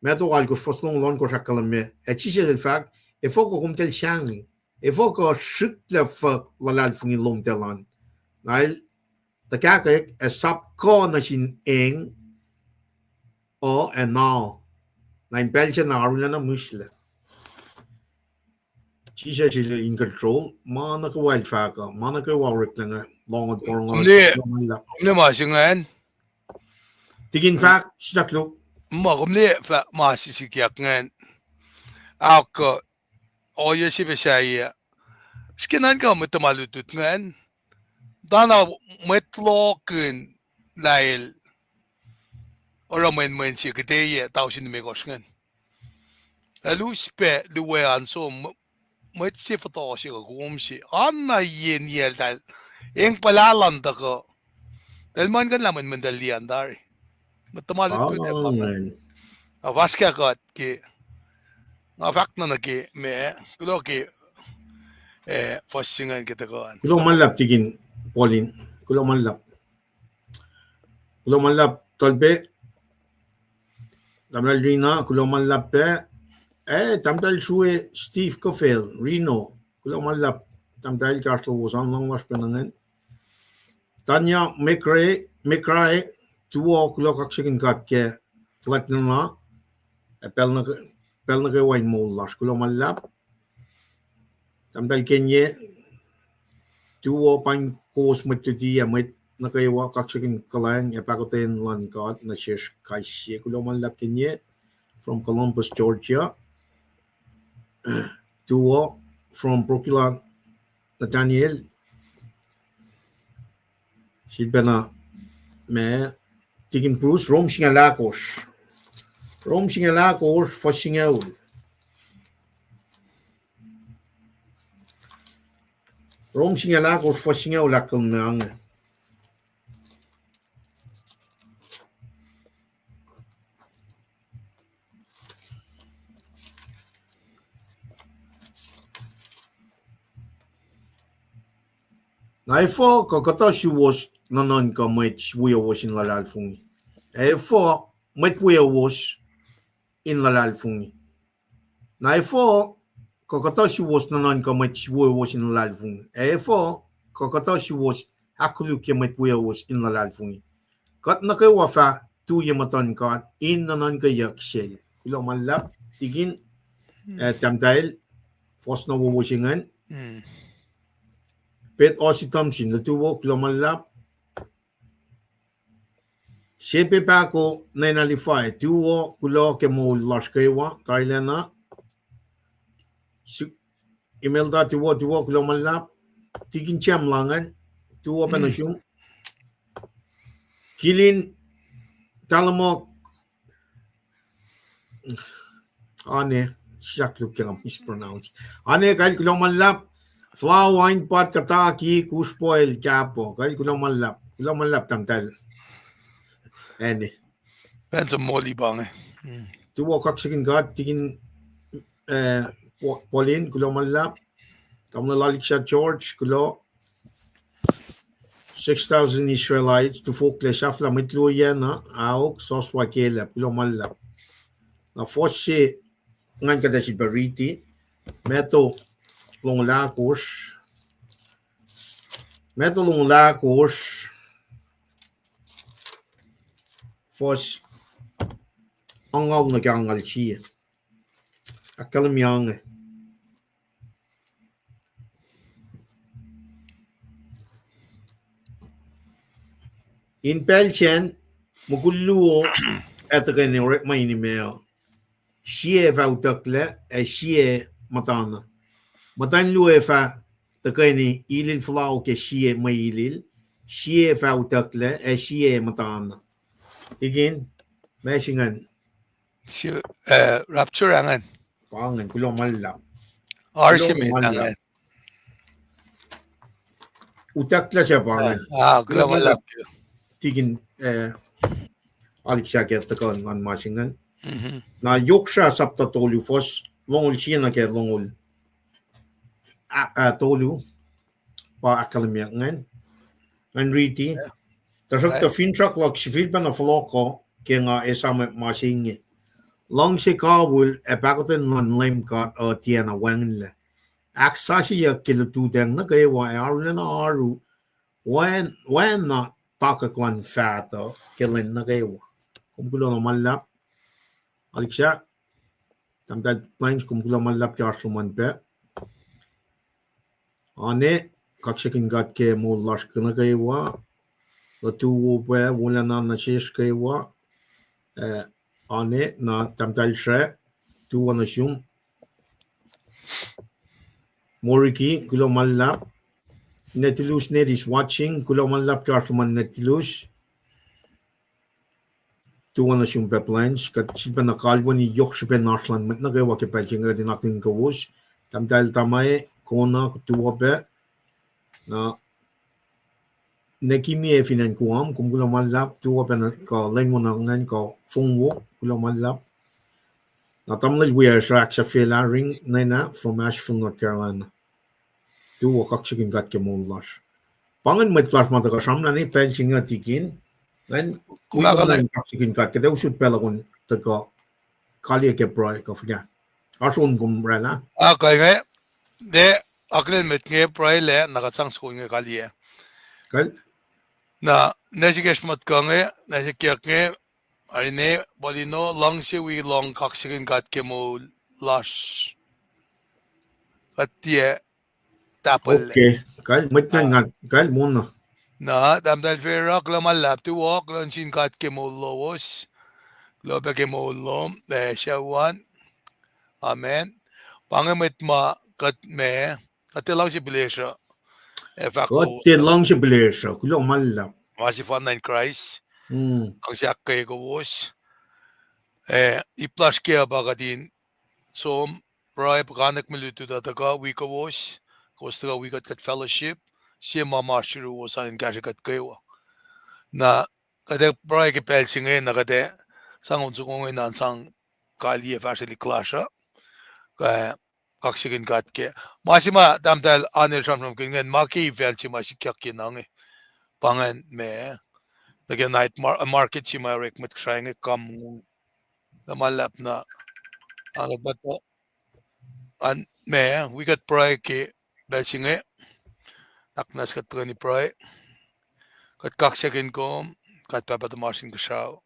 Matthew alkosr fuhs longoul ohnkohsr ahkkahlwemye, ac Jisus el fahk, efuh kuh komtal sahngweng? Efuh kuh srihklac fuhk luhlahlfongi lomtal an? Na el tuhkahkwack, ac sap kuh nuh sin eng uh, ac na, na in pacl sac na arulacna mihslac. Jisus el in control, ma nuh kwewa el fahk uh, ma nuh kwewa oreklac inge, lohng, porongo, kom liye ma se ingacn? Tikin fahk, sislah koluk. Ma kom liye fahk ma sisikyak ingacn. Ahok, ohiyac se pac sahyac. Srihke nuhnkuh mwet tuhma lutlut ingacn. Tana mwet lohkihn lah el oruh mwenmwen se kuhtwena tausin limekohsr ingacn. El us pac luo an som, mwet se fototo se kuh kom se. Anna yen yeltahl. Eng puhla luhn tuhkuh. El muhlkuhnlah mwenmwen tahl liye an tari. Mwet tuhma lutlut ac pa. Amen. Afaska kuht ke. Nga fahk na nuh ke ma, kuloh ke, eh, fuhs se ingacn ke tuhkuh an. Kuloh ma luhlahp tikin Paulin. Kuloh ma luhlahp. Kuloh ma luhlahp Tolpe. Tahmtahel Rina, kuloh ma luhlahp pac. Eh, tahmtahel Sue Steve Kofel, Reno. Kuloh ma luhlahp. Tahmtahel, kahsruh wosasuc lasr pacna ingacn. Tanya Mekre, Mekre, tuwo, kuloh kaksakihn God ke fuhlwact lana, ac pacl nuh ke, pacl nuh kwewa in moul lasr. Kuloh ma luhlahp. Tahmtahel Kenye, tuwo, paing kowos mwet luti ac mwet nuh kwewa, kaksakihn kuhlwacng ac pahkotwen luhn God nuh sesr kais sie. Kuloh ma luhlahp Kenye, from Columbus, Georgia. Tuwo, from Brooklyn, Nathaniel. Sifilpacna ma, tikin Bruce, Rom singucul ahkosr. Rom singucul ahkosr, fuhs singucul. Rom singucul ahkosr, fuhs singucul ahkkahlwemye inge. Na efuh kuh kuhtuh suwos nuhnuhnkuh mwet wiyowos in luhlahlfongi? Efuh mwet wiyowos in luhlahlfongi? Na efuh kuh kuhtuh suwos nuhnuhnkuh mwet wiyowos in luhlahlfongi? Efuh kuh kuhtuh suwos ahkkolukye mwet wiyowos in luhlahlfongi? Kuht nuh kwewa fah tu ye muhtuhn God in nuhnuhnkweyuck sel. Kuloh ma luhlahp, tikin, eh, tahmtahel, fuhs na wowo se ingacn. Pet Osi Thompson, nuh tuwo, kuloh ma luhlahp. Sepe Pahko, nena Lifai, tuwo, kuloh ke moul lasr kwewa, tailacna. Imelda, tuwo, tuwo, kuloh ma luhlahp. Tikin Jam Langan, tuwo pac nuh sum. Kilin Talamok, Ane, sahk luk ke nga mispronounce. Ane, kal kuloh ma luhlahp. Flawain Pat Kataki, Kuspoel Kapo, kal kuloh ma luhlahp. Kuloh ma luhlahp tahmtahel. Ane. Pacl som moli pa inge. Tuwo kaksakihn God, tikin, eh, Paulin, kuloh ma luhlahp. Tamuhlwel Aliksah George, kuloh. Six thousand Israelites, tufoklac sahflah mwet luo yacna, aok, Soswa Kelep, kuloh ma luhlahp. Na fuhs se ingacn kuht ac sifilpac riti, Matthew longoul ahkosr, Matthew longoul ahkosr, fuhs angngaul nuh ke angngaul sie. Ahkkahlwemye inge. In pacl sacn, mukul luo ac tuhkweni orekma in imac uh. Sie fah utucklac, ac sie muhtana. Muhtwacn luo ac fah tuhkweni ilil folau ke sie mwe ilil, sie fah utucklac, ac sie muhtana. Tikin, ma se ingacn. Sie, eh, rapture ingacn. Pa ingacn, kuloh ma luhlahp. Oasr se met ingacn. Utucklac se pa ingacn. Ah, kuloh ma luhlahp. Tikin, eh, Aliksah ke tuhkuh ngan ma se ingacn. Na Yoksra sapta tolu fuhs longoul sie nuh ke longoul, ah, tolu pa ahkkahlwemye ingacn. Ngan riti. Tuhsruhktuh finsrak luhk sifilpacna fohlohko ke nga esam ma se inge. Luhngse kawihl ac pahkotwen luhn Leum God uh tiacna wacngihnlac. Ahksasucyeyuck ke lututacng nuh kwewa ac arulacna oaru, oacna takwack luhn faht uh ke lwen nuh kwewa. Kom kuloh na ma luhlahp. Aliksah, tahmtahel Plains, kom kuloh ma luhlahp ke oasr lom an pac. Ane, kaksakihn God ke moul lasr nuh kwewa, lutu wo pac wolacna nuh sesr kwewa, eh, Ane, na tahmtahel Sra, tuwo nuh sum. Moriki, kuloh ma luhlahp. Netilus Ned is watching, kuloh ma luhlahp ke oasr lom an Netilus. Tuo nuh sum pac plans, kuht sifilpacna kalweni yohk srihpac in oasr luhn mwet nuh kwewa ke pacl se inge kuht in akihlen kowos. Tahmtahel Tamae, Kona, tuo pac. Na Nekimi fin acn Guam, kom kuloh ma luhlahp, tuo pac na kuh lwen wo na ingacn kuh fong wo, kuloh ma luhlahp. Na tamuhlwel wiyacsr Ahksahfyelah Ring Nena from Asheville, North Carolina. Tuo, kaksakihn God ke moul lasr. Pa ingacn mwet lasr ma tuhkuh sramsramna pacl se inge tikin. Ngan, kaksakihn God, kuht ac usot pacl uh kom tuhkuh kaliyac ke pruhe kuh fuhkah. Oasr on kom oraclah. Akainge, ne, akihlen met inge pruhe lac, na kuht sang soko inge kaliyac. Kal? Na, ne srihke srihmot kuh inge, ne sikyak inge, arine, Paulino, luhngse wi lohng kaksakihn God ke moul lasr. Kuht tiac tahpuhllac. Okay, kal, mwet ingacn, kal, mona. Na, tahmtahel Fera, kuloh ma luhlahp, tuo, kuloh nuh sin God ke moul lowos. Kuloh pac ke moul lom, eh, sucu an. Amen. Pa inge mwet ma kuht ma, kuht tiac luhngse pihlesruh. Ac fahk kuht tiac luhngse pihlesruh, kuloh ma luhlahp. Ma sefanna in Kraist. Luhngse ahkkweye kowos. Eh, ip lasr kac pa kuht in som, pruhe, puhkantwen, mwe lutlut uh tuhkuh wi kowos, kowos tuhkuh wi kuht, kuht fellowship, sie ma ma sruruwos an in kahsrwe kuht kwewa. Na kuht ac pruhe ke pacl se inge, na kuht ac sang on soko inge na sang kaliyac fahsrwelihk lasr uh, kaksakihn God ke. Ma se ma tahmtahel Anel sramsramkihn ingacn, ma ke ip facl se ma sikyak ke na inge. Pa ingacn ma, nuh ke night mar-, market se ma orek mwet Kosrae inge, kam ngu. Na ma luhlahp na, anget pa, an ma, wi kuht pruhe ke pacl se inge, nak muhnahs kuht tuhkweni pruhe, kuht kaksakihn kom, kuht Pahpah tuhmasr Inkuhsrao.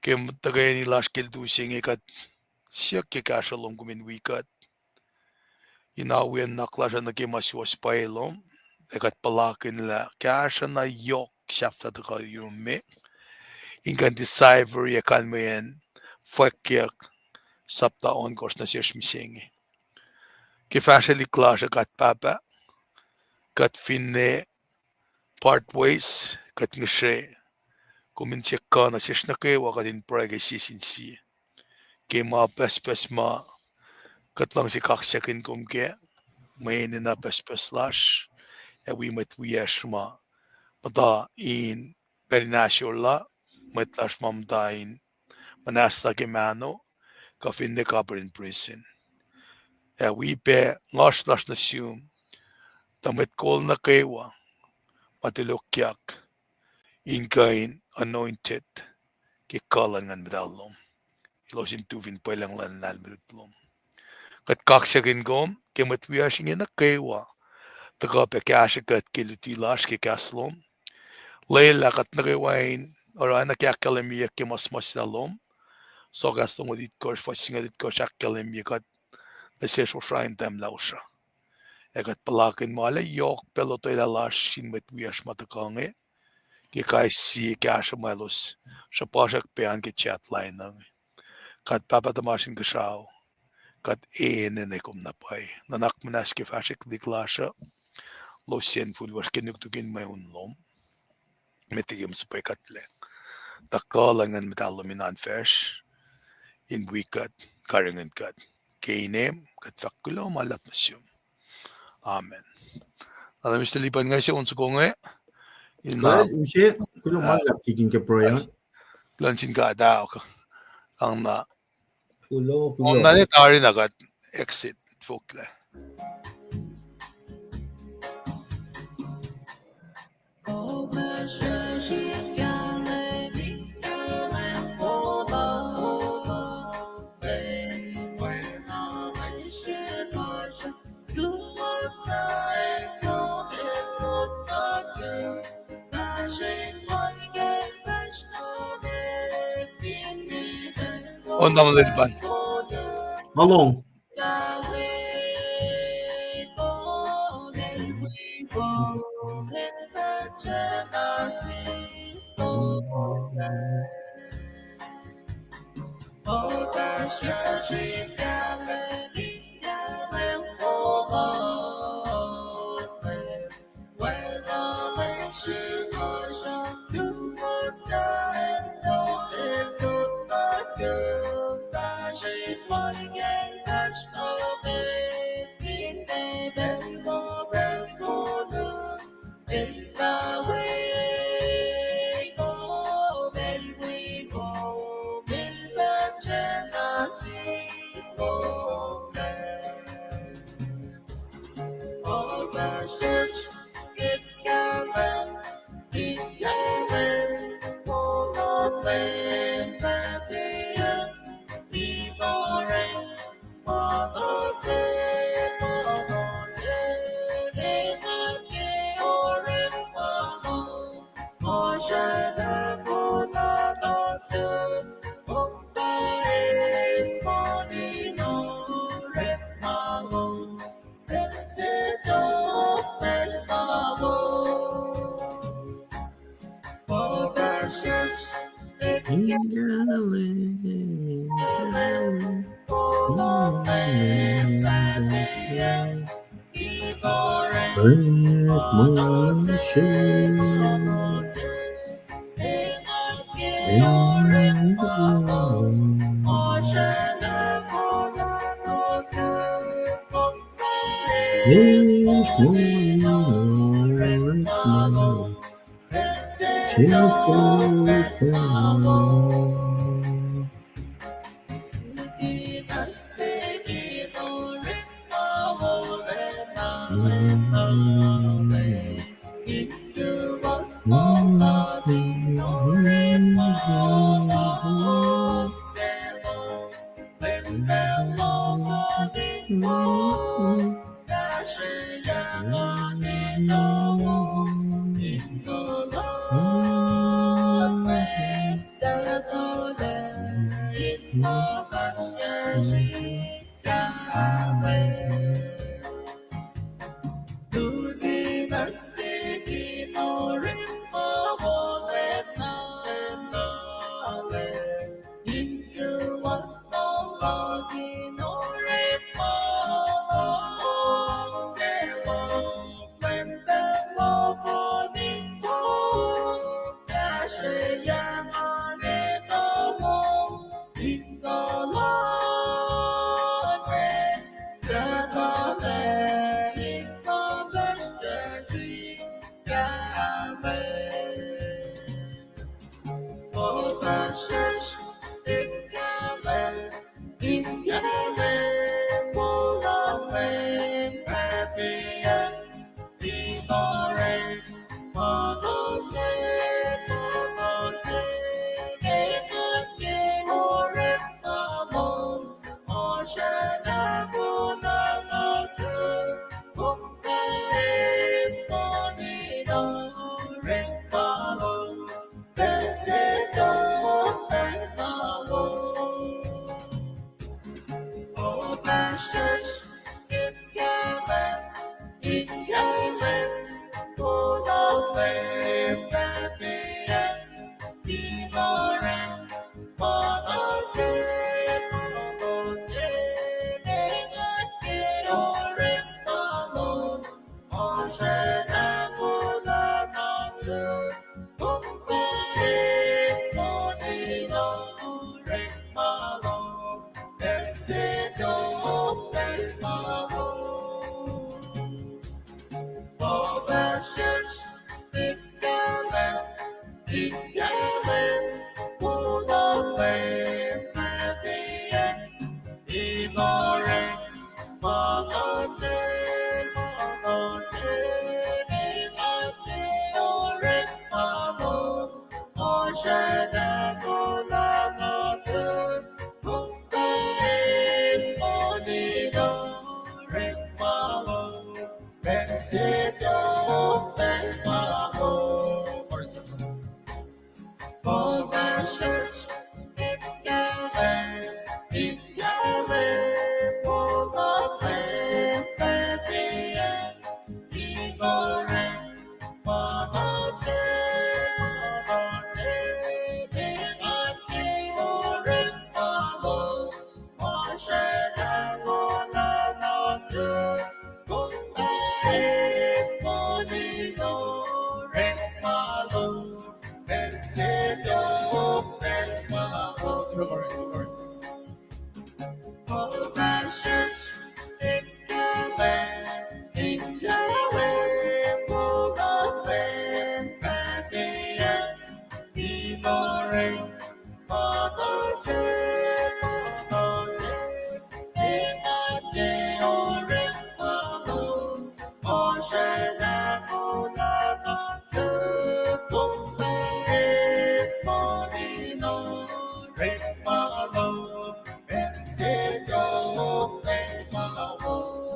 Ke tuhkweni lasr ke lutu se inge kuht siyuck ke kahsruh lom kom in wi kuht. In awi nuhnak lasr uh nuh ke ma suwohs pwacye lom, ac kuht puhlakihn lah kahsruh na yohk sahflah tuhkuh yurum me, in kuh in decipher ac kalmeyacn fwackyuck sapta ohnkohsr nuh sesr mihsenge. Ke fahsrwelihk lasr uh kuht Pahpah, kuht finne part ways, kuht ngihsre, kom in tiac kuh nuh sesr nuh kwewa kuht in pruhe ke sie sin sie. Ke ma pucspucs ma kuht luhngse kaksakihn kom kac, mwe enenuh pucspucs lasr, ac wi mwet wiyacsr ma muhta in pacl in ahsor la, mwet lasr ma muhta in muhnahslah ke mahno, kuh finne kapihr in prison. Ac wi pac lohsr lasr nuh sum, tuh mwet kol nuh kwewa ma tulokyak in kuh in anointed ke kuh luhn Nguhn Muhtahl lom, elos in tu fin pwelucng luhn lahlmwetmwet lom. Kuht kaksakihn kom ke mwet wiyacsr inge nuh kwewa tuhkuh pac kahsrwe kuht ke luti lasr ke kahs lom. Lwelah kuht nuh kwewa in oruh na ke ahkkahlwemyeyuck ke ma suhmuhslah lom. Soakas longoul itkohsr, fuhs singucul itkohsr ahkkahlwemye kuht nuh sesr osra in tahmlah osra. Ac kuht puhlakihn ma lah yohk pac lotwelah lasr sin mwet wiyacsr ma tuhkuh inge, ke kais sie kahsruh ma elos sruhpuhsrak pac an ke chat line uh. Kuht Pahpah tuhmasr Inkuhsrao, kuht enenwe kom na pwacye. Nuhnak muhnahs ke fahsrwelihk lasr uh, elos sacn ful lasr ke nuknuk in mweun lom, met liki kom suhpwekuhtlac. Tuh kuh luhn Nguhn Muhtahl lom in oan facsr, in wi kuht, karihngihn kuht. Ke inem kuht fahk kuloh ma luhlahp nuh sum. Amen. Na Mister Lipan, ngwac se on soko inge? Kuloh ma luhlahp tikin ke pruhe. Kuloh nuh sin God, ah, okay. Ang na. Kuloh, kuloh. Ang na ne tari na kuht exit, fokla. On tamuhlwel Lipan. Along.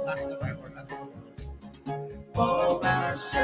Last na pa, last na pa.